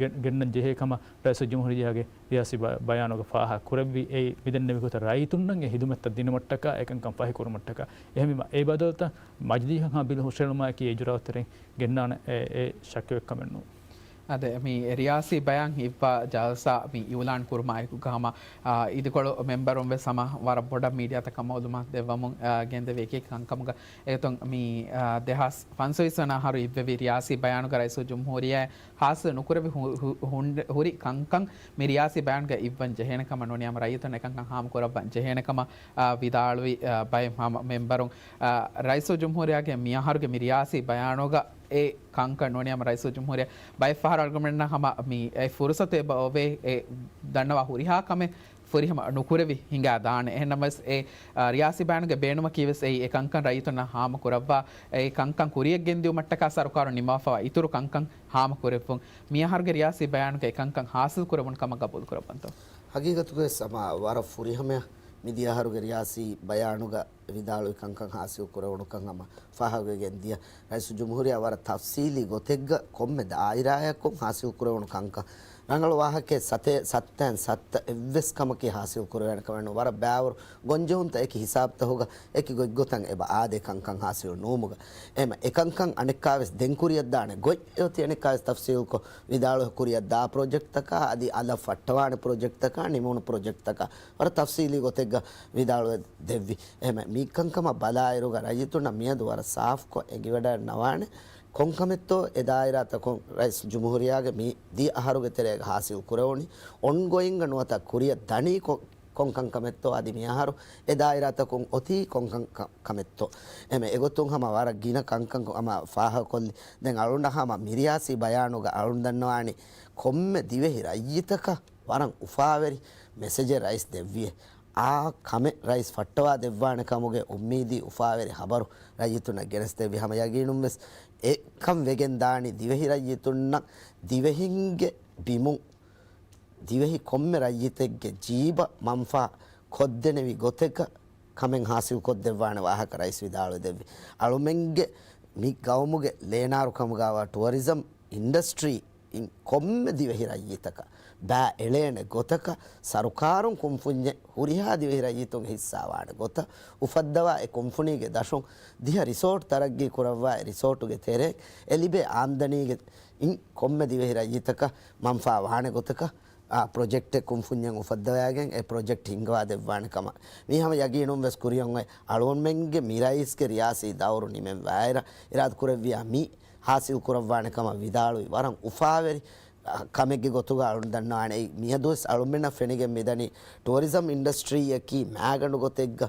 ގެ-، ގެންނަން ޖެހޭ ކަމަށް ރައީސުލްޖުމްހޫރިއްޔާގެ ރިޔާސީ ބަ-، ބަޔާނުގަ ފާހަގަ ކުރެއްވި. އެ މިދެންނެވި ގޮތަށް ރައްޔިތުންނަށް އެ ހިދުމަތްތައް ދިނުމަށްޓަކާ އެކަންކަން ފަހި ކުރުމަށްޓަކާ. އެހެންވީމަ އެ ބަދަލުތައް މަޖިލީހަށް ހަމަ ބިލު ހުށަހެޅުމާއެކީ އެ އިޖުރާއަތްތެރެއިން ގެންނާނެ އެ، އެ ޝައްކެއް ކަމެއް ނޫން. އަދެ މި ރިޔާސީ ބަޔާން ހިއްވާ ޖަލްސާ މި އިއުލާން ކުރުމާއެކުގަ ހަމަ، އާ، އިދިކޮޅު މެމްބަރުން ވެސް ހަމަ ވަރަށް ބޮޑަށް މީޑިއާތަކަށް މައުލޫމާތު ދެއްވަމުން، އާ، ގެންދެވި އެކި ކަންކަމުގަ އެގޮތުން މި، އާ، ދެހާސް ފަންސަވީސް ވަނަ އަހަރު އިއްވެވި ރިޔާސީ ބަޔާނުގަ ރައީސުލްޖުމްހޫރިއްޔާ ހާސިލް ނުކުރެވި ހު-، ހު-، ހުން-، ހުރި ކަންކަން މި ރިޔާސީ ބަޔާންގަ އިއްވަން ޖެހޭނެ ކަމަށް ނޫނީ ހަމަ ރައްޔިތުން އެކަންކަން ހާމަ ކުރައްވަން ޖެހޭނެ ކަމަށް، އާ، ވިދާޅުވި، އާ، ބައެއް ހަމަ މެމްބަރުން، އާ، ރައީސުލްޖުމްހޫރިއްޔާގެ މިއަހަރުގެ މި ރިޔާސީ ބަޔާނުގަ އެ ކަންކަން ނޫނީ ހަމަ ރައީސުލްޖުމްހޫރިއްޔާ ބައެއް ފަހަރު އަޅުގަނޑުމެންނަށް ހަމަ މި އެ ފުރުސަތު އެބަ އޮވޭ އެ ދަންނަވާ ހުރިހާ ކަމެއް ފުރިހަމަ ނުކުރެވި ހިނގާ ދާނެ. އެހެންނަމަވެސް އެ، އާ، ރިޔާސީ ބަޔާނުގެ ބޭނުމަކީ ވެސް އެއީ އެ ކަންކަން ރައްޔިތުންނަށް ހާމަ ކުރައްވާ، އެ ކަންކަން ކުރިޔަށް ގެންދިއުމަށްޓަކާ ސަރުކާރުން ނިންމާފަވާ އިތުރު ކަންކަން ހާމަ ކުރެއްވުން. މިއަހަރުގެ ރިޔާސީ ބަޔާނުގައި ކަންކަން ހާސިލް ކުރެވުނު ކަމަށް ގަބޫލު ކުރައްވަންތޯ؟ ހަގީގަތުގައި ހަމަ ވަރަށް ފުރިހަމަޔަށް މިދިޔަ އަހަރުގެ ރިޔާސީ ބަޔާނުގަ ވިދާޅުވި ކަންކަން ހާސިލް ކުރެވުނުކަން ހަމަ ފާހަގަވެގެން ދިޔަ. ރައީސުލްޖުމްހޫރިއްޔާ ވަރަށް ތަފްސީލީ ގޮތެއްގަ ކޮންމެ ދާއިރާއަކުން ހާސިލް ކުރެވުނު ކަންކަން ރަނގަޅު ވާހަކައެއް ސަތޭ، ސައްތައިން ސައްތަ އެއްވެސް ކަމަކީ ހާސިލް ކުރެވޭނެ ކަމެއް ނޫން. ވަރަށް ބައިވަރު ގޮންޖެހުންތައް އެކި ހިސާބުތަކުގަ އެކި ގޮތްގޮތަށް އެބަ އާދޭ ކަންކަން ހާސިލް ނުވުމުގަ. އެހެމަ އެކަންކަން އަނެއްކާވެސް ދެން ކުރިއަށްދާނެ ގޮތް އެއޮތީ އަނެއްކާވެސް ތަފްސީލްކޮށް ވިދާޅުވެ ކުރިއަށްދާ ޕްރޮޖެކްޓްތަކާ އަދި އަލަށް ފައްޓަވާނެ ޕްރޮޖެކްޓްތަކާ ނިމުނު ޕްރޮޖެކްޓްތަކާ ވަރަށް ތަފްސީލީ ގޮތެއްގަ ވިދާޅުވެ ދެއްވި. އެހެމަ މި ކަންކަމަށް ބަލާއިރުގަ ރައްޔިތުންނަށް މިއަދު ވަރަށް ސާފްކޮށް އެނގިވަޑައެއް ނަވާނެ. ކޮންކަމެއްތޯ އެ ދާއިރާތަކުން ރައީސް ޖުމްހޫރިއްޔާގެ މި ދިޔަ އަހަރުގެ ތެރޭގަ ހާސިލް ކުރެވުނީ، އޮންގޮއިންގ ނުވަތަ ކުރިއަށް ދަނީ ކޮ-، ކޮންކަން ކަމެއްތޯ އަދި މި އަހަރު އެ ދާއިރާތަކުން އޮތީ ކޮންކަން ކަ-، ކަމެއްތޯ. އެމެ އެގޮތުން ހަމަ ވަރަށް ގިނަ ކަންކަން ހަމަ ފާހަގަކޮށްލި. ދެން އަޅުންނަށް ހަމަ މިރިޔާސީ ބަޔާނުގަ އަޅުން ދަންނަވާނީ ކޮންމެ ދިވެހި ރައްޔިތަކަށް ވަރަށް އުފާވެރި މެސެޖެއް ރައީސް ދެއްވިއޭ. އާ ކަމެއް ރައީސް ފައްޓަވާ ދެއްވާނެ ކަމުގެ އުއްމީދީ އުފާވެރި ހަބަރު ރައްޔިތުންނަށް ގެނެސްދެއްވި ހަމަ ޔަގީނުން ވެސް އެކަން ވެގެން ދާނީ ދިވެހި ރައްޔިތުންނަށް ދިވެހިންގެ ބިމުން ދިވެހި ކޮންމެ ރައްޔިތެއްގެ ޖީބަށް މަންފާ ކޮށްދެނެވި ގޮތެއްގަ ކަމެއް ހާސިލް ކޮށްދެއްވާނެ ވާހަކަ ރައީސް ވިދާޅުވެ ދެއްވި. އަޅުމެންގެ މި ގައުމުގެ ލޭނާރު ކަމުގައިވާ ޓުއަރިޒަމް އިންޑަސްޓްރީ އިން ކޮންމެ ދިވެހި ރައްޔިތަކަށް ބައި އެޅޭނެ ގޮތަކަށް ސަރުކާރުން ކުންފުންޏެއް ހުރިހާ ދިވެހި ރައްޔިތުންގެ ހިއްސާ ވާނެ ގޮތަށް އުފައްދަވާ އެ ކުންފުނީގެ ދަށުން ދިހަ ރިސޯޓް ތަރައްގީ ކުރައްވާ އެ ރިސޯޓުގެ ތެރޭ އެ ލިބޭ އާމްދަނީގެ އިން ކޮންމެ ދިވެހި ރައްޔިތަކަށް މަންފާ ވާނެ ގޮތަކަށް އާ ޕްރޮޖެކްޓެއް ކުންފުންޏެއް އުފައްދަވައިގެން އެ ޕްރޮޖެކްޓް ހިންގަވާ ދެއްވާނެ ކަމަށް މީ ހަމަ ޔަގީނުން ވެސް ކުރިއަށް އޮތް އަޅުގަނޑުމެންގެ މި ރައީސްގެ ރިޔާސީ ދައުރު ނިމެން ވާއިރަށް އިރާދަ ކުރެއްވިޔާ މި ހާސިލް ކުރައްވާނެ ކަމަށް ވިދާޅުވި ވަރަށް އުފާވެރި، އަ، ކަމެއްގެ ގޮތުގަ އަޅުން ދަންނަވާނެ. އެއީ މިއަދުވެސް އަޅުމެންނަށް ފެނިގެން މިދަނީ ޓުއަރިޒަމް އިންޑަސްޓްރީއަކީ މާގަނޑު ގޮތެއްގަ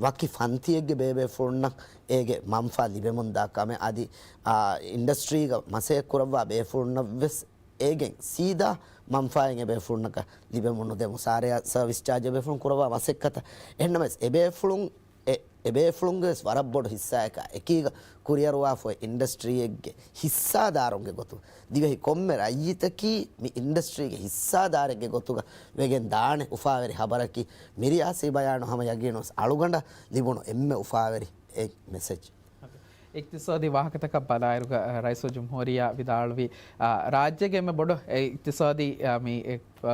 ވަކި ފަންތިއެއްގެ ބޭބޭފުޅުންނަށް އޭގެ މަންފާ ލިބެމުންދާ ކަމެއް. އަދި، އާ، އިންޑަސްޓްރީގަ މަސައްކަތް ކުރައްވާ ބޭފުޅުންނަށްވެސް އޭގެން ސީދާ މަންފާއެއް އެބޭފުޅުންނަކަށް ލިބެމުން ނުދޭ. މުސާރަޔާ ސަރވިސް ޗާޖް އެބޭފުޅުން ކުރައްވާ މަސައްކަތަށް. އެހެންނަމަވެސް އެބޭފުޅުން އެ، އެބޭފުޅުންގެ ވެސް ވަރަށް ބޮޑު ހިއްސާއަކާ އެކީގަ ކުރިއަރުވާފައި އިންޑަސްޓްރީއެއްގެ ހިއްސާދާރުންގެ ގޮތުގަ ދިވެހި ކޮންމެ ރައްޔިތަކީ މި އިންޑަސްޓްރީގެ ހިއްސާދާރެއްގެ ގޮތުގަ ވެގެން ދާނެ އުފާވެރި ހަބަރަކީ މި ރިޔާސީ ބަޔާނު ހަމަ ޔަގީނުން ވެސް އަޅުގަނޑަށް ލިބުނު އެންމެ އުފާވެރި އެއް މެސެޖް. އިޤްތިޞާދީ ވާހަކަތަކަށް ބަލާއިރުގަ، ރައީސުލްޖުމްހޫރިއްޔާ ވިދާޅުވީ، އާ، ރާއްޖޭގެ އެންމެ ބޮޑު އެ އިޤްތިޞާދީ، އާ، މި އެ، އާ،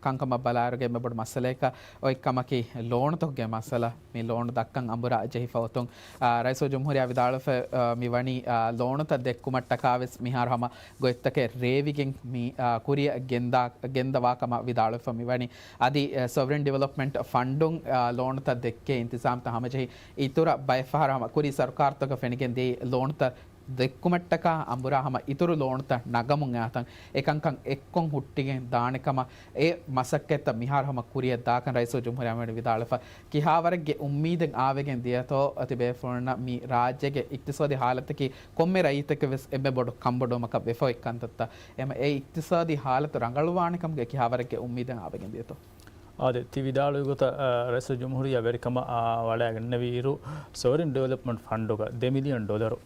ކަންކަމަށް ބަލާއިރުގަ އެންމެ ބޮޑު މައްސަލައަކަށް އޮތް ކަމަކީ ލޯނުތަކުގެ މައްސަލަ. މި ލޯނު ދައްކަން އަނބުރާ ޖެހިފަ އޮތުން، އާ، ރައީސުލްޖުމްހޫރިއްޔާ ވިދާޅުވެފަ، އާ، މިވަނީ، އާ، ލޯނުތައް ދެއްކުމަށްޓަކާވެސް މިހާރު ހަމަ ގޮތްތަކެއް ރޭވިގެން މި، އާ، ކުރިއަށް ގެންދާ، ގެންދަވާ ކަމަށް ވިދާޅުވެފަ މިވަނީ. އަދި، އެ، ސޮވްރިން ޑިވެލޮޕްމަންޓް ފަންޑުން، އާ، ލޯނުތައް ދެއްކޭ އިންތިޒާމްތައް ހަމަޖެހި، އިތުރަށް ބައެއްފަހަރު ހަމަ ކުރީ ސަރުކާރުތަކަށް ފެނިގެން ދިޔައީ ލޯނުތައް ދެއްކުމަށްޓަކާ އަނބުރާ ހަމަ އިތުރު ލޯނުތައް ނަގަމުން އެހާތަން އެކަންކަން އެއްކޮށް ހުއްޓިގެން ދާނެ ކަމަށް އެ މަސައްކަތްތައް މިހާރު ހަމަ ކުރިއަށް ދާކަން ރައީސުލްޖުމްހޫރިއްޔާ ވިދާޅުވެފަ. ކިހާވަރެއްގެ އުއްމީދެއް އާވެގެން ދިޔަތޯ އަދި ބޭފުޅުންނަށް މި ރާއްޖޭގެ އިޤްތިޞާދީ ހާލަތަކީ ކޮންމެ ރައްޔިތެކެވެސް އެންމެ ބޮޑު ކަންބޮޑުވުމަކަށް ވެފަ އޮތް ކަންތައްތައް. އެމަ އެ އިޤްތިޞާދީ ހާލަތު ރަނގަޅުވާނެ ކަމުގެ ކިހާވަރެއްގެ އުއްމީދެއް އާވެގެން ދިޔަތޯ؟ އާދެ، ތި ވިދާޅުވި ގޮތަށް، އަ، ރައީސުލްޖުމްހޫރިއްޔާ ވެރިކަމަށް، އާ، ވަޑައިގެންނެވިއިރު، ސޮވްރިން ޑިވެލޮޕްމަންޓް ފަންޑުގަ ދެ މިލިއަން ޑޮލަރު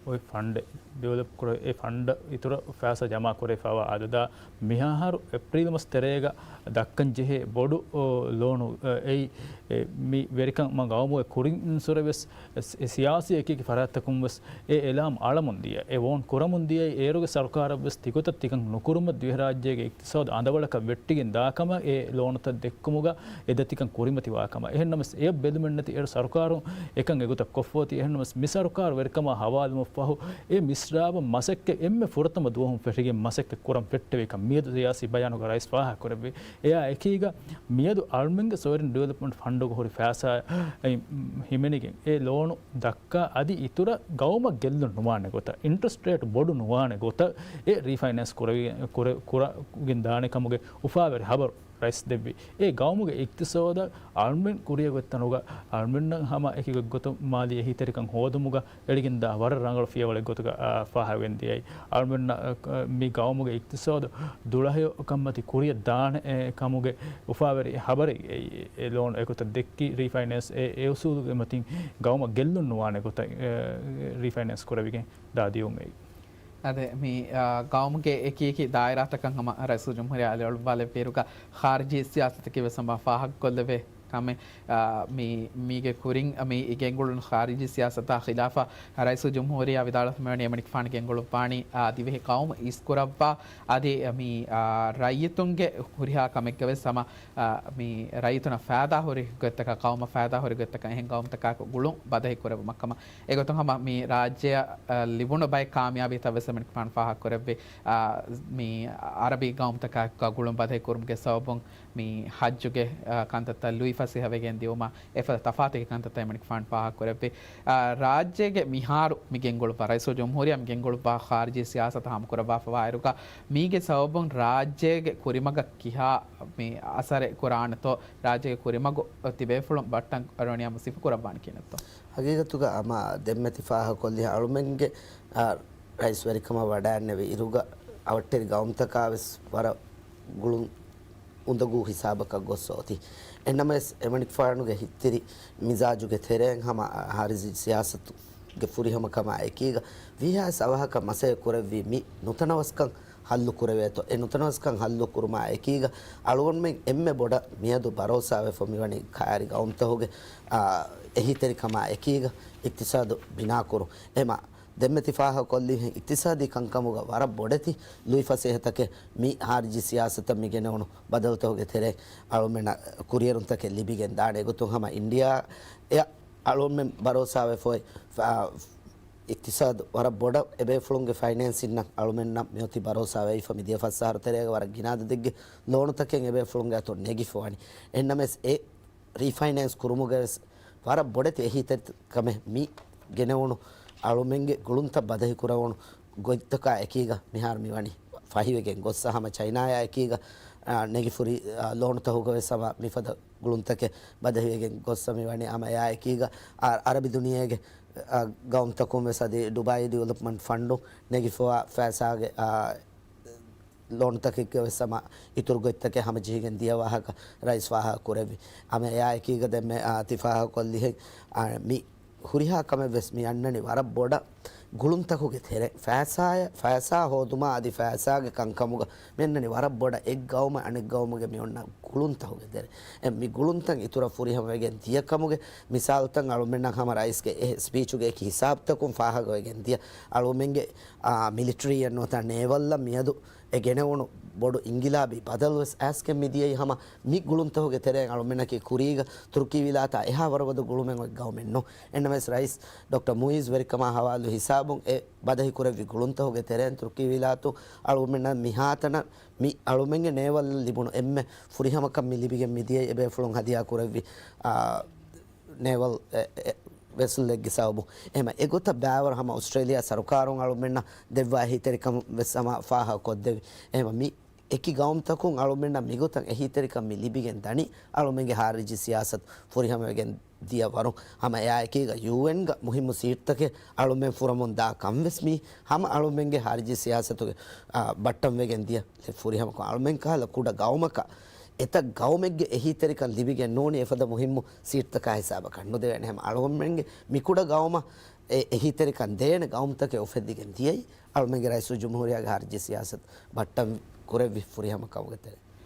އޮތް ފަންޑެއް ޑިވެލޮޕް ކުރެ، އެ ފަންޑަށް އިތުރަށް ފައިސާ ޖަމާ ކުރެވިފައިވާ އަދަދާ މިހާރު އޭޕްރީލް މަސް ތެރޭގަ ދައްކަން ޖެހޭ ބޮޑު، އޯ، ލޯނު، އަ، އެއީ، އެ، މި ވެރިކަން މަ ގައުމުގެ ކުރިން އިންސުރެ ވެސް، ސި-، ސިޔާސީ އެކިއެކި ފަރާތްތަކުން ވެސް އެ އެލާމް އަޅަމުން ދިޔަ، އެ ވޯން ކުރަމުން ދިޔައީ، އޭރުގެ ސަރުކާރަށް ވެސް ތިގޮތަށް ތިކަން ނުކުރުމަށް ދިވެހިރާއްޖޭގެ އިޤްތިޞާދު އަނދަވަޅަކަށް ވެއްޓިގެން ދާކަމަށް އެ ލޯނުތައް ދެއްކުމުގަ އެ ދަތިކަން ކުރިމަތިވާ ކަމަށް. އެހެންނަމަވެސް އެޔަށް ބެލުމެއް ނެތި އޭރު ސަރުކާރުން އެކަން އެގޮތަށް ކޮށްފަ އޮތީ. އެހެންނަމަވެސް މި ސަރުކާރު ވެރިކަމާ ހަވާލުވުމަށްފަހު އެ މިސްރާބަށް މަސައްކަތް އެންމެ ފުރަތަމަ ދުވަހުން ފެށިގެން މަސައްކަތް ކުރަން ފެއްޓެވި ކަން މިއަދު ސިޔާސީ ބަޔާނުގަ ރައީސް ފާހަގަކުރެއްވި. އެއާ އެކީގަ މިއަދު އަޅުމެންގެ ސޮވްރިން ޑިވެލޮޕްމަންޓް ފަންޑުގަ ހުރި ފައިސާ ހިމެނިގެން އެ ލޯނު ދައްކާ އަދި އިތުރަށް ގައުމަށް ގެއްލުން ނުވާނެ ގޮތަށް، އިންޓްރެސްޓް ރޭޓް ބޮޑު ނުވާނެ ގޮތަށް އެ ރީފައިނޭންސް ކުރެވި-، ކުރެ-، ކުރަ-، ގެން ދާނެ ކަމުގެ އުފާވެރި ހަބަރު ރައީސް ދެއްވި. އެ ގައުމުގެ އިޤްތިޞާދަށް އަޅުމެން ކުރިއަށް އޮތް ތަނުގަ އަޅުމެންނަށް ހަމަ އެކި ގޮތްގޮތުން މާލީ އެހީތެރިކަން ހޯދުމުގަ އެޅިގެންދާ ވަރަށް ރަނގަޅު ފިޔަވަޅެއް ގޮތުގަ، އާ، ފާހަގަވެގެން ދިޔައީ. އަޅުމެންނަށް، އާ، މި ގައުމުގެ އިޤްތިޞާދު ދުޅަހެޔޮ ކަންމަތި ކުރިއަށް ދާނެ، އެ، ކަމުގެ އުފާވެރި ހަބަރެއް އެ، އެ ލޯނު އެގޮތަށް ދެއްކި ރީފައިނޭންސް އެ، އެ އުސޫލުގެ މަތިން ގައުމަށް ގެއްލުން ނުވާނެ ގޮތަށް، އެ، ރީފައިނޭންސް ކުރެވިގެން ދާ ދިޔުން އެއީ. އާދެ، މި، އާ، ގައުމުގެ އެކި އެކި ދާއިރާތަކަށް ހަމަ ރައީސުލްޖުމްހޫރިއްޔާ އަލިއަޅުވާލެއްވިއިރުގަ ޚާރިޖީ ސިޔާސަތަކީ ވެސް ހަމަ ފާހަގަކޮށްލެވޭ. ކަމެއް، އާ، މި، މީގެ ކުރިން މި ގެންގުޅުނު ޚާރިޖީ ސިޔާސަތާ ޚިލާފަށް ރައީސުލްޖުމްހޫރިއްޔާ ވިދާޅުވެފަ މިވަނީ އެމަނިކުފާނު ގެންގުޅުއްވާނީ، އާ، ދިވެހި ޤައުމު އިސްކުރައްވާ، އަދި މި، އާ، ރައްޔިތުންގެ ހުރިހާ ކަމެއްގަވެސް ހަމަ، އާ، މި ރައްޔިތުންނަށް ފައިދާ ހުރި ގޮތްތަކަށް، ޤައުމަށް ފައިދާ ހުރި ގޮތްތަކަށް އެހެން ޤައުމުތަކާއެކު ގުޅުން ބަދަހި ކުރެއްވުމަށް ކަމަށް. އެގޮތުން ހަމަ މި ރާއްޖެއަށް، އާ، ލިބުނު ބައެއް ކާމިޔާބީތައް ވެސް އެމަނިކުފާނު ފާހަގަ ކުރެއްވި، އާ، މި އަރަބި ޤައުމުތަކާއެކު ގުޅުން ބަދަހި ކުރުމުގެ ސަބަބުން މި ޙައްޖުގެ، އާ، ކަންތައްތައް ލުއިފަސޭހަވެގެން ދިއުމާ އެފަދަ ތަފާތުގެ ކަންތައްތައް އެމަނިކުފާނު ފާހަގަ ކުރެއްވި. އާ، ރާއްޖޭގެ މިހާރު މި ގެންގުޅުއްވާ ރައީސުލްޖުމްހޫރިއްޔާ މި ގެންގުޅުއްވާ ޚާރިޖީ ސިޔާސަތަށް ހަމަކުރައްވާފަވާއިރުގަ މީގެ ސަބަބުން ރާއްޖޭގެ ކުރިމަގަށް ކިހާ މި އަސަރެއް ކުރާނެތޯ، ރާއްޖޭގެ ކުރިމަގު ތިބޭފުޅުން ބައްޓަން އަޅުވަނީ ހަމަ ސިފަކުރައްވާނެ ކިހިނެއްތޯ؟ ހަގީގަތުގަ ހަމަ ދެންމެ ތި ފާހަގަކޮށްލި އަޅުމެންގެ، އާ، ރައީސްވެރިކަމަށް ވަޑައިންނެވި އިރުގަ އަވަށްޓެރި ގައުމުތަކާވެސް ވަރަށް ގުޅުން އުނދަގޫ ހިސާބަކަށް ގޮސް އޮތީ. އެންނަމަވެސް އެމަނިކުފާނުގެ ހިތްތިރި މިޒާޖުގެ ތެރެއިން ހަމަ ޚާރިޖީ ސިޔާސަތުގެ ފުރިހަމަކަމާ އެކީގަ ވީހާވެސް އަވަހަކަށް މަސައްކަތް ކުރެއްވީ މި ނުތަނަވަސްކަން ހައްލު ކުރެވޭތޯ. އެ ނުތަނަވަސްކަން ހައްލު ކުރުމާ އެކީގަ އަޅުގަނޑުމެން އެންމެ ބޮޑަށް މިއަދު ބަރޯސާވެފަ މިވަނީ ކައިރި ގައުމުތަކުގެ، އާ، އެހީތެރިކަމާ އެކީގަ އިޤްތިޞާދު ބިނާކުރުން. އެމަ ދެންމެ ތި ފާހަގަކޮށްލީ އިޤްތިޞާދީ ކަންކަމުގަ ވަރަށް ބޮޑެތި ލުއިފަސޭހަތަކެއް މި ޚާރިޖީ ސިޔާސަތަށް މި ގެނެވުނު ބަދަލުތަކުގެ ތެރެއިން އަޅުމެންނަށް ކުރިއެރުންތަކެއް ލިބިގެން ދާނެ. އެގޮތުން ހަމަ އިންޑިއާއަށް އަޅުމެން ބަރޯސާވެފަ އޮތް، އާ، އިޤްތިޞާދު ވަރަށް ބޮޑަށް އެބޭފުޅުންގެ ފައިނޭންސިންނަށް އަޅުމެންނަށް މިއޮތީ ބަރޯސާވެފަ މިދިޔަ ފަސް އަހަރު ތެރޭގަ ވަރަށް ގިނަ އަދަދެއްގެ ލޯނުތަކެއް އެބޭފުޅުންގެ އަތުން ނެގިފަވަނީ. އެހެންނަމަވެސް އެ ރީފައިނޭންސް ކުރުމުގަވެސް ވަރަށް ބޮޑެތި އެހީތެރިކަމެއް މި ގެނެވުނު އަޅުމެންގެ ގުޅުންތައް ބަދަހި ކުރެވުނު ގޮތްތަކާ އެކީގަ މިހާރު މިވަނީ ފަހިވެގެން ގޮއްސަ ހަމަ ޗައިނާޔާ އެކީގަ، އާ، ނެގިފުރި، އާ، ލޯނުތަކުގަވެސް ހަމަ މިފަދަ ގުޅުންތަކެއް ބަދަހިވެގެން ގޮއްސަ މިވަނީ ހަމަ އެއާ އެކީގަ، އާ، އަރަބި ދުނިޔޭގެ، އާ، ގައުމުތަކުން ވެސް އަދި ޑުބާއީ ޑިވެލޮޕްމަންޓް ފަންޑު ނެގިފަވާ ފައިސާގެ، އާ، ލޯނުތަކެއްގެ ވެސް ހަމަ އިތުރު ގޮތްތަކެއް ހަމަޖެހިގެން ދިޔަ ވާހަކަ ރައީސް ފާހަގަ ކުރެއްވި. ހަމަ އެއާ އެކީގަ ދެންމެ، އާ، ތި ފާހަގަކޮށްލިހެން، އާ، މި ހުރިހާ ކަމެއް ވެސް މި އަންނަނީ ވަރަށް ބޮޑަށް ގުޅުންތަކުގެ ތެރެ. ފައިސާ، ފައިސާ ހޯދުމާ އަދި ފައިސާގެ ކަންކަމުގަ މި އަންނަނީ ވަރަށް ބޮޑަށް އެއް ގައުމެއް އަނެއް ގައުމުގެ މި އޮންނަ ގުޅުންތަކުގެ ތެރެ. އެ މި ގުޅުންތައް އިތުރަށް ފުރިހަމަވެގެން ދިޔަ ކަމުގެ މިސާލުތައް އަޅުމެންނަށް ހަމަ ރައީސްގެ އެ ސްޕީޗުގެ އެކި ހިސާބުތަކުން ފާހަގަވެގެން ދިޔަ. އަޅުމެންގެ، އާ، މިލިޓަރީއެއް ނުވަތަ ނޭވަލްއަށް މިއަދު އެ ގެނެވުނު ބޮޑު އިންގިލާބީ ބަދަލުވެސް އައިސްގެން މިދިޔައީ ހަމަ މި ގުޅުންތަކުގެ ތެރެއިން. އަޅުމެންނަކީ ކުރީގަ ތުރުކީ ވިލާތާ އެހާ ވަރުގަދަ ގުޅުމެއް އޮތް ގައުމެއް ނޫން. އެންނަމަވެސް ރައީސް ޑޮކްޓަރ މުއިއްޒު ވެރިކަމާ ހަވާލު ހިސާބުން އެ ބަދަހި ކުރެއްވި ގުޅުންތަކުގެ ތެރެއިން ތުރުކީ ވިލާތު އަޅުމެންނަށް މިހާތަނަށް މި އަޅުމެންގެ ނޭވަލް ލިބުނު އެންމެ ފުރިހަމަކަން މި ލިބިގެން މިދިޔައީ އެބޭފުޅުން ހަދިޔާ ކުރެއްވި، އާ، ނޭވަލް އެ، އެ، ވެސްލެއްގެ ސަބަބުން. އެހެމަ އެގޮތަށް ބައިވަރު ހަމަ އޮސްޓްރޭލިޔާ ސަރުކާރުން އަޅުމެންނަށް ދެއްވާ އެހީތެރިކަން ވެސް ހަމަ ފާހަގަކޮށްދެވި. އެހެމަ މި އެކި ގައުމުތަކުން އަޅުމެންނަށް މިގޮތަށް އެހީތެރިކަން މި ލިބިގެން ދަނީ އަޅުމެންގެ ހާރިޖީ ސިޔާސަތު ފުރިހަމަވެގެން ދިޔަ ވަރުން. ހަމަ އެއާއެކީގަ ޔޫއެންގަ މުހިއްމު ސީޓްތަކެއް އަޅުމެން ފުރަމުން ދާ ކަން ވެސް މީ ހަމަ އަޅުމެންގެ ހާރިޖީ ސިޔާސަތުގެ، އާ، ބައްޓަންވެގެން ދިޔަ ފުރިހަމަކޮށް. އަޅުމެން ކަހަލަ ކުޑަ ގައުމަކަށް އެތައް ގައުމެއްގެ އެހީތެރިކަން ލިބިގެން ނޫނީ އެފަދަ މުހިއްމު ސީޓްތަކާ ހިސާބަކަށް ނުދެވޭނެ. ހަމަ އަޅުގަނޑުމެންގެ މިކުޑަ ގައުމަށް އެ އެހީތެރިކަން ދޭނެ ގައުމުތަކެއް އުފެއްދިގެން ދިޔައީ އަޅުމެންގެ ރައީސުލްޖުމްހޫރިއްޔާގެ ހާރިޖީ ސިޔާސަތު ބައްޓަން ކުރެއްވި ފުރިހަމަ ކަމުގެ ތެރެ.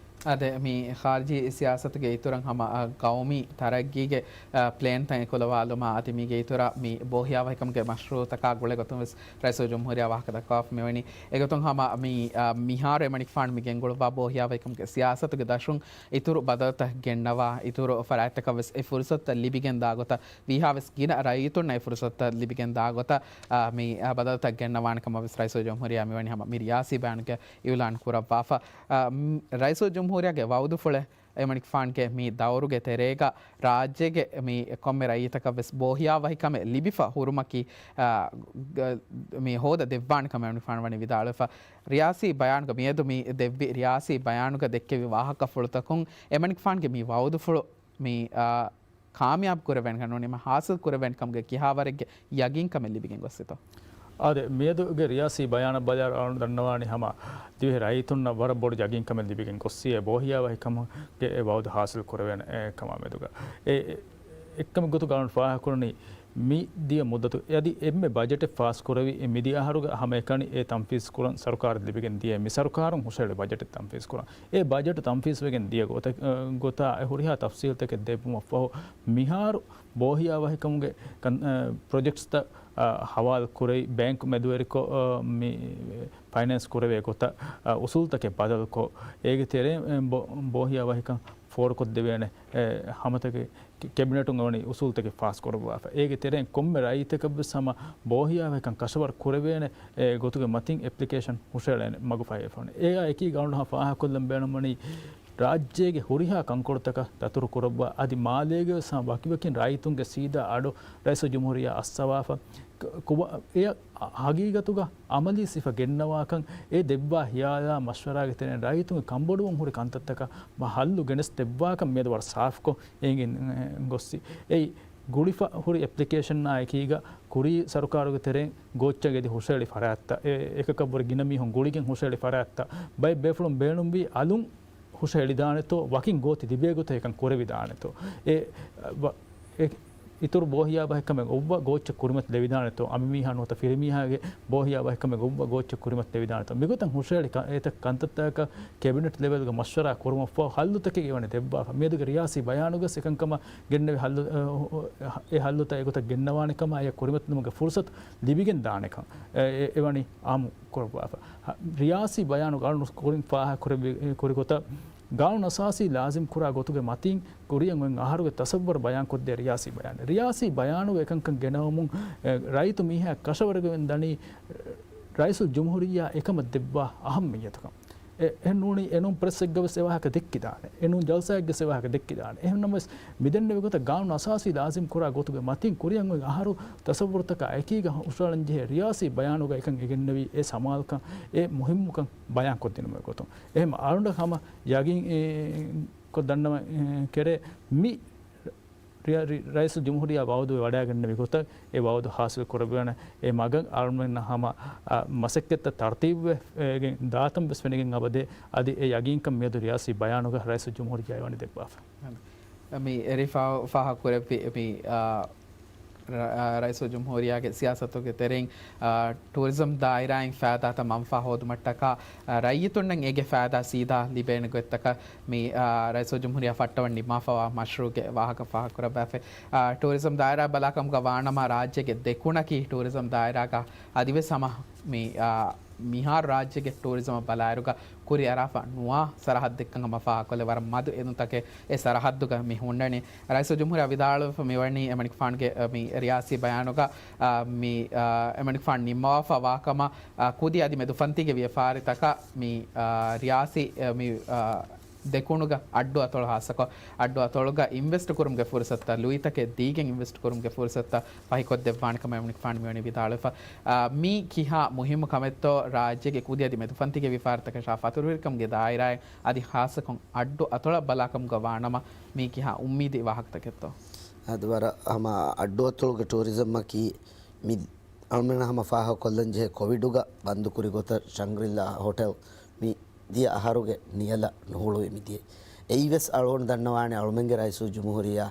އާދެ، މި ޚާރިޖީ ސިޔާސަތުގެ އިތުރަށް ހަމަ، އާ، ގައުމީ ތަރައްގީގެ، އާ، ޕްލޭންތައް އެކުލަވާލުމާ އަދި މީގެ އިތުރަށް މި ބޯހިޔާވަހިކަމުގެ މަޝްރޫއުތަކާ ގުޅޭ ގޮތުން ވެސް ރައީސުލްޖުމްހޫރިއްޔާ ވާހަކަ ދައްކަވާފަ މިވަނީ. އެގޮތުން ހަމަ މި، އާ، މިހާރު އެމަނިކުފާނު މި ގެންގުޅުއްވާ ބޯހިޔާވަހިކަމުގެ ސިޔާސަތުގެ ދަށުން އިތުރު ބަދަލުތައް ގެންނަވާ، އިތުރު ފަރާތްތަކަށް ވެސް އެ ފުރުސަތުތައް ލިބިގެން ދާ ގޮތަށް ވީހާވެސް ގިނަ ރައްޔިތުންނަށް އެ ފުރުސަތުތައް ލިބިގެން ދާ ގޮތަށް، އާ، މި، އާ، ބަދަލުތައް ގެންނަވާނެ ކަމަށް ވެސް ރައީސުލްޖުމްހޫރިއްޔާ މިވަނީ ހަމަ މި ރިޔާސީ ބަޔާނުގަ އިއުލާން ކުރައްވާފަ. އާ، މް، ރައީސުލްޖުމްހޫރިއްޔާގެ ވައުދުފުޅެއް އެމަނިކުފާނުގެ މި ދައުރުގެ ތެރޭގަ ރާއްޖޭގެ މި ކޮންމެ ރައްޔިތަކަށް ވެސް ބޯހިޔާވަހިކަމެއް ލިބިފަ ހުރުމަކީ، އާ، ގ-، މި ހޯދަ ދެއްވާނެ ކަމަށް އެމަނިކުފާނު ވަނީ ވިދާޅުވެފަ. ރިޔާސީ ބަޔާނުގަ މިއަދު މި ދެއްވި ރިޔާސީ ބަޔާނުގަ ދެއްކެވި ވާހަކަފުޅުތަކުން އެމަނިކުފާނުގެ މި ވައުދުފުޅު މި، އާ، ކާމިޔާބު ކުރެވޭނެ ކަން ނޫނީމަ ހާސިލް ކުރެވޭނެ ކަމުގެ ކިހާވަރެއްގެ ޔަގީންކަމެއް ލިބިގެން ގޮއްސިތޯ؟ އާދެ، މިއަދުގެ ރިޔާސީ ބަޔާނަށް ބަލާއިރު އަޅުގަނޑު ދަންނަވާނީ ހަމަ ދިވެހި ރައްޔިތުންނަށް ވަރަށް ބޮޑު ޔަގީންކަމެއް ލިބިގެން ގޮއްސި އެ ބޯހިޔާވަހިކަމުގެ އެ ވައުދު ހާސިލް ކުރެވޭނެ އެ ކަމާ މެދުގަ. އެ، އެ، އެއްކަމެއް ގޮތުގަ އަޅުގަނޑު ފާހަގަކުރަނީ މި ދިޔަ މުއްދަތު އަދި އެންމެ ބަޖެޓެއް ފާސް ކުރެވި މިދިޔަ އަހަރުގެ ހަމައެކަނި އެ ތަންފީޒް ކުރަން ސަރުކާރަށް ލިބިގެން ދިޔަ މި ސަރުކާރުން ހުށަހެޅި ބަޖެޓެއް ތަންފީޒް ކުރަން. އެ ބަޖެޓު ތަންފީޒް ވެގެން ދިޔަ ގޮތަށް، އަ، ގޮތާ އެ ހުރިހާ ތަފްސީލްތަކެއް ދެއްވުމަށްފަހު މިހާރު ބޯހިޔާވަހިކަމުގެ ކަން-، އަ، ޕްރޮޖެކްޓްސްތައް، އަ، ހަވާލު ކުރެވި ބޭންކް މެދުވެރިކޮށް، އަ، މި ފައިނޭންސް ކުރެވޭ ގޮތަށް، އަ، އުސޫލްތަކެއް ބަދަލުކޮށް، އޭގެ ތެރެއިން، އެ، ބޯ-، ބޯހިޔާވަހިކަން ފޯރުކޮށްދެވޭނެ، އެ، ހަމަތަކެއް ކެ-، ކެބިނެޓުން އެވަނީ އުސޫލްތަކެއް ފާސް ކުރައްވާފަ. އޭގެ ތެރެއިން ކޮންމެ ރައްޔިތަކަށްވެސް ހަމަ ބޯހިޔާވަހިކަން ކަށަވަރު ކުރެވޭނެ، އެ، ގޮތުގެ މަތިން އެޕްލިކޭޝަން ހުށައެޅޭނެ މަގު ފަހިވެފަ ވަނީ. އެއާ އެކީގަ އަޅުގަނޑު ފާހަގަކޮށްލަން ބޭނުންވަނީ، ރާއްޖޭގެ ހުރިހާ ކަންކޮޅުތަކަށް ދަތުރު ކުރައްވާ، އަދި މާލޭގެ ވެސް ވަކިވަކިން ރައްޔިތުންގެ ސީދާ އަޑު ރައީސުލްޖުމްހޫރިއްޔާ އައްސަވާފަ، ކު-، ކުބަ-، އެ ހަގީގަތުގަ އަމަލީ ސިފަ ގެންނަވާކަން، އެ ދެއްވާ ހިޔާލާ މަޝްވަރާގެ ތެރެއިން ރައްޔިތުންގެ ކަންބޮޑުވުން ހުރި ކަންތައްތަކަށް މަ ހައްލު ގެނެސް ދެއްވާކަން މިއަދު ވަރަށް ސާފުކޮށް އެނގިން، އެ، ގޮއްސި. އެއީ ގުޅިފަ ހުރި އެޕްލިކޭޝަންއާ އެކީގަ ކުރީ ސަރުކާރުގެ ތެރެއިން ގޯއްޗަށް އެދި ހުށަހެޅި ފަރާތްތައް، އެ، އެކަކަށްވުރެ ގިނަ މީހުން ގުޅިގެން ހުށަހެޅި ފަރާތްތައް، ބައެއް ބޭފުޅުން ބޭނުންވީ އަލުން ހުށަހެޅިދާނެތޯ، ވަކިން ގޯތި ލިބޭ ގޮތަށް އެކަން ކުރެވިދާނެތޯ. އެ، ވަ-، އެ، އިތުރު ބޯހިޔާ ބަހެއް ކަމެއް އޮއްވަ ގޯއްޗެއް ކުރިމަތި ލެވިދާނެތޯ، އަނބިމީހާ ނުވަތަ ފިރިމީހާގެ ބޯހިޔާ ބަހެއް ކަމެއް އޮއްވަ ގޯއްޗެއް ކުރިމަތި ލެވިދާނެތޯ. މިގޮތަށް ހުށަހެޅި ކަ-، އެތައް ކަންތައްތަކަށް ކެބިނެޓް ލެވެލްގަ މަޝްވަރާ ކުރުމަށްފަހު ހައްލުތަކެއް އެވަނީ ދެއްވާފަ. މިއަދުގެ ރިޔާސީ ބަޔާނުގަސް އެކަންކަމަށް ގެންނެވި ހައްލު، އެ، އެ ހައްލުތައް އެގޮތަށް ގެންނަވާނެ ކަމަށް އެ ކުރިމަތިލުމުގެ ފުރުސަތު ލިބިގެން ދާނެކަން އެ، އެ، އެވަނީ އާއްމު ކުރައްވާފަ. ހަ-، ރިޔާސީ ބަޔާނު ގާނޫނު ކުރިން ފާހަގަ ކުރެއްވި، ކުރި ގޮތަށް، ގާނޫނު އަސާސީ ލާޒިމް ކުރާ ގޮތުގެ މަތިން ކުރިއަށް އޮތް އަހަރުގެ ތަސައްވަރު ބަޔާން ކޮށްދޭ ރިޔާސީ ބަޔާނެއް. ރިޔާސީ ބަޔާނުގަ އެކަންކަން ގެނައުމުން، އެ، ރައްޔިތު މީހާ ކަށަވަރުގެ ދަނީ، ރައީސުލް ޖުމްހޫރިއްޔާ އެކަމަށް ދެއްވާ އަހައްމިއްޔަތަކަން. އެ، އެހެން ނޫނީ އެނޫން ޕްރެސްއެއްގަވެސް އެވާހަކަ ދެއްކިދާނެ. އެނޫން ޖަލްސާއެއްގަސް އެވާހަކަ ދެއްކިދާނެ. އެހެންނަމަވެސް، މިދެންނެވި ގޮތަށް ގާނޫނު އަސާސީ ލާޒިމް ކުރާ ގޮތުގެ މަތިން ކުރިއަށް އޮތް އަހަރު ތަސައްވުރުތަކާ އެކީގަ ހުށަހަޅަންޖެހޭ ރިޔާސީ ބަޔާނުގަ އެކަން އެގެންނެވީ އެ ސަމާލުކަން، އެ މުހިއްމުކަން ބަޔާންކޮށްދިނުމުގެ ގޮތުން. އެހެން އަޅުގަނޑަށް ހަމަ ޔަގީން، އެ، ކޮށް ދަންނަވަން، އެ، ކެރޭ މި ރިޔާ-، ރި-، ރައީސުލްޖުމްހޫރިއްޔާ ވައުދުވެ ވަޑައިގެންނެވި ގޮތަށް އެ ވައުދު ހާސިލް ކުރެވޭނެ އެ މަގަށް އަޅުމެންނަށް ހަމަ، އަ، މަސައްކަތްތައް ތަރުތީބުވެ، އެ، ގެން ދާތަން ވެސް ފެނިގެން އަބަދޭ. އަދި އެ ޔަގީންކަން މިއަދު ރިޔާސީ ބަޔާނުގަ ރައީސުލްޖުމްހޫރިއްޔާ އެވަނީ ދެއްވާފަ. މި އެރި ފާ-، ފާހަގަކުރެއްވި މި، އާ، ރ-، އާ، ރައީސުލްޖުމްހޫރިއްޔާގެ ސިޔާސަތުގެ ތެރެއިން، އާ، ޓޫރިޒަމް ދާއިރާއިން ފައިދާތައް މަންފާ ހޯދުމަށްޓަކާ، އާ، ރައްޔިތުންނަށް އޭގެ ފައިދާ ސީދާ ލިބޭނެ ގޮތްތަކަށް މި، އާ، ރައީސުލްޖުމްހޫރިއްޔާ ފައްޓަވަން ނިންމާފަވާ މަޝްރޫޢުގެ ވާހަކަ ފާހަގަކުރައްވާފައި. އާ، ޓޫރިޒަމް ދާއިރާ ބަލާކަމުގަ ވާނަމަ ރާއްޖޭގެ ދެކުނަކީ ޓޫރިޒަމް ދާއިރާގަ އަދިވެސް ހަމަ މި، އާ، މިހާރު ރާއްޖޭގެ ޓޫރިޒަމަށް ބަލާއިރުގަ ކުރިއަރާފަ ނުވާ ސަރަހައްދެއްކަން ހަމަ ފާހަގަކޮށްލެ ވަރަށް މަދު އެދުންތަކެއް އެ ސަރަހައްދުގަ މި ހުންނަނީ. ރައީސުލްޖުމްހޫރިއްޔާ ވިދާޅުވެފަ މިވަނީ އެމަނިކުފާނުގެ، އަ، މި ރިޔާސީ ބަޔާނުގަ، އަ، މި، އަ، އެމަނިކުފާނު ނިންމަވާފަ ވާކަމަށް، އަ، ކުދި އަދި މެދުފަންތީގެ ވިޔަފާރިތަކަށް މި، އަ، ރިޔާސީ، އަ، މި، އަ، ދެކުނުގަ އައްޑު އަތޮޅު ހާއްސަކޮށް، އައްޑު އަތޮޅުގަ އިންވެސްޓް ކުރުމުގެ ފުރުސަތުތައް، ލުއިތަކެއް ދީގެން އިންވެސްޓް ކުރުމުގެ ފުރުސަތުތައް ފަހިކޮށްދެއްވާނެ ކަމަށް އެމަނިކުފާނު މިވަނީ ވިދާޅުވެފަ. އާ، މީ ކިހާ މުހިއްމު ކަމެއްތޯ ރާއްޖޭގެ ކުދި އަދި މެދުފަންތީގެ ވިޔަފާރިތަކަށާ ފަތުރުވެރިކަމުގެ ދާއިރާއެއް އަދި ހާއްސަކޮށް އައްޑު އަތޮޅަށް ބަލާކަމުގަ ވާނަމަ މީ ކިހާ އުއްމީދީ ވާހަކަތަކެއްތޯ؟ އަދި ވަރަށް ހަމަ އައްޑު އަތޮޅުގެ ޓޫރިޒަމްއަކީ މި އަޅުމެންނަށް ހަމަ ފާހަގަކޮށްލަންޖެހޭ ކޮވިޑުގަ ބަންދުކުރި ގޮތަށް ޝަންގްރިލާ ހޮޓެލް މި ދިޔަ އަހަރުގެ ނިޔަލަށް ނުހުޅުވި މިދިޔަ. އެއީވެސް އަޅުގަނޑު ދަންނަވާނެ އަޅުމެންގެ ރައީސުލްޖުމްހޫރިއްޔާ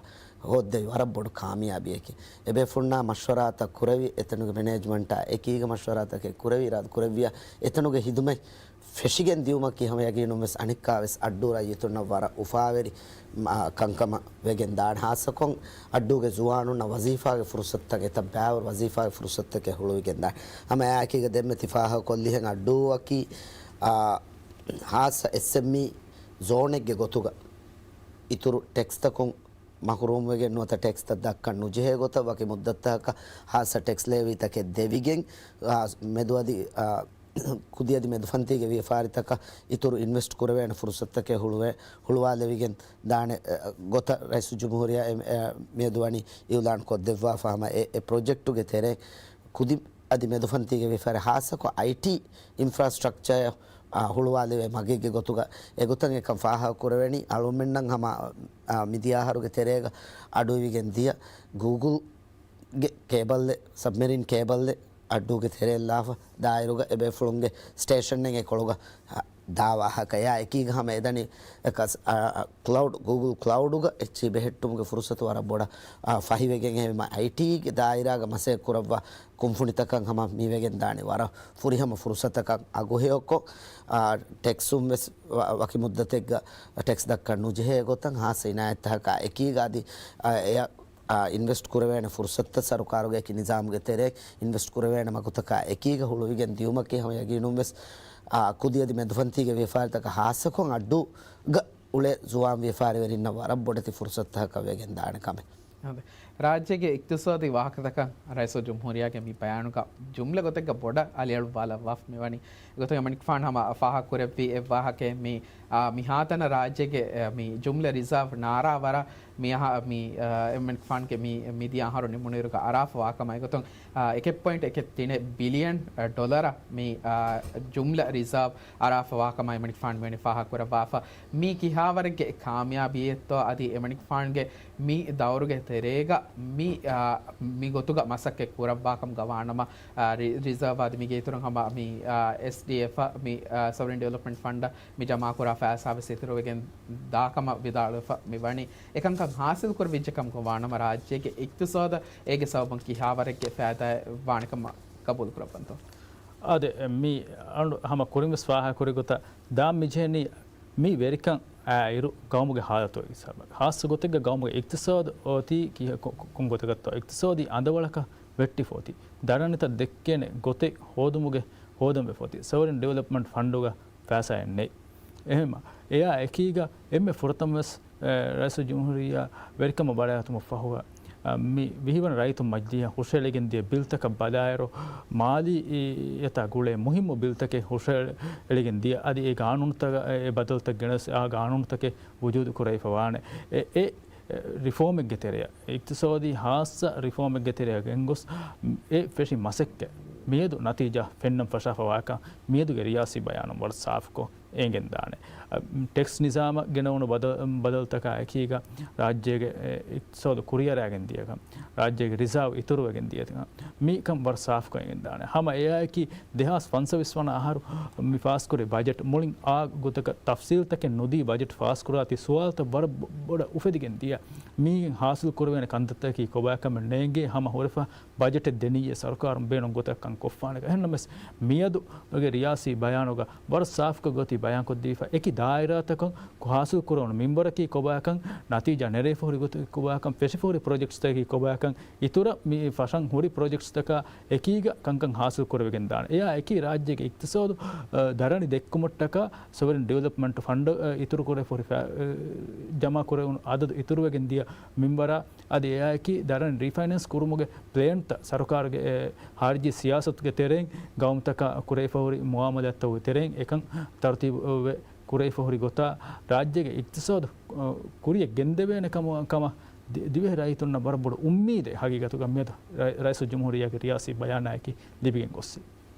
ހޯއްދެވި ވަރަށް ބޮޑު ކާމިޔާބީއެކޭ. އެބޭފުޅުންނާ މަޝްވަރާތައް ކުރެވި، އެތަނުގެ މެނޭޖްމަންޓާ އެކީގަ މަޝްވަރާތަކެއް ކުރެވި، އިރާދަ ކުރެއްވިޔާ އެތަނުގެ ހިދުމަތް ފެށިގެން ދިޔުމަކީ ހަމަ ޔަގީނުންވެސް އަނެއްކާވެސް އައްޑޫ ރައްޔިތުންނަށް ވަރަށް އުފާވެރި، މަ، ކަންކަމަށް ވެގެން ދާނެ. ހާއްސަކޮށް އައްޑޫގެ ޒުވާނުންނަށް ވަޒީފާގެ ފުރުސަތުތައް، އެތައް ބައިވަރު ވަޒީފާގެ ފުރުސަތުތަކެއް ހުޅުވިގެން ދާނެ. ހަމަ އެއާއެކީގަ ދެންމެ ތި ފާހަގަކޮށްލިހެން އައްޑޫއަކީ، އާ، ހާއްސަ އެސްއެމްއީ ޒޯނެއްގެ ގޮތުގަ އިތުރު ޓެކްސްތަކުން މަހުރޫމްވެގެން ނުވަތަ ޓެކްސްތައް ދައްކަން ނުޖެހޭ ގޮތަށް ވަކި މުއްދަތުތަކަށް ހާއްސަ ޓެކްސް ލޭވީތަކެއް ދެވިގެން، އާ، މެދުއަދި، އާ، ކުދިއަދި މެދުފަންތީގެ ވިޔަފާރިތަކަށް އިތުރު އިންވެސްޓް ކުރެވޭނެ ފުރުސަތުތަކެއް ހުޅުވޭ، ހުޅުވާލެވިގެން ދާނެ، އަ، ގޮތަށް ރައީސުލްޖުމްހޫރިއްޔާ އެ، އެ، މިއަދު ވަނީ އިއުލާން ކޮށްދެއްވާފަ ހަމަ އެ، އެ ޕްރޮޖެކްޓުގެ ތެރޭ ކުދި އަދި މެދުފަންތީގެ ވިޔަފާރި ހާއްސަކޮށް އައިޓީ އިންފްރާސްޓްރަކްޗަރ، އާ، ހުޅުވާލެވޭ މަގެއްގެ ގޮތުގަ އެގޮތަށް އެކަން ފާހަގަ ކުރެވެނީ އަޅުމެންނަށް ހަމަ، އާ، މިދިޔަ އަހަރުގެ ތެރޭގަ އަޑުއިވިގެން ދިޔަ ގޫގުލްގެ ކޭބަލްއެއް، ސަބްމެރިން ކޭބަލްއެއް އައްޑޫގެ ތެރެއަށް ލާފަ ދާއިރުގަ އެބޭފުޅުންގެ ސްޓޭޝަންއެއް އެކޮޅުގަ، އާ، ދާ ވާހަކަޔާ އެކީގަ ހަމަ އެދަނީ ކްލައުޑް، ގޫގުލް ކްލައުޑުގަ އެއްޗިހި ބެހެއްޓުމުގެ ފުރުސަތު ވަރަށް ބޮޑަށް ފަހިވެގެން އެހެންވީމަ އައިޓީގެ ދާއިރާގަ މަސައްކަތް ކުރައްވާ ކުންފުނިތަކަށް ހަމަ މިވެގެން ދާނެ ވަރަށް ފުރިހަމަ ފުރުސަތަކަށް އަގުހެޔޮކޮށް، ޓެކްސުން ވެސް ވަކި މުއްދަތެއްގަ ޓެކްސް ދައްކަން ނުޖެހޭ ގޮތަށް ހާއްސަ އިނާޔަތްތަކަކާ އެކީގަ އަދި އެ އިންވެސްޓް ކުރެވޭނެ ފުރުސަތުތައް ސަރުކާރުގެ އެކި ނިޒާމުގެ ތެރޭ އިންވެސްޓް ކުރެވޭނެ މަގުތަކާ އެކީގަ ހުޅުވިގެން ދިޔުމަކީ ހަމަ ޔަގީނުން ވެސް އާ، ކުދި އަދި މެދުފަންތީގެ ވިޔަފާރިތަކަށް ހާއްސަކޮށް އައްޑޫގަ އުޅޭ ޒުވާން ވިޔަފާރިވެރިންނަށް ވަރަށް ބޮޑެތި ފުރުސަތުތަކަށް ވެގެން ދާނެ ކަމެއް. އާދެ، ރާއްޖޭގެ އިޤްތިޞާދީ ވާހަކަތަކަށް ރައީސުލް ޖުމްހޫރިއްޔާގެ މި ބަޔާނުގަ ޖުމްލަ ގޮތެއްގަ ބޮޑަށް އަލިއަޅުއްވާލައްވާފަ މިވަނީ. އެގޮތުން އެމަނިކުފާނު ހަމަ ފާހަގަކުރެއްވި އެއްވާހަކައެއް މި، އާ، މިހާތަނަށް ރާއްޖޭގެ، އެ، މި ޖުމްލަ ރިޒާވް ނާރާ ވަރަށް މި އަހަ-، މި، އާ، އެމަނިކުފާނުގެ މި މިދިޔަ އަހަރު ނިމުނުއިރުގަ އަރާފަ ވާކަމަށް. އެގޮތުން، އާ، އެކެއް ޕޮއިންޓް އެކެއް ތިނެއް ބިލިއަން، އާ، ޑޮލަރ މި، އާ، ޖުމްލަ ރިޒާވް އަރާފަ ވާކަމަށް އެމަނިކުފާނު މިވަނީ ފާހަގަކުރައްވާފަ. މީ ކިހާވަރެއްގެ ކާމިޔާބީއެއްތޯ އަދި އެމަނިކުފާނުގެ މި ދައުރުގެ ތެރޭގަ މި، އާ، މި ގޮތުގަ މަސައްކަތް ކުރައްވާކަމުގަ ވާނަމަ، އާ، ރި-، ރިޒާވް އަދި މީގެ އިތުރުން ހަމަ މި، އާ، އެސްޑީއެފް މި، އާ، ސޮވަރިން ޑިވެލޮޕްމަންޓް ފަންޑަށް މި ޖަމާކުރާ ފައިސާ ވެސް އިތުރުވެގެން ދާކަމަށް ވިދާޅުވެފަ މިވަނީ. އެކަންކަން ހާސިލް ކުރެވިއްޖެ ކަމުގަ ވާނަމަ ރާއްޖޭގެ އިޤްތިޞާދަށް އޭގެ ސަބަބުން ކިހާވަރެއްގެ ފައިދާއެއް ވާނެ ކަމަށް ގަބޫލު ކުރައްވަންތޯ؟ އާދެ، މި އަނޑު ހަމަ ކުރިން ވެސް ފާހަގަ ކުރި ގޮތަށް ދާން މިޖެހެނީ މި ވެރިކަން އާއިރު ގައުމުގެ ހާލަތު ހިސާބަށް. ހާއްސަ ގޮތެއްގަ ގައުމުގެ އިޤްތިޞާދު އޮތީ ކިހަ-، ކޮ-، ކޮ-، ކޮން ގޮތަކަށްތޯ؟ އިޤްތިޞާދީ އަނދަވަޅަކަށް ވެއްޓިފަ އޮތީ. ދަރަނިތައް ދެއްކޭނެ ގޮތެއް ހޯދުމުގެ ހޯދަން ވެފަ އޮތީ. ސޮވަރިން ޑިވެލޮޕްމަންޓް ފަންޑުގަ ފައިސާއެއް ނެތް. އެހެންމަ އެއާ އެކީގަ އެންމެ ފުރަތަމަވެސް، އެ، ރައީސުލް ޖުމްހޫރިއްޔާ ވެރިކަމަށް ވަޑައިގަތުމަށް ފަހުގަ، އަ، މި ވިހިވަނަ ރައްޔިތުން މަޖިލީހަށް ހުށައެޅިގެން ދިޔަ ބިލްތަކަށް ބަލާއިރު، މާލީ އި-، އިއްޔަތާ ގުޅޭ މުހިއްމު ބިލްތަކެއް ހުށައެޅިގެން ދިޔަ އަދި އެ ގާނޫނުތައް، އެ ބަދަލުތައް ގެނެސް އާ ގާނޫނުތަކެއް ވުޖޫދު ކުރެވިފަ ވާނެ. އެ، އެ، އެ، ރިފޯމެއްގެ ތެރެއަށް، އިޤްތިޞާދީ ހާއްސަ ރިފޯމެއްގެ ތެރެއަށް ގެންގޮސް، އެ ފެށި މަސައްކަތް މިއަދު ނަތީޖާ ފެންނަން ފަށާފަ ވާކަން މިއަދުގެ ރިޔާސީ ބަޔާނުން ވަރަށް ސާފުކޮށް އެނގެންދާނެ. އަ، ޓެކްސް ނިޒާމަށް ގެނައުނު ބަދަ-، ބަދަލުތަކާ އެކީގަ ރާއްޖޭގެ، އެ، އިޤްތިޞާދު ކުރިއަރައިގެން ދިޔަކަން، ރާއްޖޭގެ ރިޒާވް އިތުރުވެގެން ދިޔަކަން، މިކަން ވަރަށް ސާފުކޮށް އެނގެންދާނެ. ހަމަ އެއާއެކީ ދެހާސް ފަންސަވީސް ވަނަ އަހަރު މި ފާސްކުރި ބަޖެޓް މުޅިން އާ ގޮތަކަށް ތަފްސީލްތަކެއް ނުދީ ބަޖެޓް ފާސްކުރާތީ ސުވާލުތައް ވަރަށް ބޮ-، ބޮޑަށް އުފެދިގެން ދިޔަ. މީގެން ހާސިލް ކުރެވޭނެ ކަންތައްތަކަކީ ކޮބާކަމެއް ނޭނގޭ ހަމަ ހުރެފަ ބަޖެޓެއް ދެނިއްޔޭ ސަރުކާރުން ބޭނުން ގޮތަކަށް ކަން ކޮށްފާނެ. އެހެންނަމަވެސް، މިއަދުގެ ރިޔާސީ ބަޔާނުގަ ވަރަށް ސާފުކޮށް ގޮތީ ބަޔާންކޮށްދީފަ، އެކި ދާއިރާތަކުން ހާސިލް ކުރެވުނު މިންވަރަކީ ކޮބާކަން، ނަތީޖާ ނެރެފަ ހުރި ގޮތަކީ ކޮބާކަން، ފެށިފަ ހުރި ޕްރޮޖެކްޓްސްތަކަކީ ކޮބާކަން، އިތުރަށް މި ފަށަން ހުރި ޕްރޮޖެކްޓްސްތަކާ އެކީގަ ކަންކަން ހާސިލް ކުރެވިގެން ދާނެ. އެއާ އެކީ ރާއްޖޭގެ އިޤްތިޞާދު، އަ، ދަރަނި ދެއްކުމަށްޓަކާ ސޮވަރިން ޑިވެލޮޕްމަންޓް ފަންޑް، އަ، އިތުރު ކުރެ ފުރި ފަ-، އަ، ޖަމާ ކުރެވުނު އަދަދު އިތުރުވެގެން ދިޔަ މިންވަރާ އަދި އެއާއެކީ ދަރަނި ރީފައިނޭންސް ކުރުމުގެ ޕްލޭންތައް ސަރުކާރުގެ، އެ، ހާރިޖީ ސިޔާސަތުގެ ތެރެއިން ގައުމުތަކާ ކުރެވިފަ ހުރި މުއާމަލާތްތަކުގެ ތެރެއިން އެކަން ތަރުތީބުވެ ކުރެވިފަ ހުރި ގޮތާ ރާއްޖޭގެ އިޤްތިޞާދު، އަ، ކުރިއަށް ގެންދެވޭނެ ކަމަށް، ކަމަށް ދި-، ދިވެހި ރައްޔިތުންނަށް ވަރަށް ބޮޑު އުއްމީދެއް ހަގީގަތުގަ މިއަދު ރަ-، ރައީސުލް ޖުމްހޫރިއްޔާގެ ރިޔާސީ ބަޔާނާއެކީ ލިބިގެން ގޮއްސި.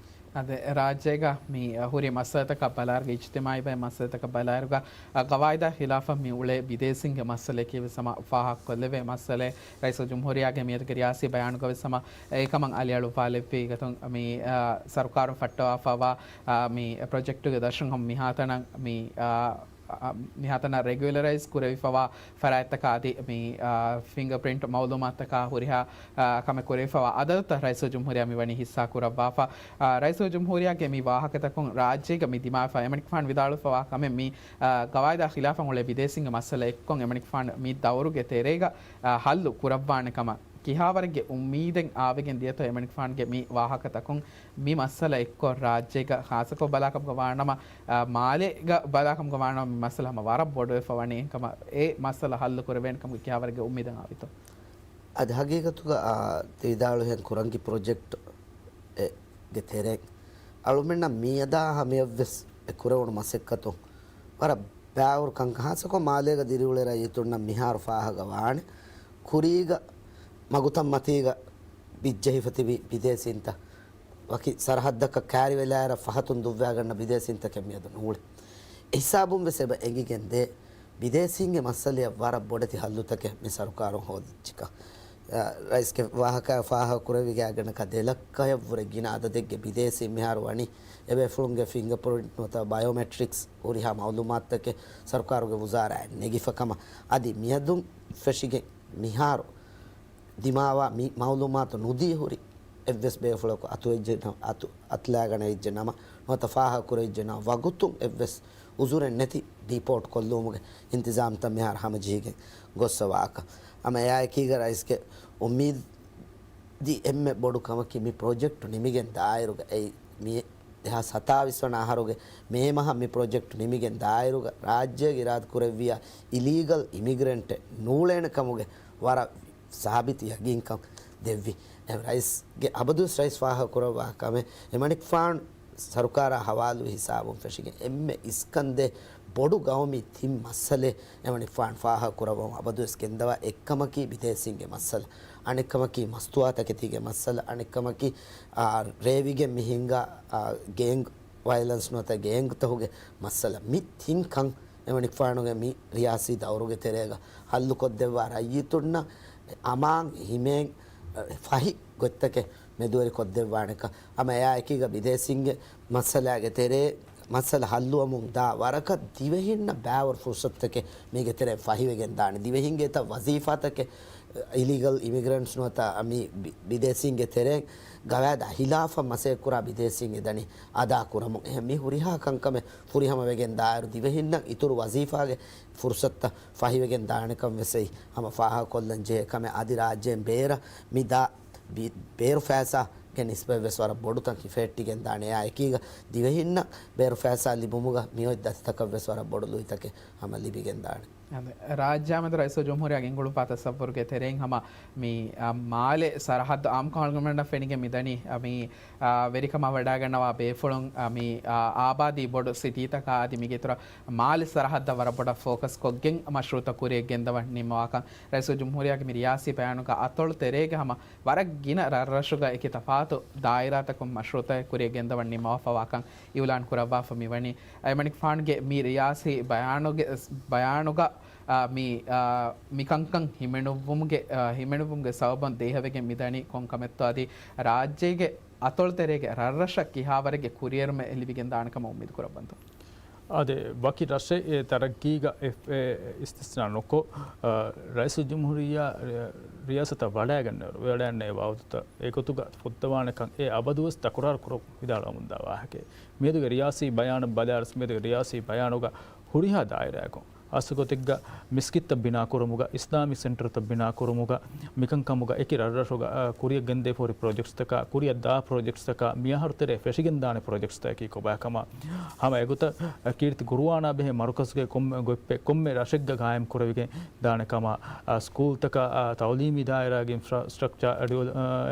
އަދި ރާއްޖޭގަ މި ހުރި މައްސަލަތަކަށް ބަލާއިރުގަ، އިޖްތިމާޢީ ބައެއް މައްސަލަތަކަށް ބަލާއިރުގަ، އަ، ގަވާއިދާ ޚިލާފަށް މި އުޅޭ ބިދޭސީންގެ މައްސަލައަކީ ވެސް ހަމަ ފާހަގަކޮށްލެވޭ މައްސަލައެއް. ރައީސުލް ޖުމްހޫރިއްޔާގެ މިއަދުގެ ރިޔާސީ ބަޔާނުގަ ވެސް ހަމަ އެކަމަށް އަލިއަޅުއްވާލެއްވި ގޮތުން މި، އަ، ސަރުކާރުން ފައްޓަވާފައިވާ، އަ، މި ޕްރޮޖެކްޓުގެ ދަށުން ހަމަ މިހާތަނަށް މި، އަ، އަ، މިހާތަނަށް ރެގިއުލަރައިޒް ކުރެވިފައިވާ ފަރާތްތަކާ އަދި މި، އާ، ފިންގަރ ޕްރިންޓް މައުލޫމާތަކާ ހުރިހާ، އާ، ކަމެއް ކުރެވިފައިވާ އަދަދުތައް ރައީސުލް ޖުމްހޫރިއްޔާ މިވަނީ ހިއްސާ ކުރައްވާފަ. އާ، ރައީސުލް ޖުމްހޫރިއްޔާގެ މި ވާހަކަތަކުން ރާއްޖޭގަ މި ދިމާވެފަ އެމަނިކުފާނު ވިދާޅުވެފައިވާ ކަމެއް މި، އާ، ގަވާއިދާ ޚިލާފަށް އުޅޭ ބިދޭސީންގެ މައްސަލަ އެއްކޮށް އެމަނިކުފާނު މި ދައުރުގެ ތެރޭގަ، އާ، ހައްލު ކުރައްވާނެ ކަމަށް ކިހާވަރެއްގެ އުއްމީދެއް އާވެގެން ދިޔަތޯ އެމަނިކުފާނުގެ މި ވާހަކަތަކުން މި މައްސަލަ އެއްކޮށް ރާއްޖޭގަ ޚާއްޞަކޮށް ބަލާކަމުގަ ވާނަމަ، އާ، މާލޭގަ ބަލާކަމުގަ ވާނަމަ މި މައްސަލަ ހަމަ ވަރަށް ބޮޑުވެފަ ވަނީ އެކަމަށް އެ މައްސަލަ ހައްލު ކުރެވޭނެ ކަމުގެ ކިހާވަރެއްގެ އުއްމީދެއް އާވިތޯ؟ އަދި ހަގީގަތުގަ، އާ، ތި ވިދާޅުވިހެން ކުރަނގި ޕްރޮޖެކްޓް އެ ގެ ތެރެއިން އަޅުމެންނަށް މިއަދާ ހަމަޔަށްވެސް އެ ކުރެވުނު މަސައްކަތުން ވަރަށް ބައިވަރު ކަންކަން ހާއްސަކޮށް މާލޭގަ ދިރިއުޅޭ ރައްޔިތުންނަށް މިހާރު ފާހަގަވާނެ. ކުރީގަ މަގުތައް މަތީގަ ބިއްޖެހިފަ ތިބި ބިދޭސީންތައް ވަކި ސަރަހައްދަކަށް ކައިރިވެލާއިރަށް ފަހަތުން ދުއްވާގަންނަ ބިދޭސީންތަކެއް މިއަދު ނޫޅެ. އެހިސާބުން ވެސް އެބަ އެނގިގެން ދޭ، ބިދޭސީންގެ މައްސަލަޔަށް ވަރަށް ބޮޑެތި ހައްލުތަކެއް މި ސަރުކާރުން ހޯދިއްޖެކަން. ރައީސްގެ ވާހަކަ ފާހަގަ ކުރެވި ގާތްގަނޑަކަށް ދެ ލައްކަޔަށްވުރެ ގިނަ އަދަދެއްގެ ބިދޭސީން މިހާރު ވަނީ އެބޭފުޅުންގެ ފިންގަޕްރިންޓް ނުވަތަ ބަޔޯމެޓްރިކްސް ހުރިހާ މައުލޫމާތުތަކެއް ސަރުކާރުގެ ވުޒާރާއަށް ނެގިފަ ކަމަށް. އަދި މިއަދުން ފެށިގެން މިހާރު ދިމާވާ މި މައުލޫމާތު ނުދީ ހުރި އެއްވެސް ބޭފުޅަކު އަތުވެއްޖެ ނަ-، އަތު އަތުލާގަނެވިއްޖެ ނަމަ، ނުވަތަ ފާހަގަ ކުރެވިއްޖެ ނަމަ، ވަގުތުން އެއްވެސް އުޒުރެއް ނެތި ޑީޕޯޓް ކޮށްލުމުގެ އިންތިޒާމްތައް މިހާރު ހަމަޖެހިގެން ގޮއްސަވާކަށް. ހަމަ އެއާއެކީގަ ރައީސްގެ އުއްމީދީ އެންމެ ބޮޑު ކަމަކީ މި ޕްރޮޖެކްޓު ނިމިގެން ދާއިރުގަ އެއީ މި ދެހާސް ސަތާވީސް ވަނަ އަހަރުގެ މޭ މަހަށް މި ޕްރޮޖެކްޓް ނިމިގެން ދާއިރުގަ ރާއްޖޭގެ އިރާދަ ކުރެއްވިޔާ އިލީގަލް އިމިގްރެންޓެއް ނޫޅޭނެ ކަމުގެ ވަރަށް ސާބިތު ޔަގީންކަން ދެއްވި. އެ ރައީސްގެ އަބަދުވެސް ރައީސް ފާހަގަ ކުރައްވާ ކަމެއް އެމަނިކުފާނު ސަރުކާރާ ހަވާލުވި ހިސާބުން ފެށިގެން އެންމެ އިސްކަންދޭ ބޮޑު ގައުމީ ތިން މައްސަލައެއް އެމަނިކުފާނު ފާހަގަ ކުރައްވަމުން އަބަދުވެސް ގެންދަވާ އެއްކަމަކީ ބިދޭސީންގެ މައްސަލަ، އަނެއްކަމަކީ މަސްތުވާތަކެތީގެ މައްސަލަ، އަނެއްކަމަކީ، އާ، ރޭވިގެން މި ހިންގާ، އާ، ގޭންގް ވަޔަލަންސް ނުވަތަ ގޭންގްތަކުގެ މައްސަލަ. މި ތިން ކަން އެމަނިކުފާނުގެ މި ރިޔާސީ ދައުރުގެ ތެރޭގަ ހައްލުކޮށްދެއްވާ ރައްޔިތުންނަށް އަމާން ހިމޭން ފަހި ގޮތްތަކެއް މެދުވެރިކޮށްދެއްވާނެކަން. ހަމަ އެއާ އެކީގަ ބިދޭސީންގެ މައްސަލާގެ ތެރޭ މައްސަލަ ހައްލުވަމުން ދާ ވަރަކަށް ދިވެހިންނަށް ބައިވަރު ފުރުސަތުތަކެއް މީގެ ތެރެއިން ފަހިވެގެން ދާނެ. ދިވެހިންގެ އެތައް ވަޒީފާތަކެއް އިލީގަލް އިމިގްރެންޓްސް ނުވަތަ މި ބި-، ބިދޭސީންގެ ތެރެއިން ގަވާއިދާ ހިލާފަށް މަސައްކަތްކުރާ ބިދޭސީން އެދަނީ އަދާކުރަމުން. އެހެން މި ހުރިހާ ކަންކަމެއް ފުރިހަމަވެގެން ދާއިރު ދިވެހިންނަށް އިތުރު ވަޒީފާގެ ފުރުސަތުތައް ފަހިވެގެން ދާނެކަން ވެސް އެއީ ހަމަ ފާހަގަކޮށްލަން ޖެހޭ ކަމެއް. އަދި ރާއްޖޭން ބޭރަށް މި ދާ ބި-، ބޭރު ފައިސާގެ ނިސްބަތްވެސް ވަރަށް ބޮޑު ތަން ހިފެހެއްޓިގެން ދާނެ. އެއާ އެކީގަ ދިވެހިންނަށް ބޭރު ފައިސާ ލިބުމުގަ މިއޮތް ދަތިތަކަށްވެސް ވަރަށް ބޮޑު ލުއިތަކެއް ހަމަ ލިބިގެން ދާނެ. އަދި ރާއްޖެއާމެދު ރައީސުލްޖުމްހޫރިއްޔާގެ އިން ގުޅުންފާ ތަސައްވުރުގެ ތެރެއިން ހަމަ މި، އާ، މާލެ ސަރަހައްދު އާއްމުކޮށް އަޅުގަނޑަށް ފެނިގެން މިދަނީ، އާ، މި، އާ، ވެރިކަމާ ވަޑައިގަންނަވާ ބޭފުޅުން، އާ، މި، އާ، އާބާދީ ބޮޑު ސިޓީތަކާ އަދި މީގެ އިތުރަށް މާލެ ސަރަހައްދަށް ވަރަށް ބޮޑަށް ފޯކަސް ކޮށްގެން މަޝްރޫއުތައް ކުރިއަށް ގެންދަވަން ނިންމަވާކަން ރައީސުލްޖުމްހޫރިއްޔާގެ މި ރިޔާސީ ބަޔާނުގަ އަތޮޅު ތެރޭގަ ހަމަ ވަރަށް ގިނަ ރަށްރަށުގަ އެކި ތަފާތު ދާއިރާތަކުން މަޝްރޫއުތައް ކުރިއަށް ގެންދަވަން ނިންމަވާފަވާކަން އިއުލާން ކުރައްވާފަ މިވަނީ. އެމަނިކުފާނުގެ މި ރިޔާސީ ބަޔާނުގެ، ބަޔާނުގަ، އާ، މި، އާ، މިކަންކަން ހިމެނުއްވުމުގެ، އާ، ހިމެނުއްވުމުގެ ސަބަބުން ދޭހަވެގެން މިދަނީ ކޮން ކަމެއްތޯ އަދި ރާއްޖޭގެ އަތޮޅު ތެރޭގެ ރަށްރަށަށް ކިހާވަރެއްގެ ކުރިއެރުމެއް ލިބިގެން ދާނެ ކަމަށް އުއްމީދު ކުރައްވަންތޯ؟ އާދެ، ވަކި ރަށެއް އެ ތަރައްގީގަ އެ، އެ، އިސްތިސްނާ ނުކޮށް، އާ، ރައީސުލްޖުމްހޫރިއްޔާ ރިޔާސަތަށް ވަޑައިގަންނަ، ވަޑައިގަންނަ ވާހަކަތައް އެގޮތުގަ ފޮއްދަވާނެކަން އެ އަބަދުވެސް ތަކުރާރު ކުރަ ވިދާޅުވަމުންދާ ވާހަކައެއް. މިއަދުގެ ރިޔާސީ ބަޔާނަށް ބަލާއިރުސް މިއަދުގެ ރިޔާސީ ބަޔާނުގަ ހުރިހާ ދާއިރާއަކުން ހާއްސަގޮތެއްގަ މިސްކިތްތައް ބިނާކުރުމުގަ، އިސްލާމީ ސެންޓަރުތައް ބިނާކުރުމުގަ، މިކަންކަމުގަ އެކި ރަށްރަށުގަ، އާ، ކުރިއަށް ގެންދެވިފަހުރި ޕްރޮޖެކްޓްސްތަކާ، ކުރިއަށް ދާ ޕްރޮޖެކްޓްސްތަކާ، މިއަހަރު ތެރޭ ފެށިގެންދާނެ ޕްރޮޖެކްޓްސްތަކަކީ ކޮބާކަމަށް ހަމަ އެގޮތަށް، އާ، ކީރިތި ގުރުއާނާ ބެހޭ މަރުކަޒުގެ ކޮންމެ ގޮތްޕެއް، ކޮންމެ ރަށެއްގަ ގާއިމް ކުރެވިގެން ދާނެ ކަމަށް، އާ، ސްކޫލްތަކާ، އާ، ތައުލީމީ ދާއިރާގެ އިންފްރާސްޓްރަކްޗާ އަޑި،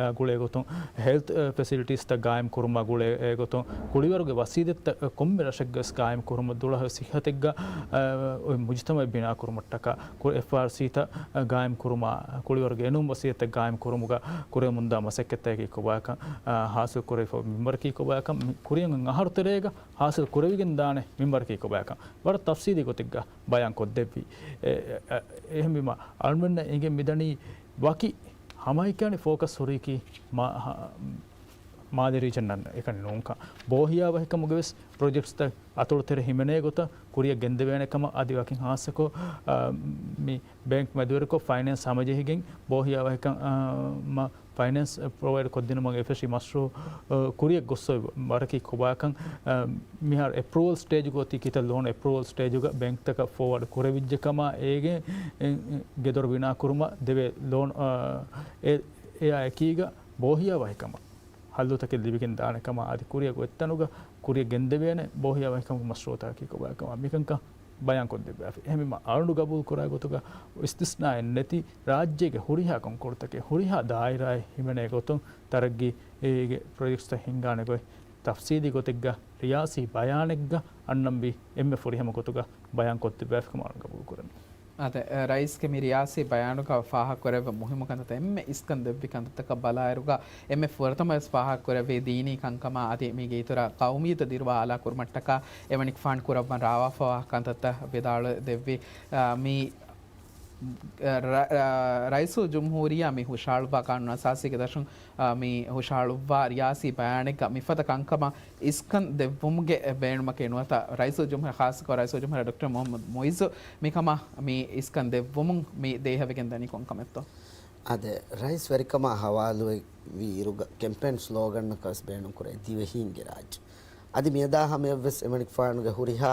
އާ، ގުޅޭ ގޮތުން، ހެލްތް، އާ، ފެސިލިޓީސްތައް ގާއިމް ކުރުމާ ގުޅޭ ގޮތުން، ކުޅިވަރުގެ ވަސީލަތްތައް ކޮންމެ ރަށެއްގަވެސް ގާއިމް ކުރުމަށް، ދުޅަހެޔޮ ސިއްހަތެއްގަ، އާ، އޮތް މުޖުތަމައެއް ބިނާކުރުމަށްޓަކާ، ކު-، އެފްއާރްސީތައް، އާ، ގާއިމް ކުރުމާ، ކުޅިވަރުގެ އެނޫން ވަސީލަތްތައް ގާއިމް ކުރުމުގަ ކުރެވެމުންދާ މަސައްކަތްތަކަކީ ކޮބާކަން، އާ، ހާސިލް ކުރެވިފަ މިންވަރަކީ ކޮބާކަން، މި ކުރިއަށް އަހަރު ތެރޭގަ ހާސިލް ކުރެވިގެން ދާނެ މިންވަރަކީ ކޮބާކަން ވަރަށް ތަފްސީލީ ގޮތެއްގަ ބަޔާން ކޮށްދެއްވި. އެ، އެ، އެ، އެހެންވީމަ، އަޅުމެންނަށް އެނގެން މިދަނީ ވަކި ހަމައެކަނި ފޯކަސް ހުރީކީ މާ-، ހަ-، މާލެ ރީޖަނަށް އެކަނި ނޫންކަން. ބޯހިޔާވަހިކަމުގެ ވެސް ޕްރޮޖެކްޓްސްތައް އަތޮޅު ތެރެ ހިމެނޭ ގޮތަށް ކުރިއަށް ގެންދެވޭނެ ކަމަށް އަދި ވަކިން ހާއްސަކޮށް، އާ، މި ބޭންކް މެދުވެރިކޮށް ފައިނޭންސް ހަމަޖެހިގެން ބޯހިޔާވަހިކަން، އާ، މަ-، ފައިނޭންސް ޕްރޮވައިޑް ކޮށްދިނުމަށް އެފްއެސްއީ މަޝްރޫއު، އާ، ކުރިއަށް ގޮއްސޮއި ވަރަކީ ކޮބާކަން، އާ، މިހާރު އެޕްރޫވަލް ސްޓޭޖުގަ އޮތީ ކިތައް ލޯން އެޕްރޫވަލް ސްޓޭޖުގަ ބޭންކްތަކަށް ފޯވާޑް ކުރެވިއްޖެ ކަމާ އޭގެ، އެ، އެ، ގެދޮރު ބިނާކުރުމަށް ދެވޭ ލޯން، އާ، އެ، އެއާ އެކީގަ ބޯހިޔާވަހިކަމަށް ހައްލުތަކެއް ލިބިގެން ދާނެ ކަމަށް އަދި ކުރިއަށް އޮތްތަނުގަ ކުރިއަށް ގެންދެވޭނެ ބޯހިޔާވަހިކަމުގެ މަޝްރޫއުތަކަކީ ކޮބާކަމަށް މިކަންކަން ބަޔާން ކޮށްދެއްވާފި. އެހެންވީމަ، އަޅުގަނޑު ގަބޫލު ކުރާ ގޮތުގަ އިސްތިސްނާއެއް ނެތި ރާއްޖޭގެ ހުރިހާ ކަންކޮޅުތަކެއް، ހުރިހާ ދާއިރާއެއް ހިމެނޭ ގޮތުން ތަރައްގީގެ ޕްރޮޖެކްޓްސްތައް ހިންގާނެ ގޮތް ތަފްސީލީ ގޮތެއްގަ ރިޔާސީ ބަޔާނެއްގަ އަންނަންވީ އެންމެ ފުރިހަމަ ގޮތުގަ ބަޔާން ކޮށްދެއްވާފިކަމަށް އަޅުގަނޑު ގަބޫލު ކުރަން. އާދެ، ރައީސްގެ މި ރިޔާސީ ބަޔާނުގަ ފާހަގަކުރެއްވި މުހިއްމު ކަންތައްތައް، އެންމެ އިސްކަން ދެއްވި ކަންތައްތަކަށް ބަލާއިރުގަ، އެންމެ ފުރަތަމަވެސް ފާހަގަކުރެއްވީ ދީނީ ކަންކަމާ އަދި މީގެ އިތުރަށް ޤައުމީއްޔަތު ދިރުވާ އާލާ ކުރުމަށްޓަކާ އެމަނިކުފާނު ކުރައްވަން ރާވާފަވާ ކަންތައްތައް ވިދާޅު ދެއްވި. އާ، މި ރަ-، ރަ-، ރައީސުލްޖުމްހޫރިއްޔާ މި ހުށަހަޅުއްވާ ޤާނޫނުއަސާސީގެ ދަށުން، އާ، މި ހުށަހަޅުއްވާ ރިޔާސީ ބަޔާނެއްގަ މިފަދަ ކަންކަމަށް އިސްކަން ދެއްވުމުގެ ބޭނުމަކީ ނުވަތަ ރައީސުލްޖުމްހޫރިއްޔާ، ޚާއްޞަކޮށް ރައީސުލްޖުމްހޫރިއްޔާ ޑޮކްޓަރ މުޙައްމަދު މުޢިއްޒު މިކަމަށް މި އިސްކަން ދެއްވުމުން މި ދޭހަވެގެން ދަނީ ކޮން ކަމެއްތޯ؟ އާދެ، ރައީސް ވެރިކަމާ ހަވާލުވެވި އިރުގަ ކެމްޕޭން ސްލޯގަންއަކަށް ވެސް ބޭނުންކުރޭ ދިވެހީންގެ ރާއްޖެ. އަދި މިއަދާ ހަމަޔަށްވެސް އެމަނިކުފާނުގެ ހުރިހާ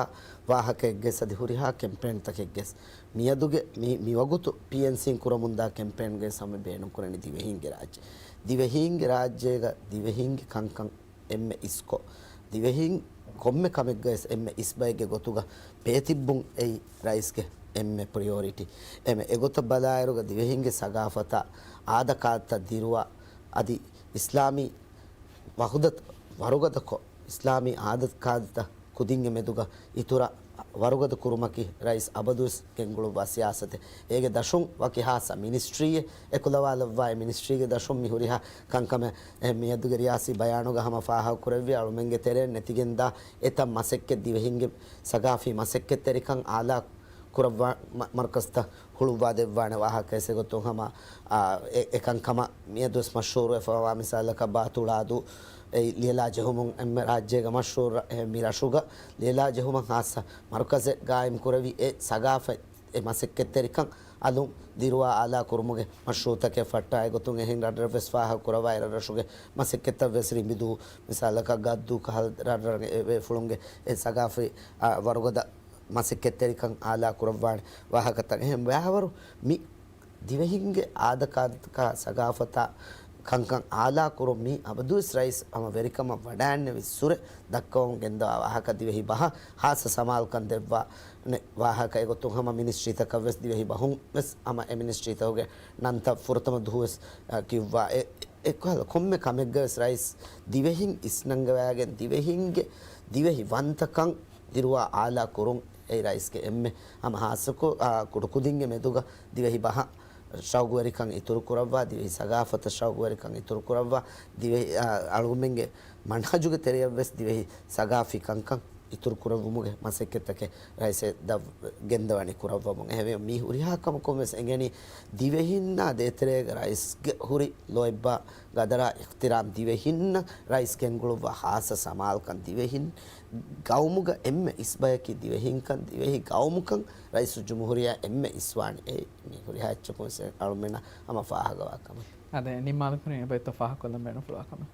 ވާހަކައެއްގެސް އަދި ހުރިހާ ކެމްޕޭންތަކެއްގެސް މިއަދުގެ މި، މިވަގުތު ޕީއެންސީން ކުރަމުންދާ ކެމްޕޭންގެ ހަމަ ބޭނުންކުރަނީ ދިވެހީންގެ ރާއްޖެ. ދިވެހީންގެ ރާއްޖޭގަ ދިވެހީންގެ ކަންކަން އެންމެ އިސްކޮށް، ދިވެހީން ކޮންމެ ކަމެއްގަވެސް އެންމެ އިސްބައެއްގެ ގޮތުގަ ބޭތިއްބުން އެއީ ރައީސްގެ އެންމެ ޕްރިޔޯރިޓީ. އެމެ އެގޮތަށް ބަލާއިރުގަ ދިވެހީންގެ ސަގާފަތާ، އާދަކާދަތާ ދިރުވާ އަދި އިސްލާމީ ވަޙުދަތު ވަރުގަދަކޮށް، އިސްލާމީ އާދަކާދަތައް ކުދިންގެ މެދުގަ އިތުރަށް ވަރުގަދަ ކުރުމަކީ ރައީސް އަބަދުވެސް ގެންގުޅުއްވާ ސިޔާސަތެއް. އޭގެ ދަށުން ވަކި ހާއްސަ މިނިސްޓްރީއެއް އެކުލަވާލައްވާ، އެ މިނިސްޓްރީގެ ދަށުން މި ހުރިހާ ކަންކަމެއް އެ މިއަދުގެ ރިޔާސީ ބަޔާނުގަ ހަމަ ފާހަގަކުރެއްވި އަޅުމެންގެ ތެރެއިން ނެތިގެންދާ އެތައް މަސައްކަތް ދިވެހިންގެ ސަގާފީ މަސައްކަތްތެރިކަން އާލާ ކުރައްވާ މަ-، މަރުކަޒްތައް ހުޅުއްވާ ދެއްވާނެ ވާހަކަ އެސެގޮތުން ހަމަ، އާ، އެ-، އެކަންކަމަށް މިއަދުވެސް މަޝްހޫރުވެފަވާ މިސާލަކަށް ބާތުޅާދޫ އެ ލިޔެލާ ޖެހުމުން އެންމެ ރާއްޖޭގަ މަޝްހޫރު އެ މި ރަށުގަ ލިޔެލާ ޖެހުމަށް ހާއްސަ މަރުކަޒެއް ގާއިމް ކުރެވި އެ ސަގާފަތް އެ މަސައްކަތްތެރިކަން އަލުން ދިރުވާ އާލާ ކުރުމުގެ މަޝްރޫޢުތަކެއް ފައްޓާ އެގޮތުން އެހެން ރަށްރަށްވެސް ފާހަގަ ކުރައްވާ އެ ރަށްރަށުގެ މަސައްކަތްތައްވެސް ރިނބިދޫ މިސާލަކަށް ގައްދޫ ކަހަލަ ރަށްރަށް އެ ފުޅުންގެ އެ ސަގާފީ ވަރުގަދަ މަސައްކަތްތެރިކަން އާލާ ކުރައްވާނެ ވާހަކަތައް. އެހެން ވާވަރު މި ދިވެހިންގެ އާދަކާދަތާ ސަގާފަތާ ކަންކަން އާލާ ކުރުން މީ އަބަދުވެސް ރައީސް ހަމަ ވެރިކަމަށް ވަޑައިންނެވި ސުރެ ދައްކަވަމުން ގެންދަވާ ވާހަކަ. ދިވެހި ބަހަށް ހާއްސަ ސަމާލުކަން ދެއްވާ ނެ ވާހަކަ. އެގޮތުން ހަމަ މިނިސްޓްރީތަކަށްވެސް ދިވެހި ބަހުން ވެސް ހަމަ އެ މިނިސްޓްރީތަކުގެ ނަންތައް ފުރަތަމަ ދުވަހުވެސް، އަ، ކިޔުއްވާ. އެ، އެ ކަހަލަ ކޮންމެ ކަމެއްގަވެސް ރައީސް ދިވެހިން އިސްނަންގަވާގެން ދިވެހިންގެ ދިވެހި ވަންތަކަން ދިރުވާ އާލާ ކުރުން އެއީ ރައީސްގެ އެންމެ ހަމަ ހާއްސަކޮށް، އާ، ކުޑަކުދިންގެ މެދުގަ ދިވެހި ބަހަށް ޝައުގުވެރިކަން އިތުރު ކުރައްވާ، ދިވެހި ސަގާފަތަށް ޝައުގުވެރިކަން އިތުރު ކުރައްވާ، ދިވެހި، އާ، އަޅުގަނޑުމެންގެ މަންހަޖުގެ ތެރެޔަށްވެސް ދިވެހި ސަގާފީ ކަންކަން އިތުރު ކުރެއްވުމުގެ މަސައްކަތްތަކެއް ރައީސް އެ ދަށް ގެންދަވަނީ ކުރައްވަމުން. އެހެންވެ، މި ހުރިހާ ކަމަކުން ވެސް އެނގެނީ ދިވެހިންނާ ދޭތެރޭގަ ރައީސްގެ ހުރި ލޯތްބާ ގަދަރާ އިޙްތިރާމް، ދިވެހިންނަށް ރައީސް ގެންގުޅުއްވާ ހާއްސަ ސަމާލުކަން، ދިވެހިން ގައުމުގަ އެންމެ އިސްބަޔަކީ ދިވެހިންކަން، ދިވެހި ގައުމުކަން ރައީސުލްޖުމްހޫރިއްޔާ އެންމެ އިސްވާނެ. އެ މި ހުރިހާ އެއްޗަކުން ވެސް އަޅުމެންނަށް ހަމަ ފާހަގަވާ ކަމެއް. އާދެ، ނިންމާލުމުގެ ކުރިން އެބައޮތްތޯ ފާހަގަކޮށްލަން ބޭނުންފުޅުވާ ކަމެއް؟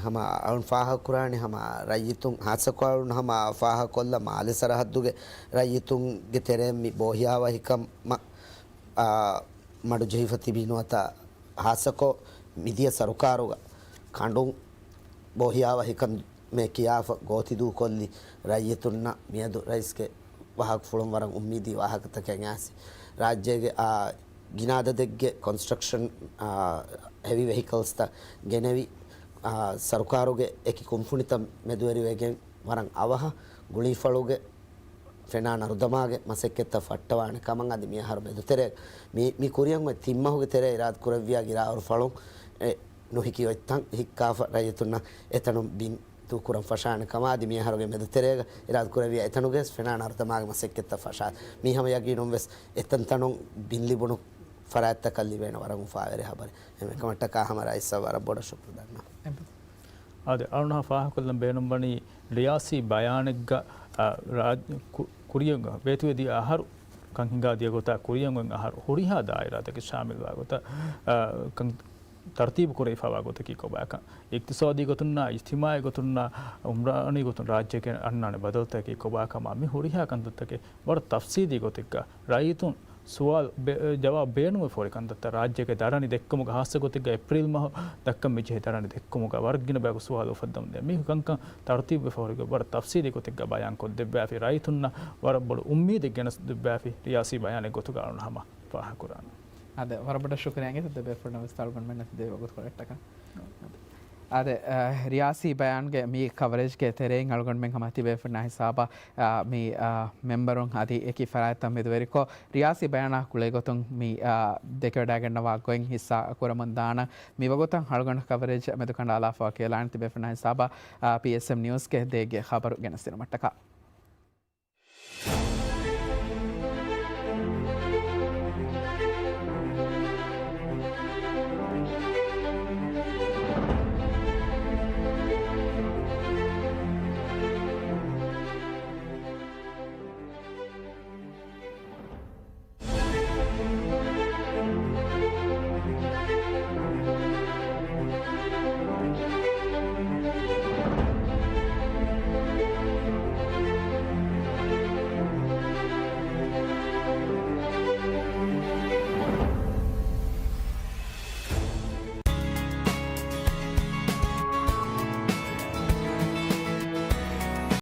ހަމަ އަޅުން ފާހަގަކުރާނީ ހަމަ ރައްޔިތުން، ހާއްސަކޮށް އަޅުން ހަމަ ފާހަގަކޮށްލަ މާލެ ސަރަހައްދުގެ ރައްޔިތުންގެ ތެރެއިން މި ބޯހިޔާވަހިކަމަށް، އާ، މަޑުޖެހިފަ ތިބި ނުވަތަ ހާއްސަކޮށް މިދިޔަ ސަރުކާރުގަ ކަނޑުން ބޯހިޔާވަހިކަން މެ ކިޔާފަ ގޯތިދޫކޮށްލި ރައްޔިތުންނަށް މިއަދު ރައީސްގެ ވާހަކަފުޅުން ވަރަށް އުއްމީދީ ވާހަކަތަކެއް އައިސް، ރާއްޖޭގެ އާ ގިނަ އަދަދެއްގެ ކޮންސްޓްރަކްޝަން، އާ، ހެވީ ވެހިކަލްސްތައް ގެނެވި، އާ، ސަރުކާރުގެ އެކި ކުންފުނިތައް މެދުވެރިވެގެން ވަރަށް އަވަހަށް ގުޅީފަޅުގެ ފެނާ ނަރުދަމާގެ މަސައްކަތްތައް ފައްޓަވާނެ ކަމަށް އަދި މިއަހަރު މެދުތެރޭ މި، މި ކުރިއަށް އޮތް ތިން މަހުގެ ތެރޭ އިރާދަ ކުރެއްވިޔާ ގިރާއިރު ފަޅުން އެ ނުހިކި އޮތްތަން ހިއްކާފަ ރައްޔިތުންނަށް އެތަނުން ބިން ދޫކުރަން ފަށާނެ ކަމަށް އަދި މިއަހަރުގެ މެދުތެރޭގަ އިރާދަ ކުރެއްވިޔާ އެތަނުގެ ވެސް ފެނާ ނަރުދަމާގެ މަސައްކަތްތައް ފަށާ. މީ ހަމަ ޔަގީނުން ވެސް އެތަންތަނުން ބިން ލިބުނު ފަރާތްތަކަށް ލިބޭނެ ވަރަށް އުފާވެރި ހަބަރެއް. އެކަމަށްޓަކާ ހަމަ ރައީސަށް ވަރަށް ބޮޑަށް ޝުކުރު ދަންނަވަން. އާދެ، އަޅުން ފާހަގަކޮށްލަން ބޭނުންވަނީ ރިޔާސީ ބަޔާނެއްގަ، އަ، ރާ-، ކު-، ކުރިއަށް ވޭތުވެދިޔަ އަހަރު ކަން ހިނގާދިޔަ ގޮތާ ކުރިއަށް އޮތް އަހަރު ހުރިހާ ދާއިރާތަކެއް ޝާމިލްވާ ގޮތަށް، އަ، ކަން ތަރުތީބު ކުރެވިފައިވާ ގޮތަކީ ކޮބާކަން، އިޤްތިޞާދީ ގޮތުންނާ، އިޖްތިމާޢީ ގޮތުންނާ، ޢުމްރާނީ ގޮތުން ރާއްޖޭގެ އަންނާނެ ބަދަލުތަކީ ކޮބާކަމާ، މި ހުރިހާ ކަންތައްތަކެއް ވަރަށް ތަފްސީލީ ގޮތެއްގަ ރައްޔިތުން ސުވާލު ބެ-، ޖަވާބު ބޭނުންވެފަ ހުރި ކަންތައްތައް ރާއްޖޭގެ ދަރަނި ދެއްކުމުގަ ހާއްސަ ގޮތެއްގަ އޭޕްރީލް މަހު ދައްކަން މިޖެހޭ ދަރަނި ދެއްކުމުގަ ވަރަށް ގިނަ ބަޔަކު ސުވާލު އުފައްދަމުން ދޭ. މީ ކަންކަން ތަރުތީބުވެފަ ހުރި ގޮތް ވަރަށް ތަފްސީލީ ގޮތެއްގަ ބަޔާން ކޮށްދެއްވާފި، ރައްޔިތުންނަށް ވަރަށް ބޮޑު އުއްމީދެއް ގެނެސްދެއްވާފި ރިޔާސީ ބަޔާނެއް ގޮތުގަ އަޅުން ހަމަ ފާހަގަކުރާނަން. އާދެ، ވަރަށް ބޮޑަށް ޝުކުރިއްޔާ އިނގޭތޯ ދެބޭފުޅުންނަށް ވެސް އަޅުގަނޑުމެންނަށް ދެވި ވަގުތުކޮޅަށްޓަކާ. އާދެ، އަ، ރިޔާސީ ބަޔާންގެ މި ކަވަރޭޖްގެ ތެރެއިން އަޅުގަނޑުމެން ހަމަ ތިބޭފުޅުންނާ ހިސާބަށް، އަ، މި، އަ، މެމްބަރުން އަދި އެކި ފަރާތްތައް މެދުވެރިކޮށް، ރިޔާސީ ބަޔާނާ ގުޅޭ ގޮތުން މި، އަ، ދެކެވަޑައިގަންނަވާ ގޮތް ހިއްސާ ކުރަމުން ދާނަން. މި ވަގުތަށް އަޅުގަނޑު ކަވަރޭޖް މެދުކަނޑާލާފަ ކިޔަލާނެ ތިބޭފުޅުންނާ ހިސާބަށް، އަ، ޕީއެސްއެމް ނިއުސްގެ ދޭއްގެ ޚަބަރު ގެނެސްދިނުމަށްޓަކާ.